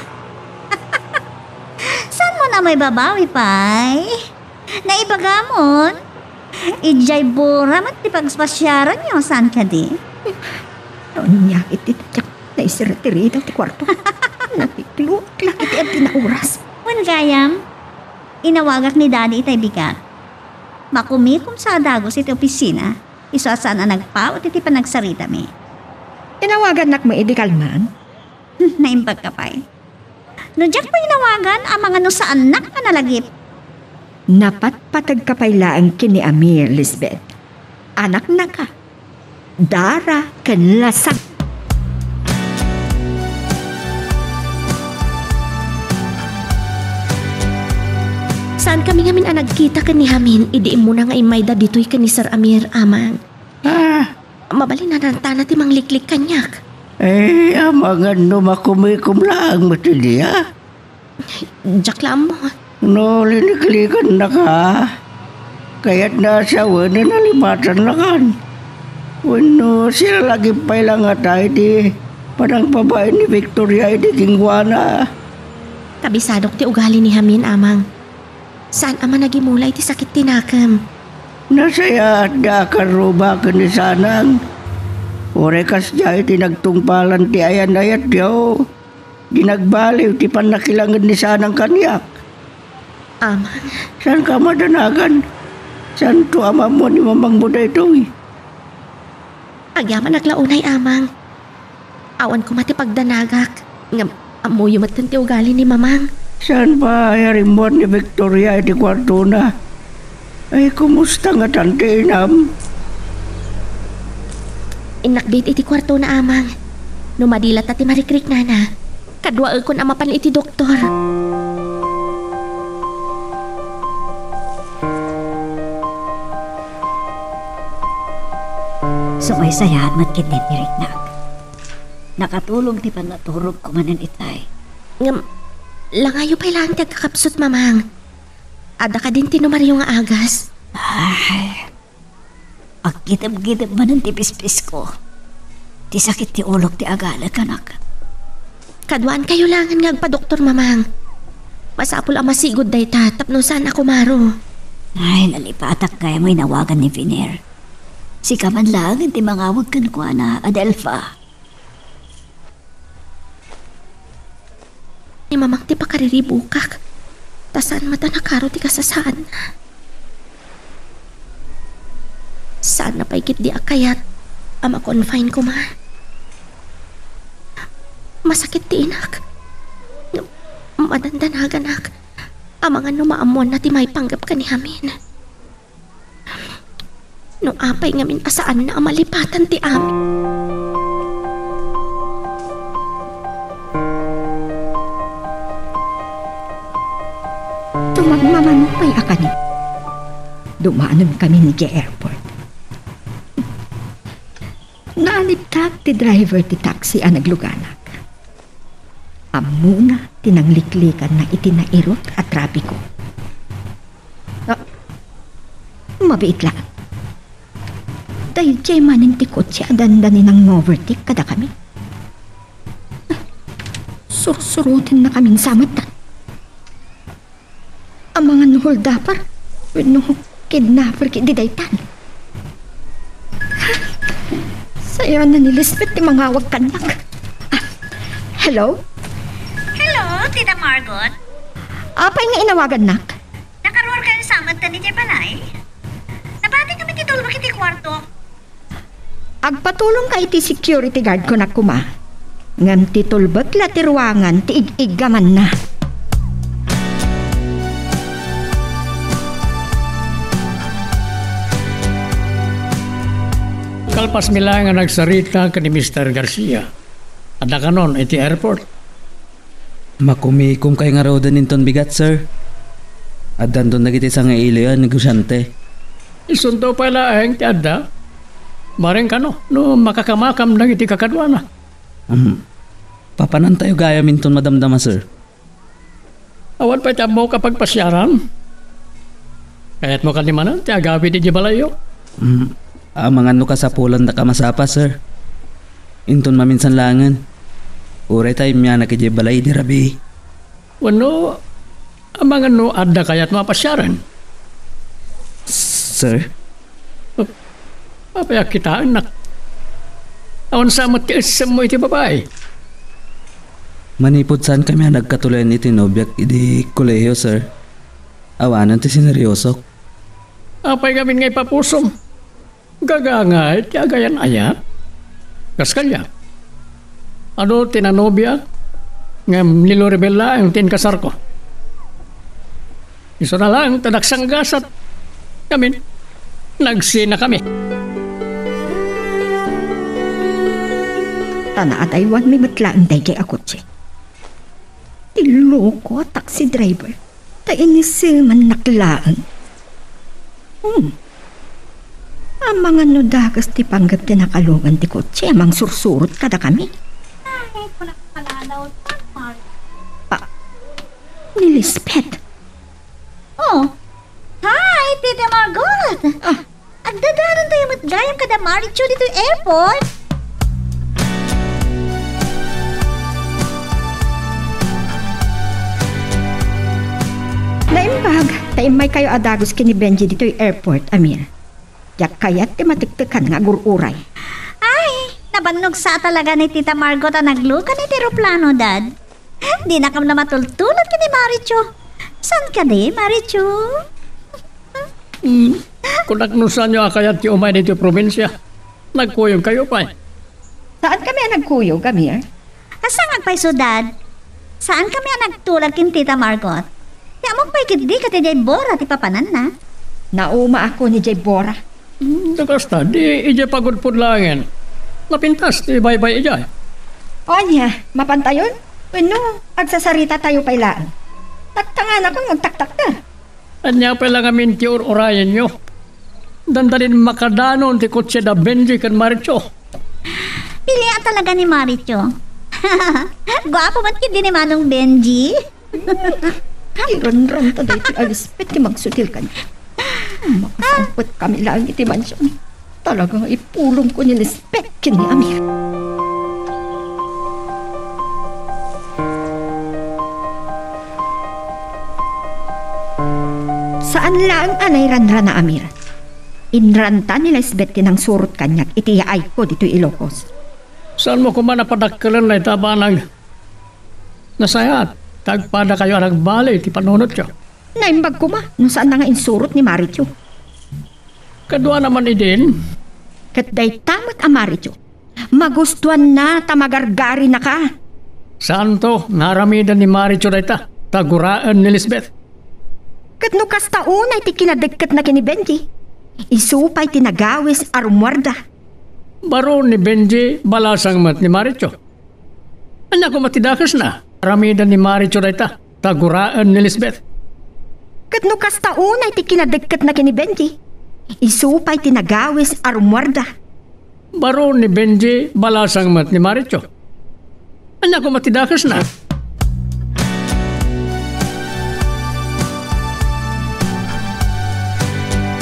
Saan mo na maibabawi pay? Naibagamon? Idiay Bora met ti pagspasiaranyo, saan kadi? Ania iti diak naisirrek ti ridaw ti kuarto. Natiklo la iti adda nga oras. Wen gayam, inawagak ni Daddy itay bigat. Makumikom sa a dagus iti opisina. Isu a saan a nagpaut iti panagsaritami. Inawagannak met idi kalman? Hmm, naimbag ka pay. No diak mo inawagan, amangan no saannak a nalagip. Napatpategka pay laeng ken ni Amir, Lisbeth. Anaknaka, Dara ken Lasag. Saankami ngamin a nagkita ken ni Hamin idi immuna nga immayda ditoy ken ni Sir Amir, Amang. Ah. Mabalin a narantana ti mangliklik kaniak. Eh, amangan no makumikom laeng met idiay. Diak la ammo. No liniklikannaka, kayatna a sawenen a lipatannakan. Wenno, siralagip pay la ngata iti panangpabain ni Victoria iti kenkuana. Kabisadok ti ugali ni Hamin, Amang. Saan a managimula iti sakit ti nakem. Nasayaatda a karruba ken ni Sanang. Uray kasdiay ti nagtungpalan ti ayan-ayatyo, di nagbaliw ti pannakilanged ni Sanang kaniak. Amang. Saanka a madanagan? Saanto a maammuan ni mamangmo daytoy? Agyamanak la unay, Amang. Awan koma ti pagdanagak. Ngem, ammoyo metten ti ugali ni Mamang. Saan pay a rimmuar ni Victoria iti kuartona? Ay, kumusta ngatan ti inam? Innakbit iti kuartona, Amang. No madi latta ti marikriknana, kaduaekon a mapan iti doktor. Sumaysayaat met ketdi ti riknak. Nakatulong ti pannaturogko manen itay. Ngem, langayo pay laeng ti agkakapsut, Mamang. Adda kadin ti numaryo nga agas? Ay, aggitebgiteb manen ti pispisko. Ti sakit ti ulok ti agalek, anak. Kaduaankayo laengen nga agpadoktor, Mamang. Masapul a masigud dayta tapno saan a kumaro. Ay, nalipatak gayam nga inawagan ni Viner. Sika man laengen ti mangawag kenkuana, Adelfa. Ni Mamang ti pakariribukak, ta saan met a nakaro ti kasasaadna. Saanna pay ketdi a kayat a ma-confine koma. Masakit ti inak. Madandanaganak. Amangan no maammuanna ti maipanggep ken ni Hamin. No apay ngamin a saanna a malipatan ti amin. Tumagmamano pay a kani. Dumanon kami idiay airport. Naalibtak ti driver ti taxi a nagluganak. Ammona ti nangliklikanna iti nairut a trapiko. Ah, mabiit laeng. Daydiay manen ti kotse a dandani nang-overtake kadakami. Sursurotennakamin sa met. Amangan no holdaper wenno kidnapper ketdi daytan. Sayaanna ni Lisbeth ti mangawag kaniak. Ah, hello? Hello, Tita Margot? Apay nga inawagannak? Sa met ta ni diay balay? Nabati kami ti tulbek iti kuarto. Agpatulongka iti security guard, kunak koma. Ngem ti tulbek la ti ruangan ti ig-iggamanna. Kalpasmi laeng nga nagsarita ken ni Mister Garcia. Adda kanon iti airport? Makumikumakay ngaruden inton bigat, sir. Addanton dagiti sangailoy a negosiante. Isunto pay laeng ti adda. Bareng kano, no makakamakam dagiti kakaduana. Hmm. Papanantayo gayam inton madamdama, sir. Awan pay ti ammok a pagpasiaran. Kayatmo kadi manen ti agawid idiay balayyo? Hmm. Amangan no kasapulanda a masapa, sir. Inton maminsan laengen. Uray ta immianak idiay balay idi rabii. Wenno, amangan no adda kayatmo a pasiaren? Sir? Apay a kitaennak? Awan sa met ti essemmo iti babai? Manipud saankami a nagkatuloyan iti nobiak idi kolehiyo, sir. Awanen ti sineryosok. Apay ngamin nga ipapusom? Gagangay ti agayan-ayat? Kas kaniak, adu ti nanobiak, ngem ni Loribel laeng ti inkasarko. Isuna laeng ta nagsanggasat. Ngamin, nagsinakami. Ta naadaywanmi met laeng daydiay a kotse. Ti loko a taxi driver, ta inisemannak laeng. Hmm. Amangan no dakes ti panggep ti nakalungan ti kotse a mangsursurot kadakami. Ay, kunak kalalaw, Mark. Ah, ni Lisbeth. Oh, hi, Tita Margot! Ah, Agdadanontayo met gayam kada Marichu ditoy airport. Naimbag, ta immaykayo a dagus ken ni Benji ditoy airport, Amir. Diak kayat ti matektekan nga agur-uray. Ay, nabannog sa talaga ni Tita Margot a naglukan iti eroplano, Dad. Dinakam a matultulag ken ni Marichu. Saan kadi, Marichu? Hmm. Kunak no saanyo a kayat ti umay ditoy probinsia. Nagkuyogkayo pay. Saankami a nagkuyog, Amir. Kasangag pay, Dad. Saankami a nagtulag ken Tita Margot. Ti ammok pay ketdi ket idiay Bora ti papananna. Naumaak ni diay Bora. Hmm, no kasta, di idiay pagudpod laengen. Napintas ti baybay idiay. Ania, mapantayon? Wenno, agsasaritatayo pay laeng? Taktanganakon nga agtaktakder. Ania pay la ngamin ti ur-urayenyo? Dandalin makadanon ti kotse da Benji ken Marichu. Pilian talaga ni Marichu. Guapo met ketdi ni Manong Benji. Iranramta daytoy a Lisbeth ti magsutil kaniak. Makasangpetkami laeng iti mansion. Talaga nga ipulongko ni Lisbeth ken ni Amir. Saan laeng a nairanrana, Amir. Inranta ni Lisbeth ti nangsurot kaniak iti yaayko ditoy Ilocos. Saanmo koma a padakkelen dayta a banag? Nasayaat ta agpadakayo a nagbali iti panunotyo. Naimbag koma no saanna nga insurot ni Marichu. Kaduana man idin. Ket dayta met a Marichu, magustuanna ta magargarinaka. Saanto nga aramiden ni Marichu dayta ta guraen ni Lisbeth. Ket no kasta unay ti kinadekketna ken ni Benji, isu pay ti nagawis a rumuarda. Baro ni Benji, balasang met ni Marichu. Ania koma ti dakesna? Aramiden ni Marichu dayta ta guraen ni Lisbeth. Ket no kasta unay ti kinadekketna ken ni Benji, isu pay ti nagawis a rumuarda. Baro ni Benji, balasang met ni Marichu. Ania koma ti dakesna?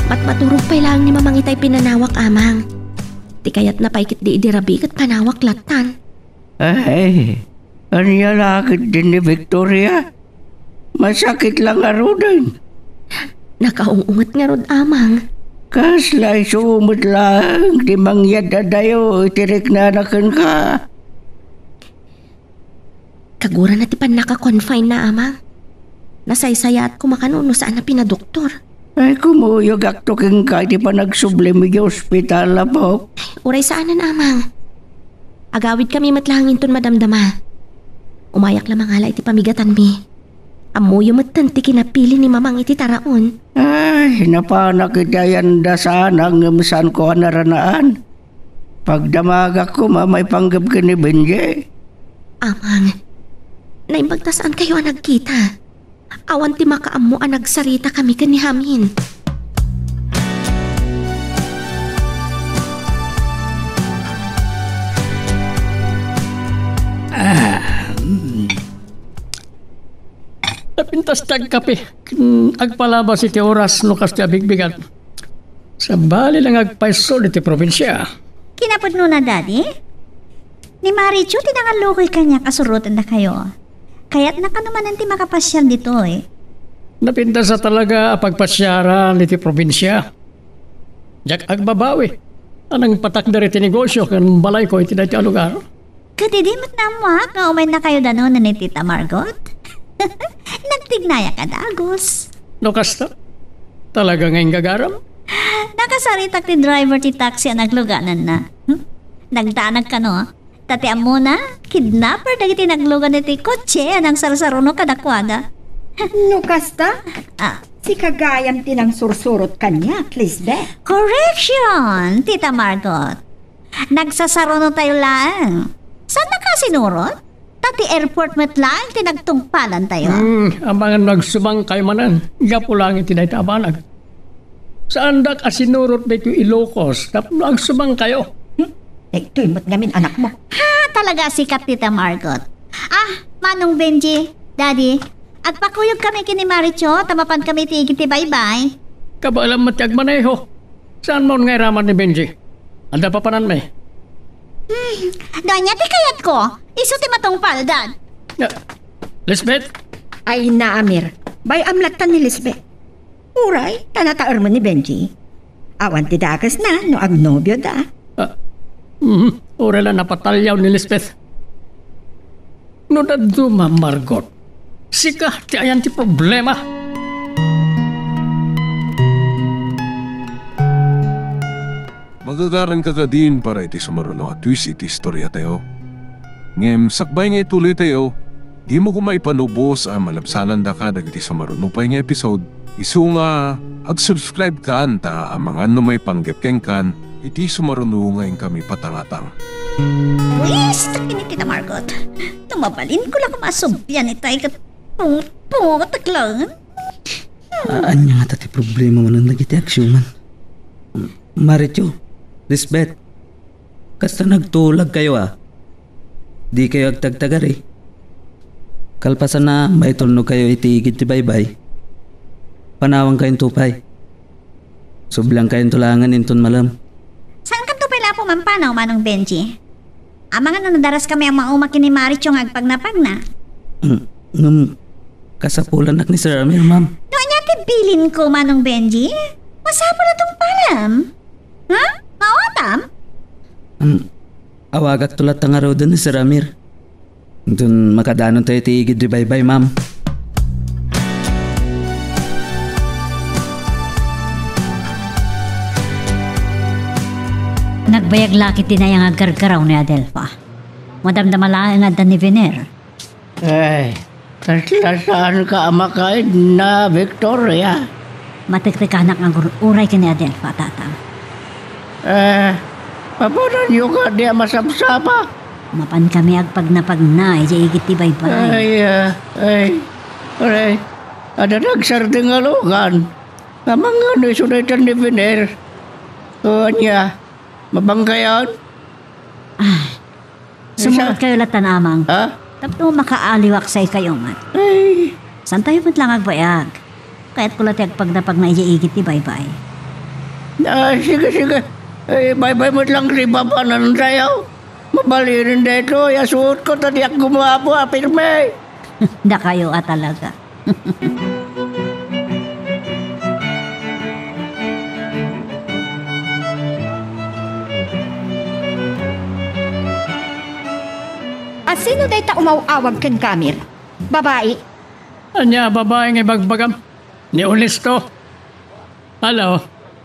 Matmaturog pay laeng ni Mamang itay pinanawak, Amang. Ti kayatna pay ketdi idi rabii ket panawak lattan. Ay, ania la ketdin ni Victoria? Masakit la ngaruden. Nakaung-unget ngarud, Amang. Kasla isu met laeng ti mangyad-adayo iti riknana kenka. Kagurana ti pannaka-confine na, Amang. Nasaysayaat koma kano no saan a pinadoktor. Ay, kumuyogakto kenka iti panagsublim iti ospital, Apo. Uray saanen, Amang. Agawidkami met laeng inton madamdama. Umayak la mangala iti pamigatanmi. Ammoyo metten ti kinapili ni Mamang iti taraon. Ay, napanak iti ayanda sana ngem saanko a naranaan. Pagdamagak koma maipanggep ken ni Benji. Amang, naimbag ta saankayo a nagkita. Awan ti makaammo a nagsaritakami ken ni Hamin. Ah, mm. Napintas ti agkape. Hmm, agpalabas iti oras no kasta a bigbigat. Sabali lang agpayso iti probinsia. Kinapudnona, Daddy? Ni Marichu ti nangallukoy kaniak a surotendakayo. Kayatna kano manen ti makapasiar ditoy. Napintas a talaga a pagpasiaran iti probinsia. Diak agbabawi a nangpatakder iti negosio ken balayko iti daytoy a lugar. Ket idi met naammoak nga umaynakayo danonen ni Tita Margot, nagtignayak a dagus. No kasta, talaga nga inggagaram? Nakasaritak ti driver ti taxi a naglugananna. Hmm? Nagdanag kano, ta ti ammona, kidnapper dagiti naglugan iti kotse a nangsarsaruno kadakuada. No kasta, Ah. sika gayam ti nangsursurot kaniak, Lisbeth. Correction, Tita Margot. Nagsasarunotayo laeng. Saannaka a sinurot? Ta ti airport met laeng ti nagtungpalantayo. Hmm, amangan no agsubangkayo manen, gapu laeng iti dayta a banag. Saandak a sinurot daytoy Ilocos tapno agsubangkayo. Hmm? Daytoy met ngamin anakmo. Ha, talaga a sikat, Tita Margot. Ah, Manong Benji, Daddy, agpakuyogkami ken ni Marichu ta mapankami iti igid ti baybay. Kabaelam met ti agmaneho. Saanmon nga iraman ni Benji? Adda papananmi? Hmm, no ania ti kayatko, isu ti matungpal, Dad. Ah, Lisbeth? Ay, Amir. Bay-am latta ni Lisbeth. Uray, ta nataermo ni Benji. Awan ti dakesna no agnobioda. Ah, mhm, uray la napataliaw ni Lisbeth. No dadduma, Margot, sika ti ayan ti problema. Magagaranka kadin para iti sumaruno a twist iti istoriatayo. Ngem sakbay nga ituloytayo, dimo koma ipanubos a malabsanandaka dagiti sumaruno pay nga episode, isu nga ag-subscribe kan ta amangan no maipanggep kenkan iti sumaruno nga inkami patangatang. Buis, takin iti namargot. No mabalinko la koma a sublian itay ket pung-, pungotek laeng. A-, ania ngata ti problema manen dagiti agsiuman? Marichu, Lisbeth, kasta nagtulagkayo a? Dikayo agtagtagari? Kalpasanna, maitulnogkayo iti igid ti baybay. Panawankayon to pay. Subliankayonto laengen inton malem. Saankanto pay la a pumampanaw, Manong Benji? Amangan no nadaraskami a mauma ken ni Marichu nga agpagnapagna. Mm, ngem, kasapulannak ni Sir Amir, ma'am. No ania ti bilinko, Manong Benji? Masapul a tungpalem. Ha? Mawatam? Mm, awagakto latta ngaruden ni Sir Amir. Inton makadanontayo iti igid ti baybay, ma'am. Nagbayag la ketdi dayta nga aggargaraw ni Adelfa. Madamdama laeng nga adda ni Vener. Ay, kasla saanka a makaidna, Victoria? Matektek nga agur-uray ken ni Adelfa, Tatang. Eh, papananyo kadi a masapsapa? Mapankami agpagnapagna idiay igid ti baybay. Ay, ah, ay, uray, adda nagsardeng a lugan. Amangan no isu dayta ni Vener. O, ania, mapankayon? Ah, sumurotkayo latta, Amang. Ha? Tapno makaaliwak sa ikayo met. Ay. Saantayo met la nga agbayag. Kayatko la ti agpagnapagna idiay igid ti baybay. Ah, sige, sige. Eh, baybay met lang ti papanantayo. Mabalinen daytoy a suotko ta diak gumapu a pirme. Dakayo a talaga. A sino dayta umaw-awag kenka, Amir? Babai? Ania a babai nga ibagbagam? Ni Honesto? Hello?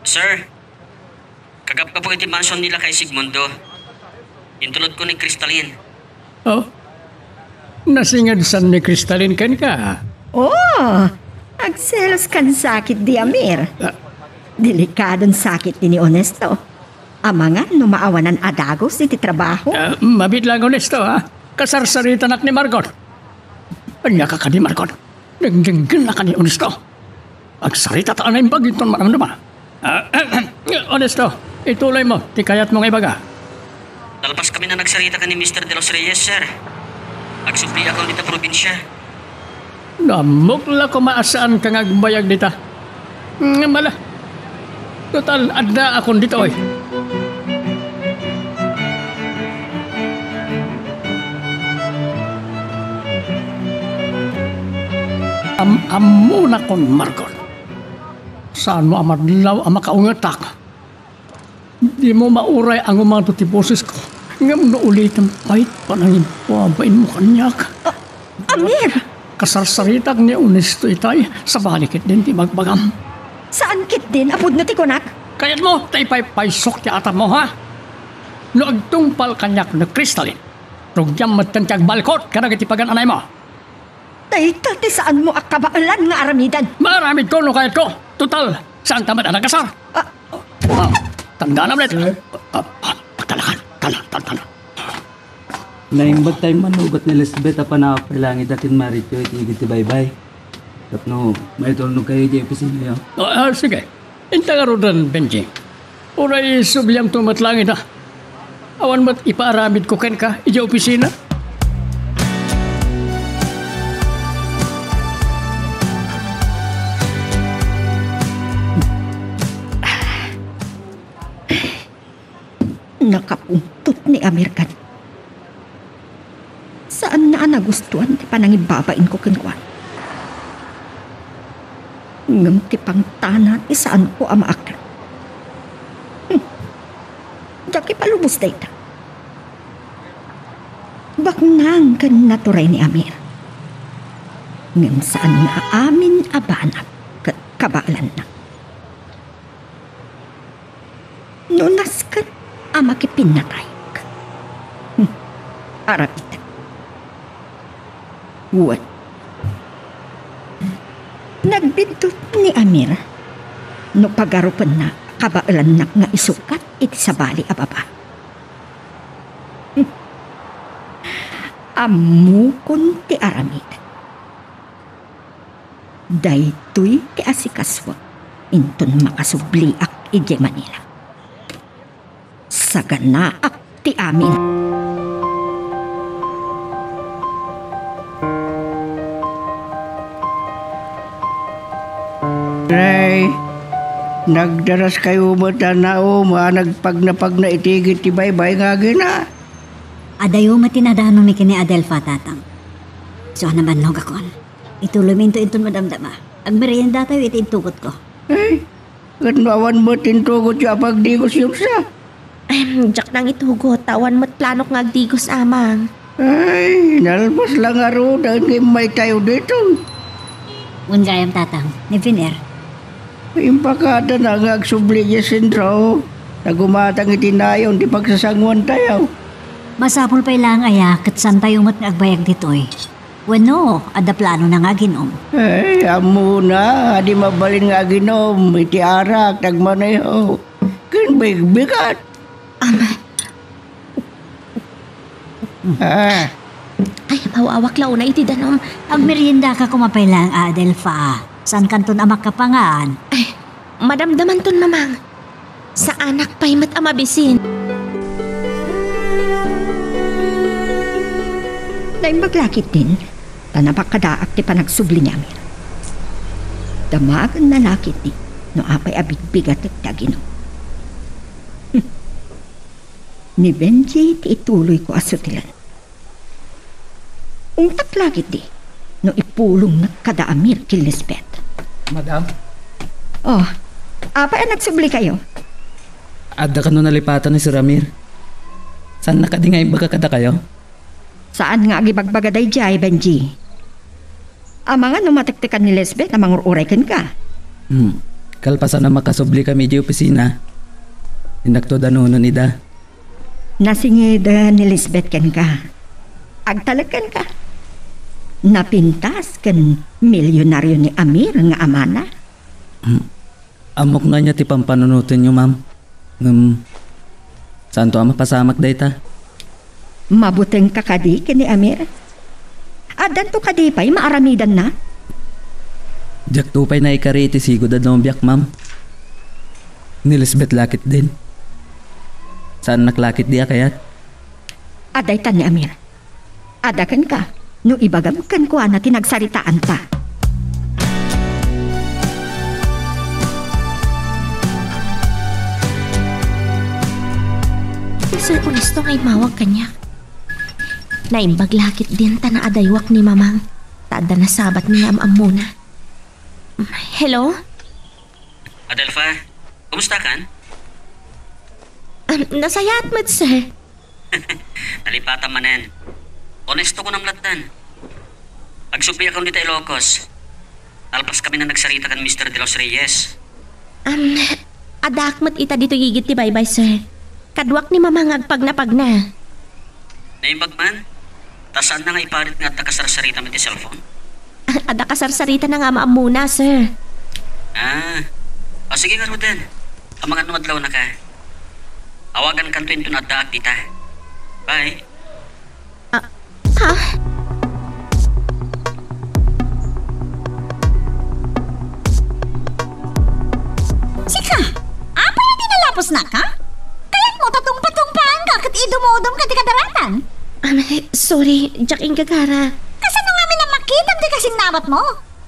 Sir, kagapgapo iti mansion ni Lakay Sigmundo. Intulodko ni Cristalin. Oh? Nasingadsan ni Cristalin kenka? Oh, agselos kan sakit di Amir. Ah. Delikadon sakit ti ni Onesto. Amangan no maawanan a dagus iti trabaho. Ah, mabiit lang, Onesto, ha? Kasarsaritanak ni Margot. Ania ka kadi, Margot? Dengdenggennak ni Onesto. Agsarita ta a naimbag inton madamdama. Ah, Onesto, ituloy mo ti kayatmo nga ibaga. Nalpas kami na nagsarita ken ni Mister De Los Reyes, sir. Agsubliakon dita probinsia. Nammok la koma a saanka nga agbayag dita. Ngem ala. Total, addaakon ditoy. Am-, ammonakon, Margot. Saanmo a madlaw a makaungetak? Dimo mauray a ngumato ti bosesko. Ngem no ulitem pay ti panangibbabainmo kaniak. Ah, Amir! Kasarsaritak ni Onesto itay, sabali ketdin ti ibagbagam. Saan ketdin a pudno ti kunak? Kayatmo ta ipaypaysok ti atapmo, ha? No agtungpal kaniak ni Cristalin, rugiam metten ti agbalkot kadagiti pagan-anaymo. Dayta ti saanmo a kabaelan nga aramiden. Maaramidko no kayatko. Total, saanta met a nagkasar. Ah. Ah, tandanam, Ned. Sir? Ah, ah, pagtalakan. Tala, tala, tala. Naimbag tayo manugot ni Lisbeth a panapay langit akin marito iti igid ti baybay. Tapno, maitulnog kayo di opisina yo. Ah, ah, sige. Inta ngaruden, Benji. Uray subliamto met langit, ah. Awan met ipaaramidko kenka idiay opisina. Nakapuntot ni Amir kadi. Saanna a nagustuan ti panangibabainko kenkuana. Ngem ti pangtana ti saanko a maakkan. Hmm. Diak ipalubos dayta. Baknang ken naturay ni Amir. Ngem saan nga amin a banag ket kabaelanna. No nasken a makipinnatayek. Hmm, aramidek. Wen. Nagbiddut ni Amir no pagarupenna a kabaelannak nga isukat iti sabali a baba. Hmm. Ammokon ti aramidek. Daytoy ti asikasuak inton makasubliak idiay Manila. Saganaak ti amin. Nay, nagdaraskayo met a nauma a nagpagnapagna iti igid ti baybay nga agina. Adayo met ti nadanomi ken ni Adelfa, Tatang. Isu a nabannogakon. Ituloymi inton madamdama. Agmeriendatayo iti intugotko. Ay, ket no awan met intugotyo a pagdigosyo sa? Em, diak nangitugot, ta awan met planok nga agdigos, Amang. Ay, nalpas la ngaruden nga immaytayo ditoy. Wen gayam, Tatang, ni Viner. Impakadana nga agsubli idiay sentro. Ta gumatang iti nayon ti pagsasanguantayo. Masapul pay laeng aya ket saantayo met nga agbayag ditoy. Wenno, adda planona nga aginom? Ay, ammona a di mabalin nga aginom iti arak ti agmaneho ken bigbigat. Ama. Ah. Ay, mawawak la unay iti danum. Agmeriendaka koma pay laeng, Adelfa. Saankanton a makapangan? Ay, madamdamanton, Mamang. Saanak pay met a mabisin. Naimbag la ketdin, ta napakadaak ti panagsubli ni Amir. Damagenna la ketdi no apay a bigbigatek ti aginom. Hmm. Ni Benji ti ituloyko a sutilen. Ungtak la ketdi no ipulongnak kada Amir ken Lisbeth. Madam? Oh, apay a nagsublikayo? Adda kano nalipatan ni Sir Amir? Saanna kadi nga imbaga kadakayo? Saan nga agibagbaga daydiay, Benji. Amangan no matektekan ni Lisbeth a mangur-uray kenka. Hmm. Kalpasan a makasubli kami idiay opisina, innakto da nunon ida. Nasinged ni Lisbeth kenka. Agtalek kenka. Napintas ken milyonario ni Amir nga amana. Hmm. Ammok no ania ti pampanunotenyo, ma'am. Ngem, saanto a mapasamak dayta? Mabutengka kadi ken ni Amir? Addanto kadi pay maaramidanna? Diakto pay naikari iti sigud a nobiak, ma'am. Ni Lisbeth la ketdin. Saannak la ketdi a kayat. Adda ita ni Amir. Adda kenka, no ibagam kenkuana ti nagsaritaanta. Ni Sir Ernesto nga immawag kaniak. Naimbag la ketdin ta naadaywak ni Mamang, ta adda nasabat nga am-ammona. Hello? Adelfa, kumusta kan? Um, nasayaat met, sir. Nalipatan manen. Ernesto, kunam lattan. Agsubli a kano dita Ilocos. Nalpas kami nga nagsarita kan Mister De Los Reyes. Um, addaak met ita ditoy igid ti baybay, sir. Kaduak ni Mama nga agpagnapagna. Naimbag man? Ta saanna nga iparit nga adda kasarsaritana iti cellphone? Adda kasarsaritana nga am-ammona, sir. Ah. O, sige ngaruden. Amangan no madlawnaka. Awagankanto inton addaak dita. Bye. Ah, ha? Sika, apay a di nalapusnak, ha? Kayatmo ta tungpatumpaanka ket idumudom ka ti kadaratan? Um, sorry, diak inggagara. Kasano ngamin a makitam ti kasinabatmo?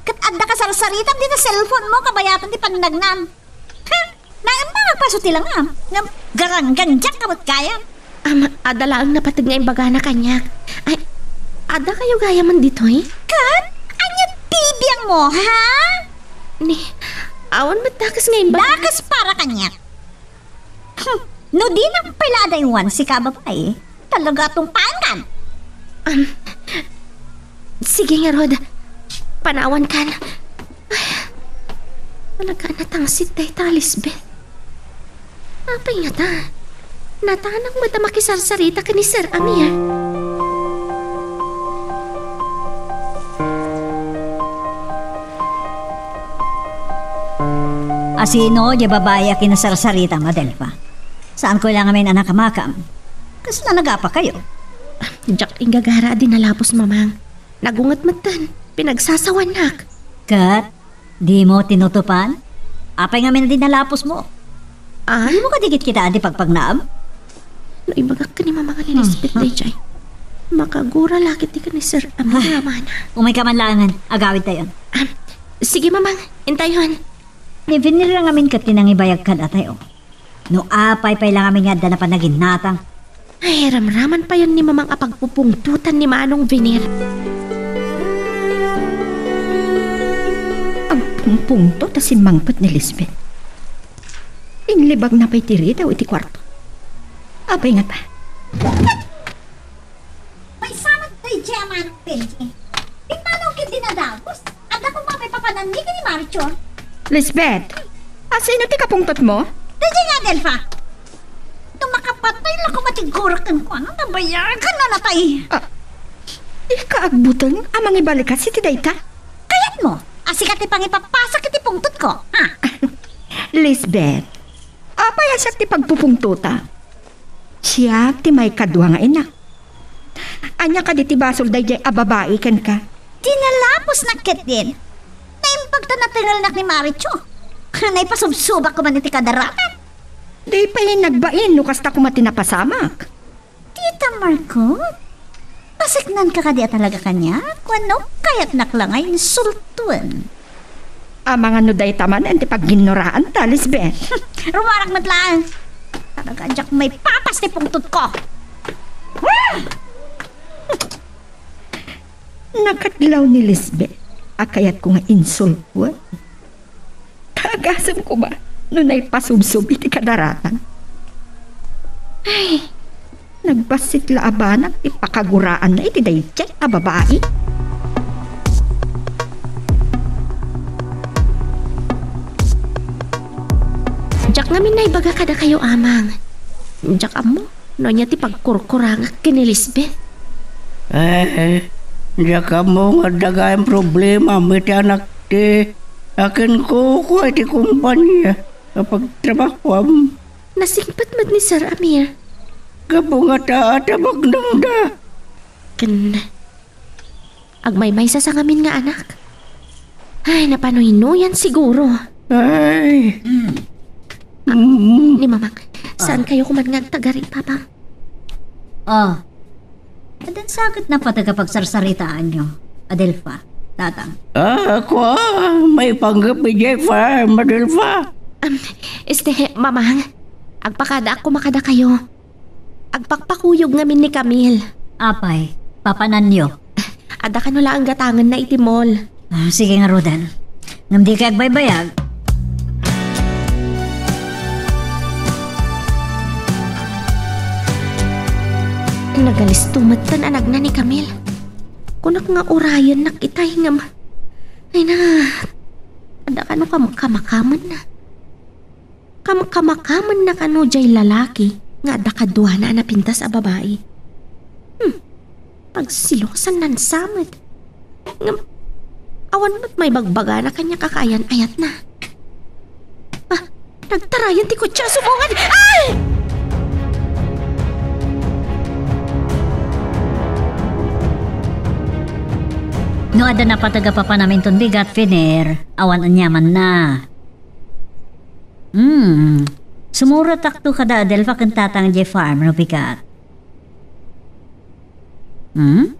Ket adda kasarsaritam dita cellphone-mo kabayatan ti pannagnam. Ha? Naemmangak paso ti langam. Ngem garanggandiak ka met gayam. Am, adda laeng napateg nga imbagana kaniak. Ay, adda kayo gayamen ditoy? Ket? Ania ti biangmo, ha? Ni, awan met dakes nga imbaga. Dakes para kaniak. Hmm, no dinak pay la adaywan, sika a babai, talaga a tungpaankan. Um, sige ngarud. Panawankan. Ay, talaga a natangsit dayta, Lisbeth. Apay ngata? Natanak met a makisarsarita ken ni Sir Amir. Asino diay babai a kinasarsaritam, Adelfa? Saanko la ngamin a nakamakam. Kasla nagapakayo? Diak inggagara a di nalapos, Mamang. Nagunget metten. Pinagsasawannak. Ket dimo tinutupan? Apay ngamin a di nalapos mo? Ah? Dimo kadi kitkitaan ti pagpagnaam? No ibagak ken ni Mamang a ni Lisbeth daydiay, makagura la ketdi ken ni Sir Amir a amana. Umayka man laengen. Agawidtayon. Ah, sige, Mamang. Intayon. Ni Venera ngamin ket ti nangibayag kadatayo. No apay pay la ngamin nga adda napanaginnatang. Ay, ramraman payen ni Mamang a pagpupungtotan ni Manong Venera. Agpungpungtot a simmangpet ni Lisbeth. Inlibagna pay ti ridaw iti kuarto. Apay ngata? Maysa met daydiay a Manong Benji. Pimmanaw ketdi nadagus. Adda koma pay papananmi ken ni Marichor. Lisbeth, asino ti kapungtotmo? Daydiay nga Adelfa. No makapatay la koma ti gura kenkuana, nabayagan na natay. Ah, dika agbuteng a mangibalikas iti dayta? Kayatmo a sika ti pangipapasak iti pungtotko, ha? Lisbeth, apay a siak ti pagpupungtota? Siak ti maikadua nga ina. Ania kadi ti basol daydiay a babai kenka? Di nalapos na ketdin. Naimbag ta natengelnak ni Maricho. Naipasubsubak koma iti kadaratan. Di pay nagbain no kasta koma ti napasamak. Tita Margot, paseknanka kadi a talaga kaniak? Wenno kayatnak la nga insultoen? Amangan no dayta manen ti pagginnoraanta, Lisbeth. Rumarak met laeng. Talaga, diak maipapas ti pungtotko. Nakadlaw ni Lisbeth a kayatko nga insultoen. Tagasem koma no naipasubsob iti kadaratan. Ay, nagbassit la a banag ti pakaguraanna iti daydiay a babai. Ngamin naibaga kadakayo, Amang. Diak ammo no ania ti pagkurkurangak ken ni Lisbeth. Eh, diak ammo nga adda gayam problemam iti anakti. Akin kukua iti kompania a pagtrabahuam. Nasingpet met ni Sir Amir. Gapu nga ta tabaknangda. Ken agmaymaysa sa ngamin nga anak. Ay, napanuynoyan siguro. Ay. Mm. Ni Mamang, saan kayo kuman nga agtagari, Papa? Ah. Addan sa ket napateg a pagsarsaritaanyo, Adelfa, Tatang. Ah, kua, maipanggep idiay farm, Adelfa. Um, este, Mamang, agpakadaak koma kadakayo. Agpakpakuyog ngamin ni Camille. Apay, papananyo? Adda kano laeng gatangenna iti mall. Ah, sige ngaruden. Ngem dikay agbaybayag. Nagalisto metten a nagna ni Camille. Kunak nga urayennak itay ngem, ay na, adda kano kam-, kamakamenna. Kamkamakamenna kano diay lalaki nga adda kaduana a napintas a babai. Hmm, pagsilosan nan samet. Ngem, awan met maibagbagana kaniak a kaayan-ayatna. Ah, nagtarayan ti kotse a subongan! Ay! No adda napateg a papanam inton bigat, Finer, awan aniamanna. Hmm. Sumurotakto kada Adelfa ken Tatang idiay farm no bigat. Hmm?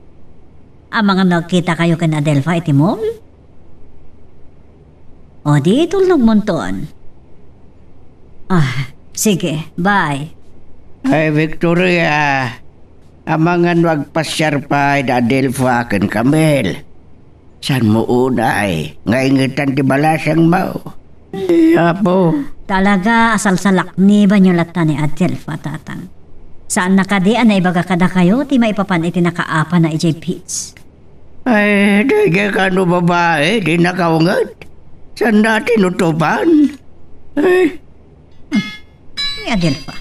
Amangan no agkitakayo ken Adelfa iti mall? O di, tulnogmonton. Ah, sige, bye. Ay, Victoria. Amangan no agpasiar pay da Adelfa ken Camille. Saanmo unay nga ingetan ti balasangmo? Ay, Apo. Talaga a salsalaknibanyo latta ni Adelfa, Tatang. Saanna kadi a naibaga kadakayo ti maipapan iti nakaapana idiay beach? Ay, daydiay kano babai ti nakaunget. Saanna tinutopan? Ay. Hmm. Ni Adelfa.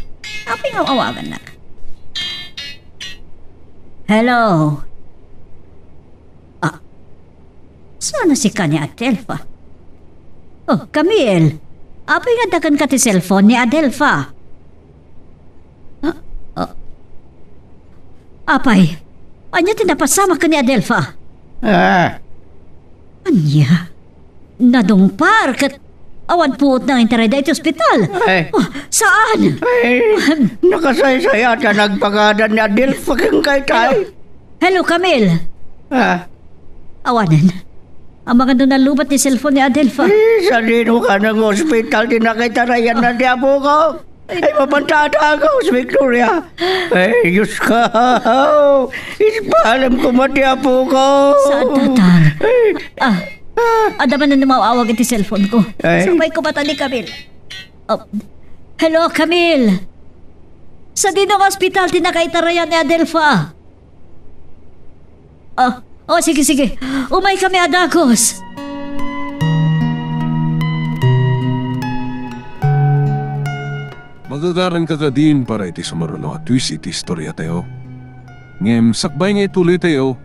Apay nga awagannak? Hello? Ah, saan a sika ni Adelfa? Oh, Camille, apay nga adda kenka ti cellphone ni Adelfa? Ah, ah. Apay, ania ti napasamak ken ni Adelfa? Ah. Ania? Nadungpar ket awan puotna nga intarayda iti ospital. Ay. Oh, saan? Ay, nakasaysayat a nagpagadan ni Adelfa kenka itay. Hello, Camille. Ah. Awanen. Amangan no nalubat ti cellphone ni Adelfa. Ay, sadino kano nga ospital ti nakaitarayanna ti apok? Ay, mapanta a dagus, Victoria. Ay, Diyos ko. Ipaalam koma ti apok. Saan, Tatang? Ay. Ah, adda manen no maawag iti cellphone ko. Ay. Sabay ko matali, Camille. Oh, hello, Camille. Sadino nga ospital ti nakaitarayan ni Adelfa? Ah, oh, sige, sige. Umaykami a dagus. Magagaranka kadin para iti sumaruno a twist iti istoriatayo. Ngem sakbay nga ituloytayo,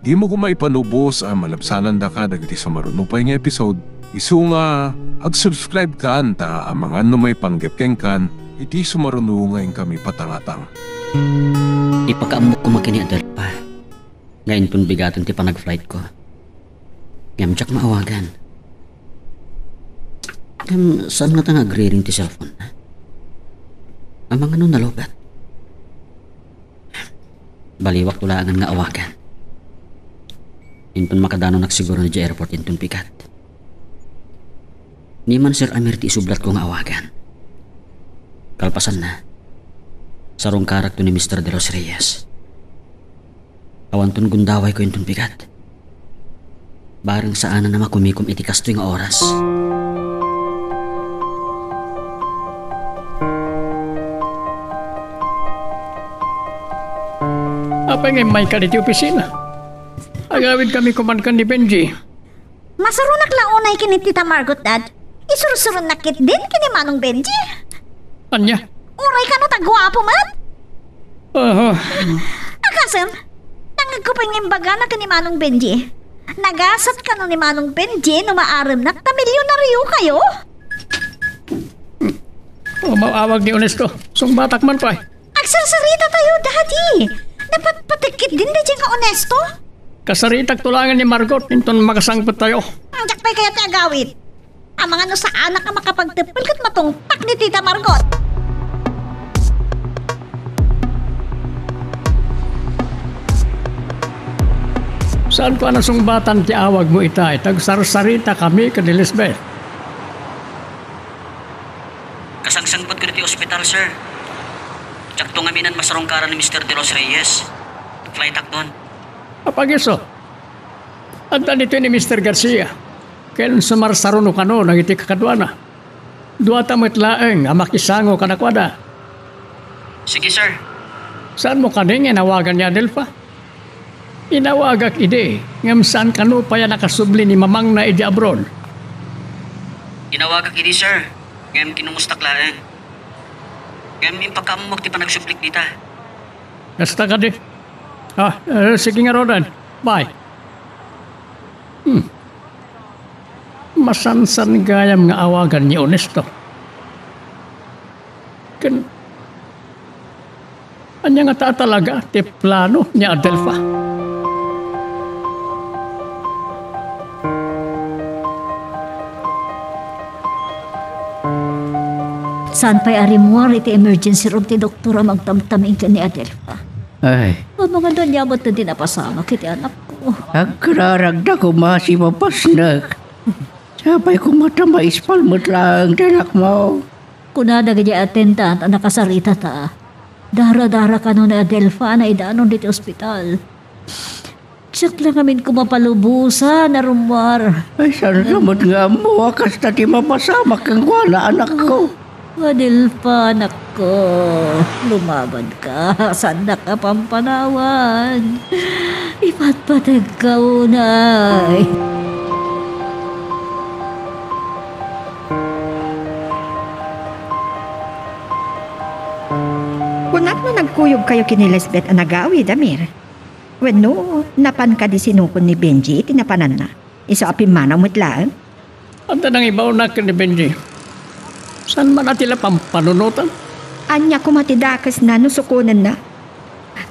dimo koma ipanubos a malabsanandaka dagiti sumaruno pay nga episode, isu nga ag-subscribe kan ta amangan no maipanggep kenkan iti sumaruno nga inkami patangatang. Ipakaammo koma ken ni Adelfa nga inton bigaten ti panag-flight ko. Ngem diak maawagan. Ngem saan ngata nga agriring ti cellphone na? Amangan no nalubat? Baliwakto laengen nga awagan. Inton makadanonak siguro idiay airport inton bigat. Ni man Sir Amir ti isublatko nga awagan. Kalpasanna, sarungkarakto ni Mister De Los Reyes. Awanton gundawayko inton bigat. Bareng saanen a makumikom iti kastoy nga oras. Apay nga immayka ditoy opisina? Agawidkami koman ken ni Benji. Masuronak la unay ken ni Tita Margot, Dad. Isursuronnak ketdin ken ni Manong Benji. Ania? Uray kano ta guapo met? Aha. Akasen, nangngegko pay nga imbagana ken ni Manong Benji. Nagasat kano ni Manong Benji no maaremnak ta milyonaryo kayo? O, maawag ni Onesto. Sungbatak man pay. Agsarsarita tayo, Daddy. Napatpatekkit din daydiay nga Onesto. Kasaritak to laengen ni Margot, inton makasangpet tayo. Ang diak pay kayat ti agawid. Amangan no saanak a makapagteppel ket matungpak ni Tita Margot. Saanko a nasungbatan ti awagmo itay, ta agsarsaritakami ken ni Lisbeth. Kasangsangpetko ditoy ospital, sir. Diakto ngamin a masarungkaran ni Mister De Los Reyes. Flightakton. Apagiso. Adda ditoy ni Mister Garcia. Ken sumarsaruno kano dagiti kakaduana. Duata met laeng a makisango kadakuada. Sige, sir. Saanmo kadi nga inawagan ni Adelfa? Inawagak idi, ngem saan kano pay a nakasubli ni mamangna idi abroad? Inawagak idi, sir, ngem kinumustak laeng. Ngem impakaammok ti panagsublik dita. Kasta kadi. Ah, eh, sige ngaruden. Bye. Hmm. Masansan gayam nga awagan ni Onesto. Ken, ania ngata a talaga ti plano ni Adelfa? Saan pay a rimmuar iti emergency room ti doktor a mangtamtamin ken ni Adelfa. Ay. Amangan ania met ti napasamak iti anakko. Agraragda koma a sipapasnek. Sapay koma ta maispal met laeng ti anakmo. Kuna dagiti attendant a nakasaritata, daradara kano ni Adelfa a naidanon ditoy ospital. Siak la ngamin koma palubosan a rummuar. Ay, saan ka met nga ammo a kasta ti mapasamak kenkuana, anakko? Adelfa, anakko, lumabanka. Saannak a pampanawan. Ipatpategka unay. Kunak no nagkuyogkayo ken ni Lisbeth a nagawid, Amir? Wenno, napan kadi sinukon ni Benji iti napananna? Isu a pimmanaw met laeng? Adda nangibawnak ken ni Benji. Saan man a ti la pampanunotan? Ania koma ti dakesna no sukonenna?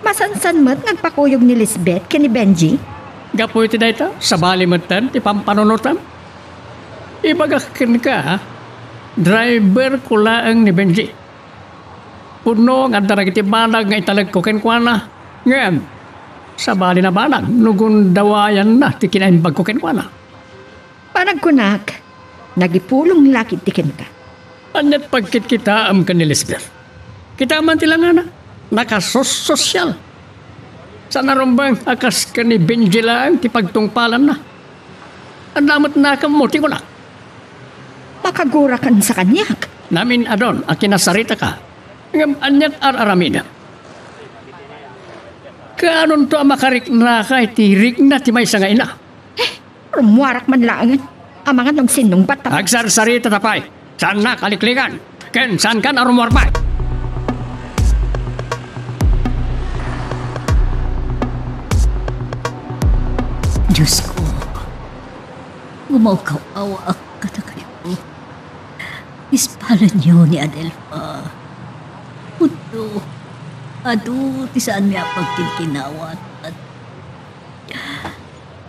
Masansan met nga agpakuyog ni Lisbeth ken ni Benji? Gapu iti dayta, sabali metten ti pampanunotam. Ibagak kenka, driverko laeng ni Benji. Pudno nga adda dagiti banag nga italekko kenkuana, ngem sabali a banag no gundawayanna ti kinaimbagko kenkuana. Panagkunak, nagipulong la ketdi kenka. Ania't pagkitkitaem ken ni Lisbeth? Kitaem man ti langana, nakasososyal. Saan a rumbeng a kas ken ni Benji laeng ti pagtungpalanna. Adda met nakemmo ti kunak. Makagurakansa kaniak. Namin-adon a kinasaritaka, ngem ania't ar-aramidem? Kaanonto a makariknaka iti rikna ti maysa nga ina? Eh, rummuarak man laengen. Amangan no agsinnungbatta. Agsarsarita ta pay. Saannak a liklikan. Ken saankan a rummuar pay. Diosko, gumawkaw-awaak kadakayo. Ispalenyo ni Adelfa. Pudno, adu ti saanmi a pagkinkinawa.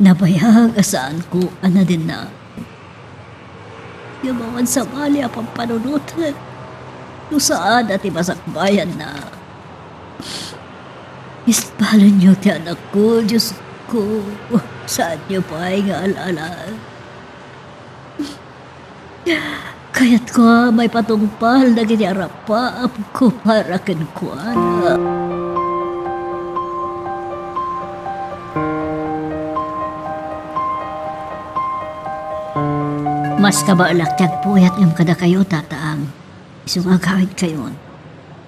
Nabayag a saanko a nadinna. Ngem awan sabali a pampanunoten no saan a ti masakbayanna. Ispalenyo ti anakko, Diosko. Saanyo pay nga al-alaen. Kayatko a maipatungpal dagiti arapaapko para kenkuana. Mas kabaelak ti agpuyat ngem kadakayo, tataang. Isu nga agawidkayon,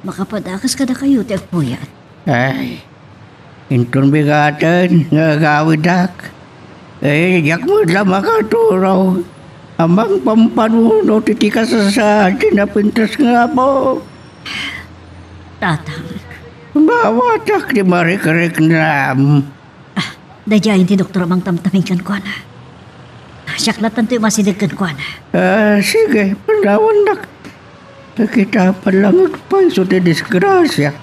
makapadakes kadakayo ti agpuyat. Ay, inton bigaten nga agawidak, eh, diak met la makaturog a mangpampanunot iti kasasaad ti napintas nga Apo. Tatang. Bawatak ti marikriknam. Ah, daydiay ti doktor a mangtamtamin kenkuana. Siak latta ti umasideg kenkuana. Ah, sige, panawannak. Nakita pa lang agpayso ti disgrasia.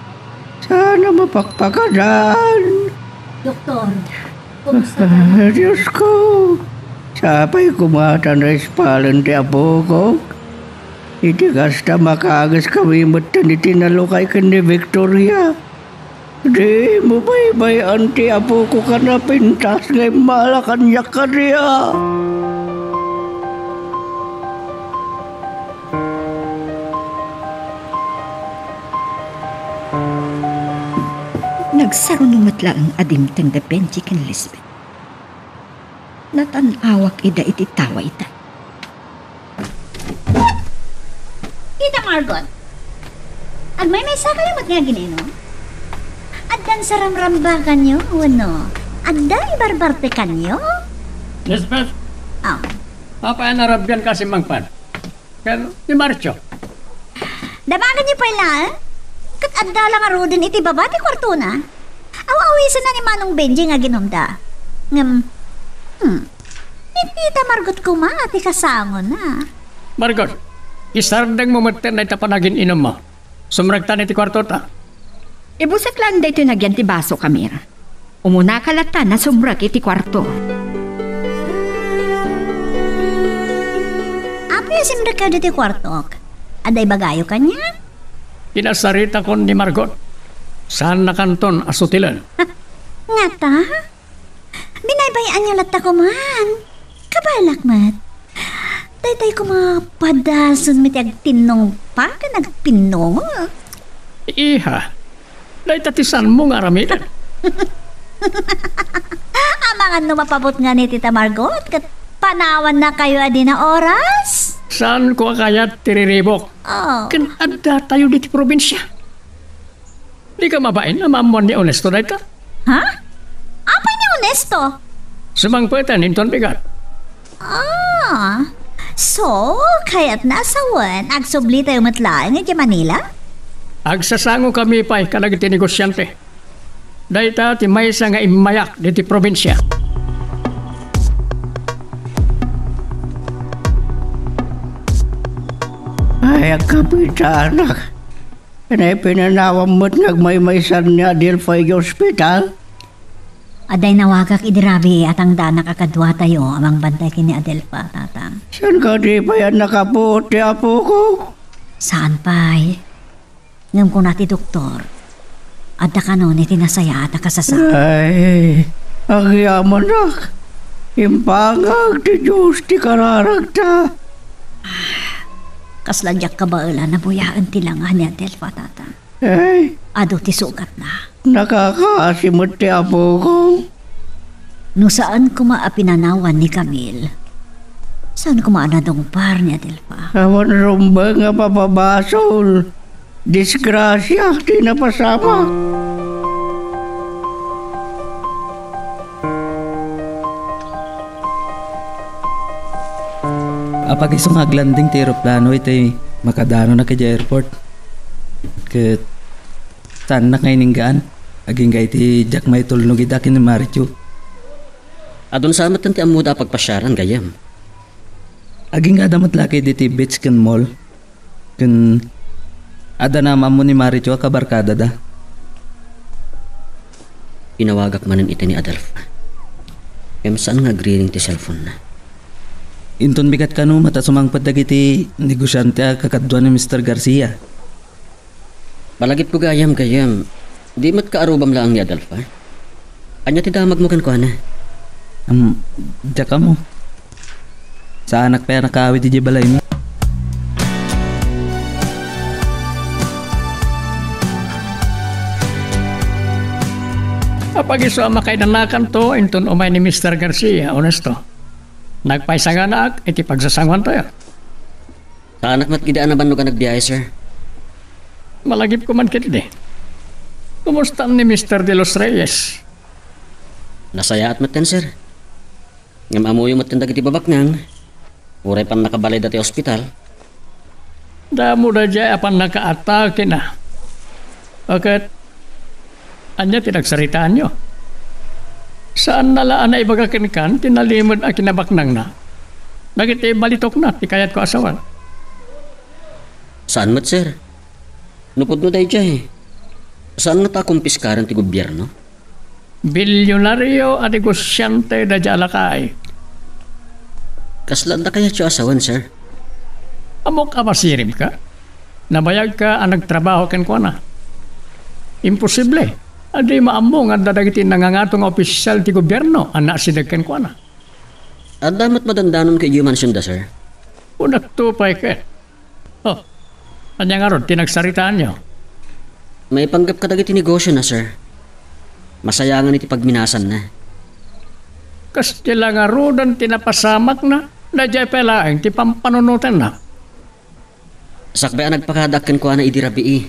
Saan a mapakpakadan. Doktor, kumusta ka? Ah, Diyos ko, sapay koma ta naispalen ti apokok. Iti kasta, makaagaskami metten iti nalukay ken ni Victoria. Dimo baybay-an ti apoko a napintas nga immala kaniak kadi a. Nagsaruno met laeng a dimteng da Benji ken Lisbeth. Natan-awak ida iti tawayda. Tita Margot, agmaymaysa kayo met nga agininum? Addan saramrambakanyo wenno adda ibarbartekanyo? Lisbeth! Ah. Apay a narabian ka a simmangpet? Ken ni Marcio? Damagenyo pay laeng? Ket adda la ngaruden iti baba ti kuartona. Aw-awisenna ni Manong Benji nga aginumda. Ngem, hmm, ni Tita Margot koma ti kasangona. Margot, isardengmo metten dayta panagin-inummo. Sumrektan iti kuartota. Ibusek laeng daytoy nagyan ti baso, Camille. Umunaka latta a sumrek iti kuarto. Apay a simrekkayo ditoy kuartok? Adda ibagayo kaniak? Kinasaritakon ni Margot. Saannakanton a sutilen. Ha? Ngata? Binaybay-anyo latta koman. Kabaelak met. Daytay koma padason met ti agtinnongpa ken agpinnongol. Iha, dayta ti saanmo nga aramiden. Amangan no mapabutngan ni Tita Margot ket panawannakayo a dina oras? Saanko a kayat ti riribuk. Oh. Ken addatayo ditoy probinsia. Dika mabain a maammuan ni Ernesto dayta? Ha? Apay ni Ernesto? Sumangpeten inton bigat. Ah, so, kayatna a sawen, agsublitayo met laeng idiay Manila? Agsasangokami pay kadagiti negosiante. Dayta ti maysa nga immayak ditoy probinsia. Ay, agkapitanak. Ania, pinanawam met nga agmaymaysan ni Adelfa idiay ospital? Adda inawagak idi rabii a tangdanak a kaduatayo a mangbantay ken ni Adelfa, Tatang. Saan kadi pay a nakapuot ti apoko? Saan pay. Ngem kuna ti doktor, adda kanon iti nasayaat a kasasao. Ay, agyamanak. Impangag ti Dios ti kararagta. Kasla diak kabaelan a buyaen ti langa ni Adelfa, Tatang. Ay. Adu ti sugatna. Nakakaasi met ti apoko. No saan koma a pinanawan ni Camille, saan koma a nadungpar ni Adelfa? Awan rumbeng a mapabasol. Disgrasia ti napasamak. Apag-isu nga aglanding ti eroplano iti makadanona idiay airport. Ket saannak nga ininggaan. Agingga iti diak maitulnog ida ken ni Mario. Adun sa met ti ammoda a pagpasiaran, gayyem. Aginggada met la ket iti beach ken mall. Ken adda naam-ammo ni Mario a kabarkadada. Inawagak manen iti ni Adelfa. Ngem saan nga agriring ti cellphone-na. Inton bigat kano met a sumangpet dagiti negosiante a kakaduan ni Mister Garcia. Malagipko gayam, gayyem. Di met kaarrubam laeng ni Adelfa? Ania ti damagmo kenkuana? Am, diak ammo. Saanak pay a nakaawid idiay balaymi. Apag-isu a makainanakanto inton umay ni Mister Garcia, Ernesto. Nagpaysa nga naak iti pagsasangoantayo. Saanak met idi a nabannog a nagbiahe, sir. Malagipko man ketdi. Kumusta ni Mister De Los Reyes? Nasayaat metten, sir. Ngem ammoyo metten dagiti babaknang, uray pannakabalayda ti ospital. Damo daydiay a pannakaatakena. Ket ania ti nagsaritaanyo? Saanna la a naibaga kenka ti nalimed a kinabaknangna dagiti balitokna ti kayatko a sawen. Saan met, sir. Nupudno daydiay. Saan ngata a kumpiskaren ti gobierno? Bilyonario a negosiante daydiay a lakay. Kasla adda kayatyo a sawen, sir? Ammok a masiribka. Nabayagka a nagtrabaho kenkuana. Imposible a di maammo nga adda dagiti nangangato nga opisyal ti gobierno a naasideg kenkuana. Adda met madandanon ket idiay mansionda, sir. Kunakto pay ket. Oh, ania ngarud ti nagsaritaanyo? Maipanggep kadagiti negosiona, sir. Masayangan iti pagminasanna. Kasta la ngaruden ti napasamakna, daydiay pay laeng ti pampanunotenna. Sakbay a nagpakadaak kenkuana idi rabii,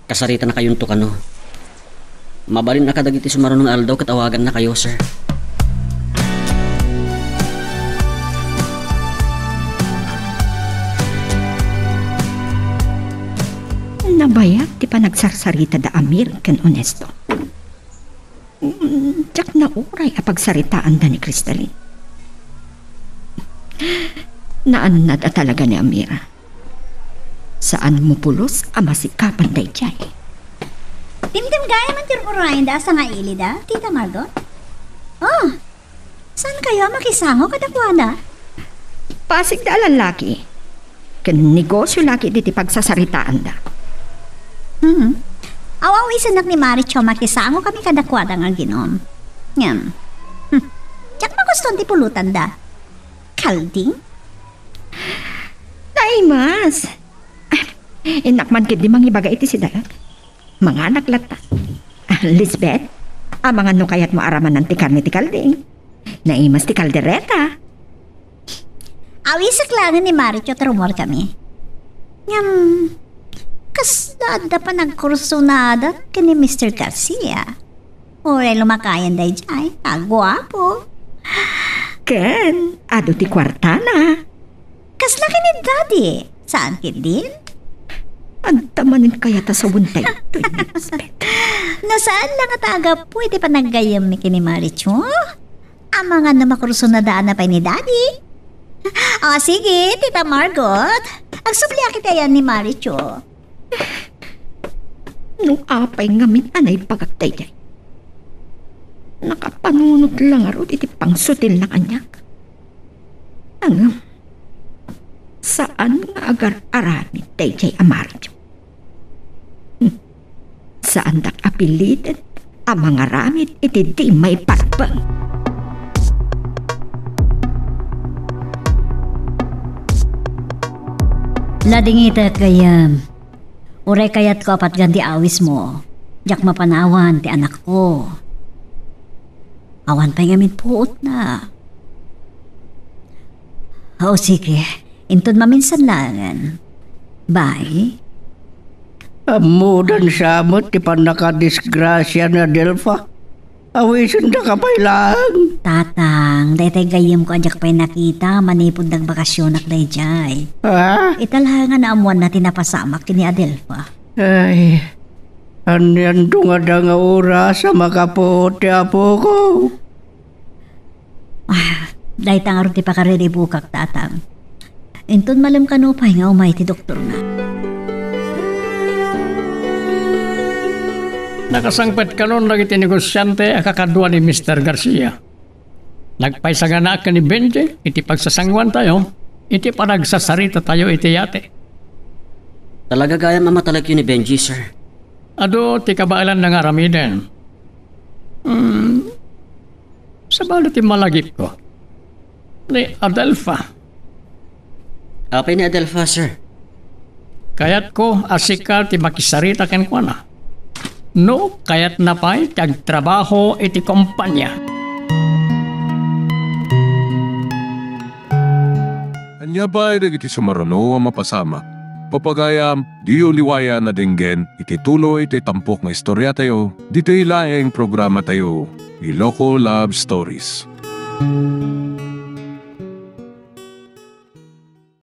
kasaritanakayonto kano. Mabalin a kadagiti sumaruno nga aldaw ket awagannakayo, sir. Nabayag ti panagsarsarita da Amir ken Honesto. Mm, diak nauray a pagsaritaanda ni Crystalline. Naannad a talaga ni Amir. Saan mo pulos a masikapan daydiay. Dimdem gayam ti ur-urayenda a sangailida, Tita Margot? Oh, saan kayo a makisango kadakuada? Pasigda a lallaki. Ken negosio la ketdi ti pagsasaritaanda. Hmm. Aw-awisennak ni Maricho a makisango kami kadakuada nga aginom. Ngem, hmm, diak magustuan ti pulotanda. Kalding? Naimas. Innak man ketdi mangibaga iti sidara. Manganak latta. Ah, Lisbeth, amangan no kayatmo aramanan ti karne ti kalding. Naimas ti kaldereta. Awisek laengen ni Maricho ta rummuar kami. Ngem, kasla adda panagkursunada ken ni Mister Garcia. Uray lumakayan daydiay, aguapo. Ken, adu ti kuartana. Kasla ken ni Daddy, saan ketdin? Adda manen kayat a sawen daytoy ni Lisbeth. No saan la ngata a gapu iti panaggayyemmi ken ni Maricho? Amangan no makursunadaan pay ni Daddy. O, sige, Tita Margot. Agsubliak iti ayan ni Maricho. No apay ngamin a naibagak daydiay. Nakapanunot la ngarud iti pangsutilna kaniak. Ngem, saan nga agar-aramid daydiay a Maricho. Hmm. Saandak a piliten a mangaramid iti di maipagbeng. Ladingitek, gayyem. Uray kayatko a patgan ti awismo, diak mapanawan ti anakko. Awan pay ngamin puotna. O, sige. Inton maminsan laengen. Bye. Ammodan siya met ti pannakadisgrasia ni Adelfa. Awisendaka pay laeng. Tatang, daytay gayyemko a diak pay nakita manipud nagbakasionak daydiay. Ha? Ita la nga naammoanna ti napasamak ken ni Adelfa. Ay, anian dungada nga oras a makapuot ti apoko? Ah, dayta ngarud ti pakariribukak, Tatang. Inton malem kano pay nga umay ti doktorna. Nakasangpet kanon dagiti negosiante a kakadua ni Mister Garcia. Nagpaysa nganaak ken ni Benji iti pagsasanguantayo iti panagsasaritatayo iti yate. Talaga gayam a matalekyo ni Benji, sir. Adu ti kabaelanna nga aramiden. Hmm, sabali ti malagipko. Ni Adelfa. Apay ni Adelfa, sir? Kayatko a sika ti makisarita kenkuana. No kayatna pay ti agtrabaho iti kompania. Ania pay dagiti sumaruno a mapasamak? Pagayam, diyo liwayan a denggen iti tuloy ti tampok nga istoriatayo, ditoy laeng programatayo, Iloko Love Stories.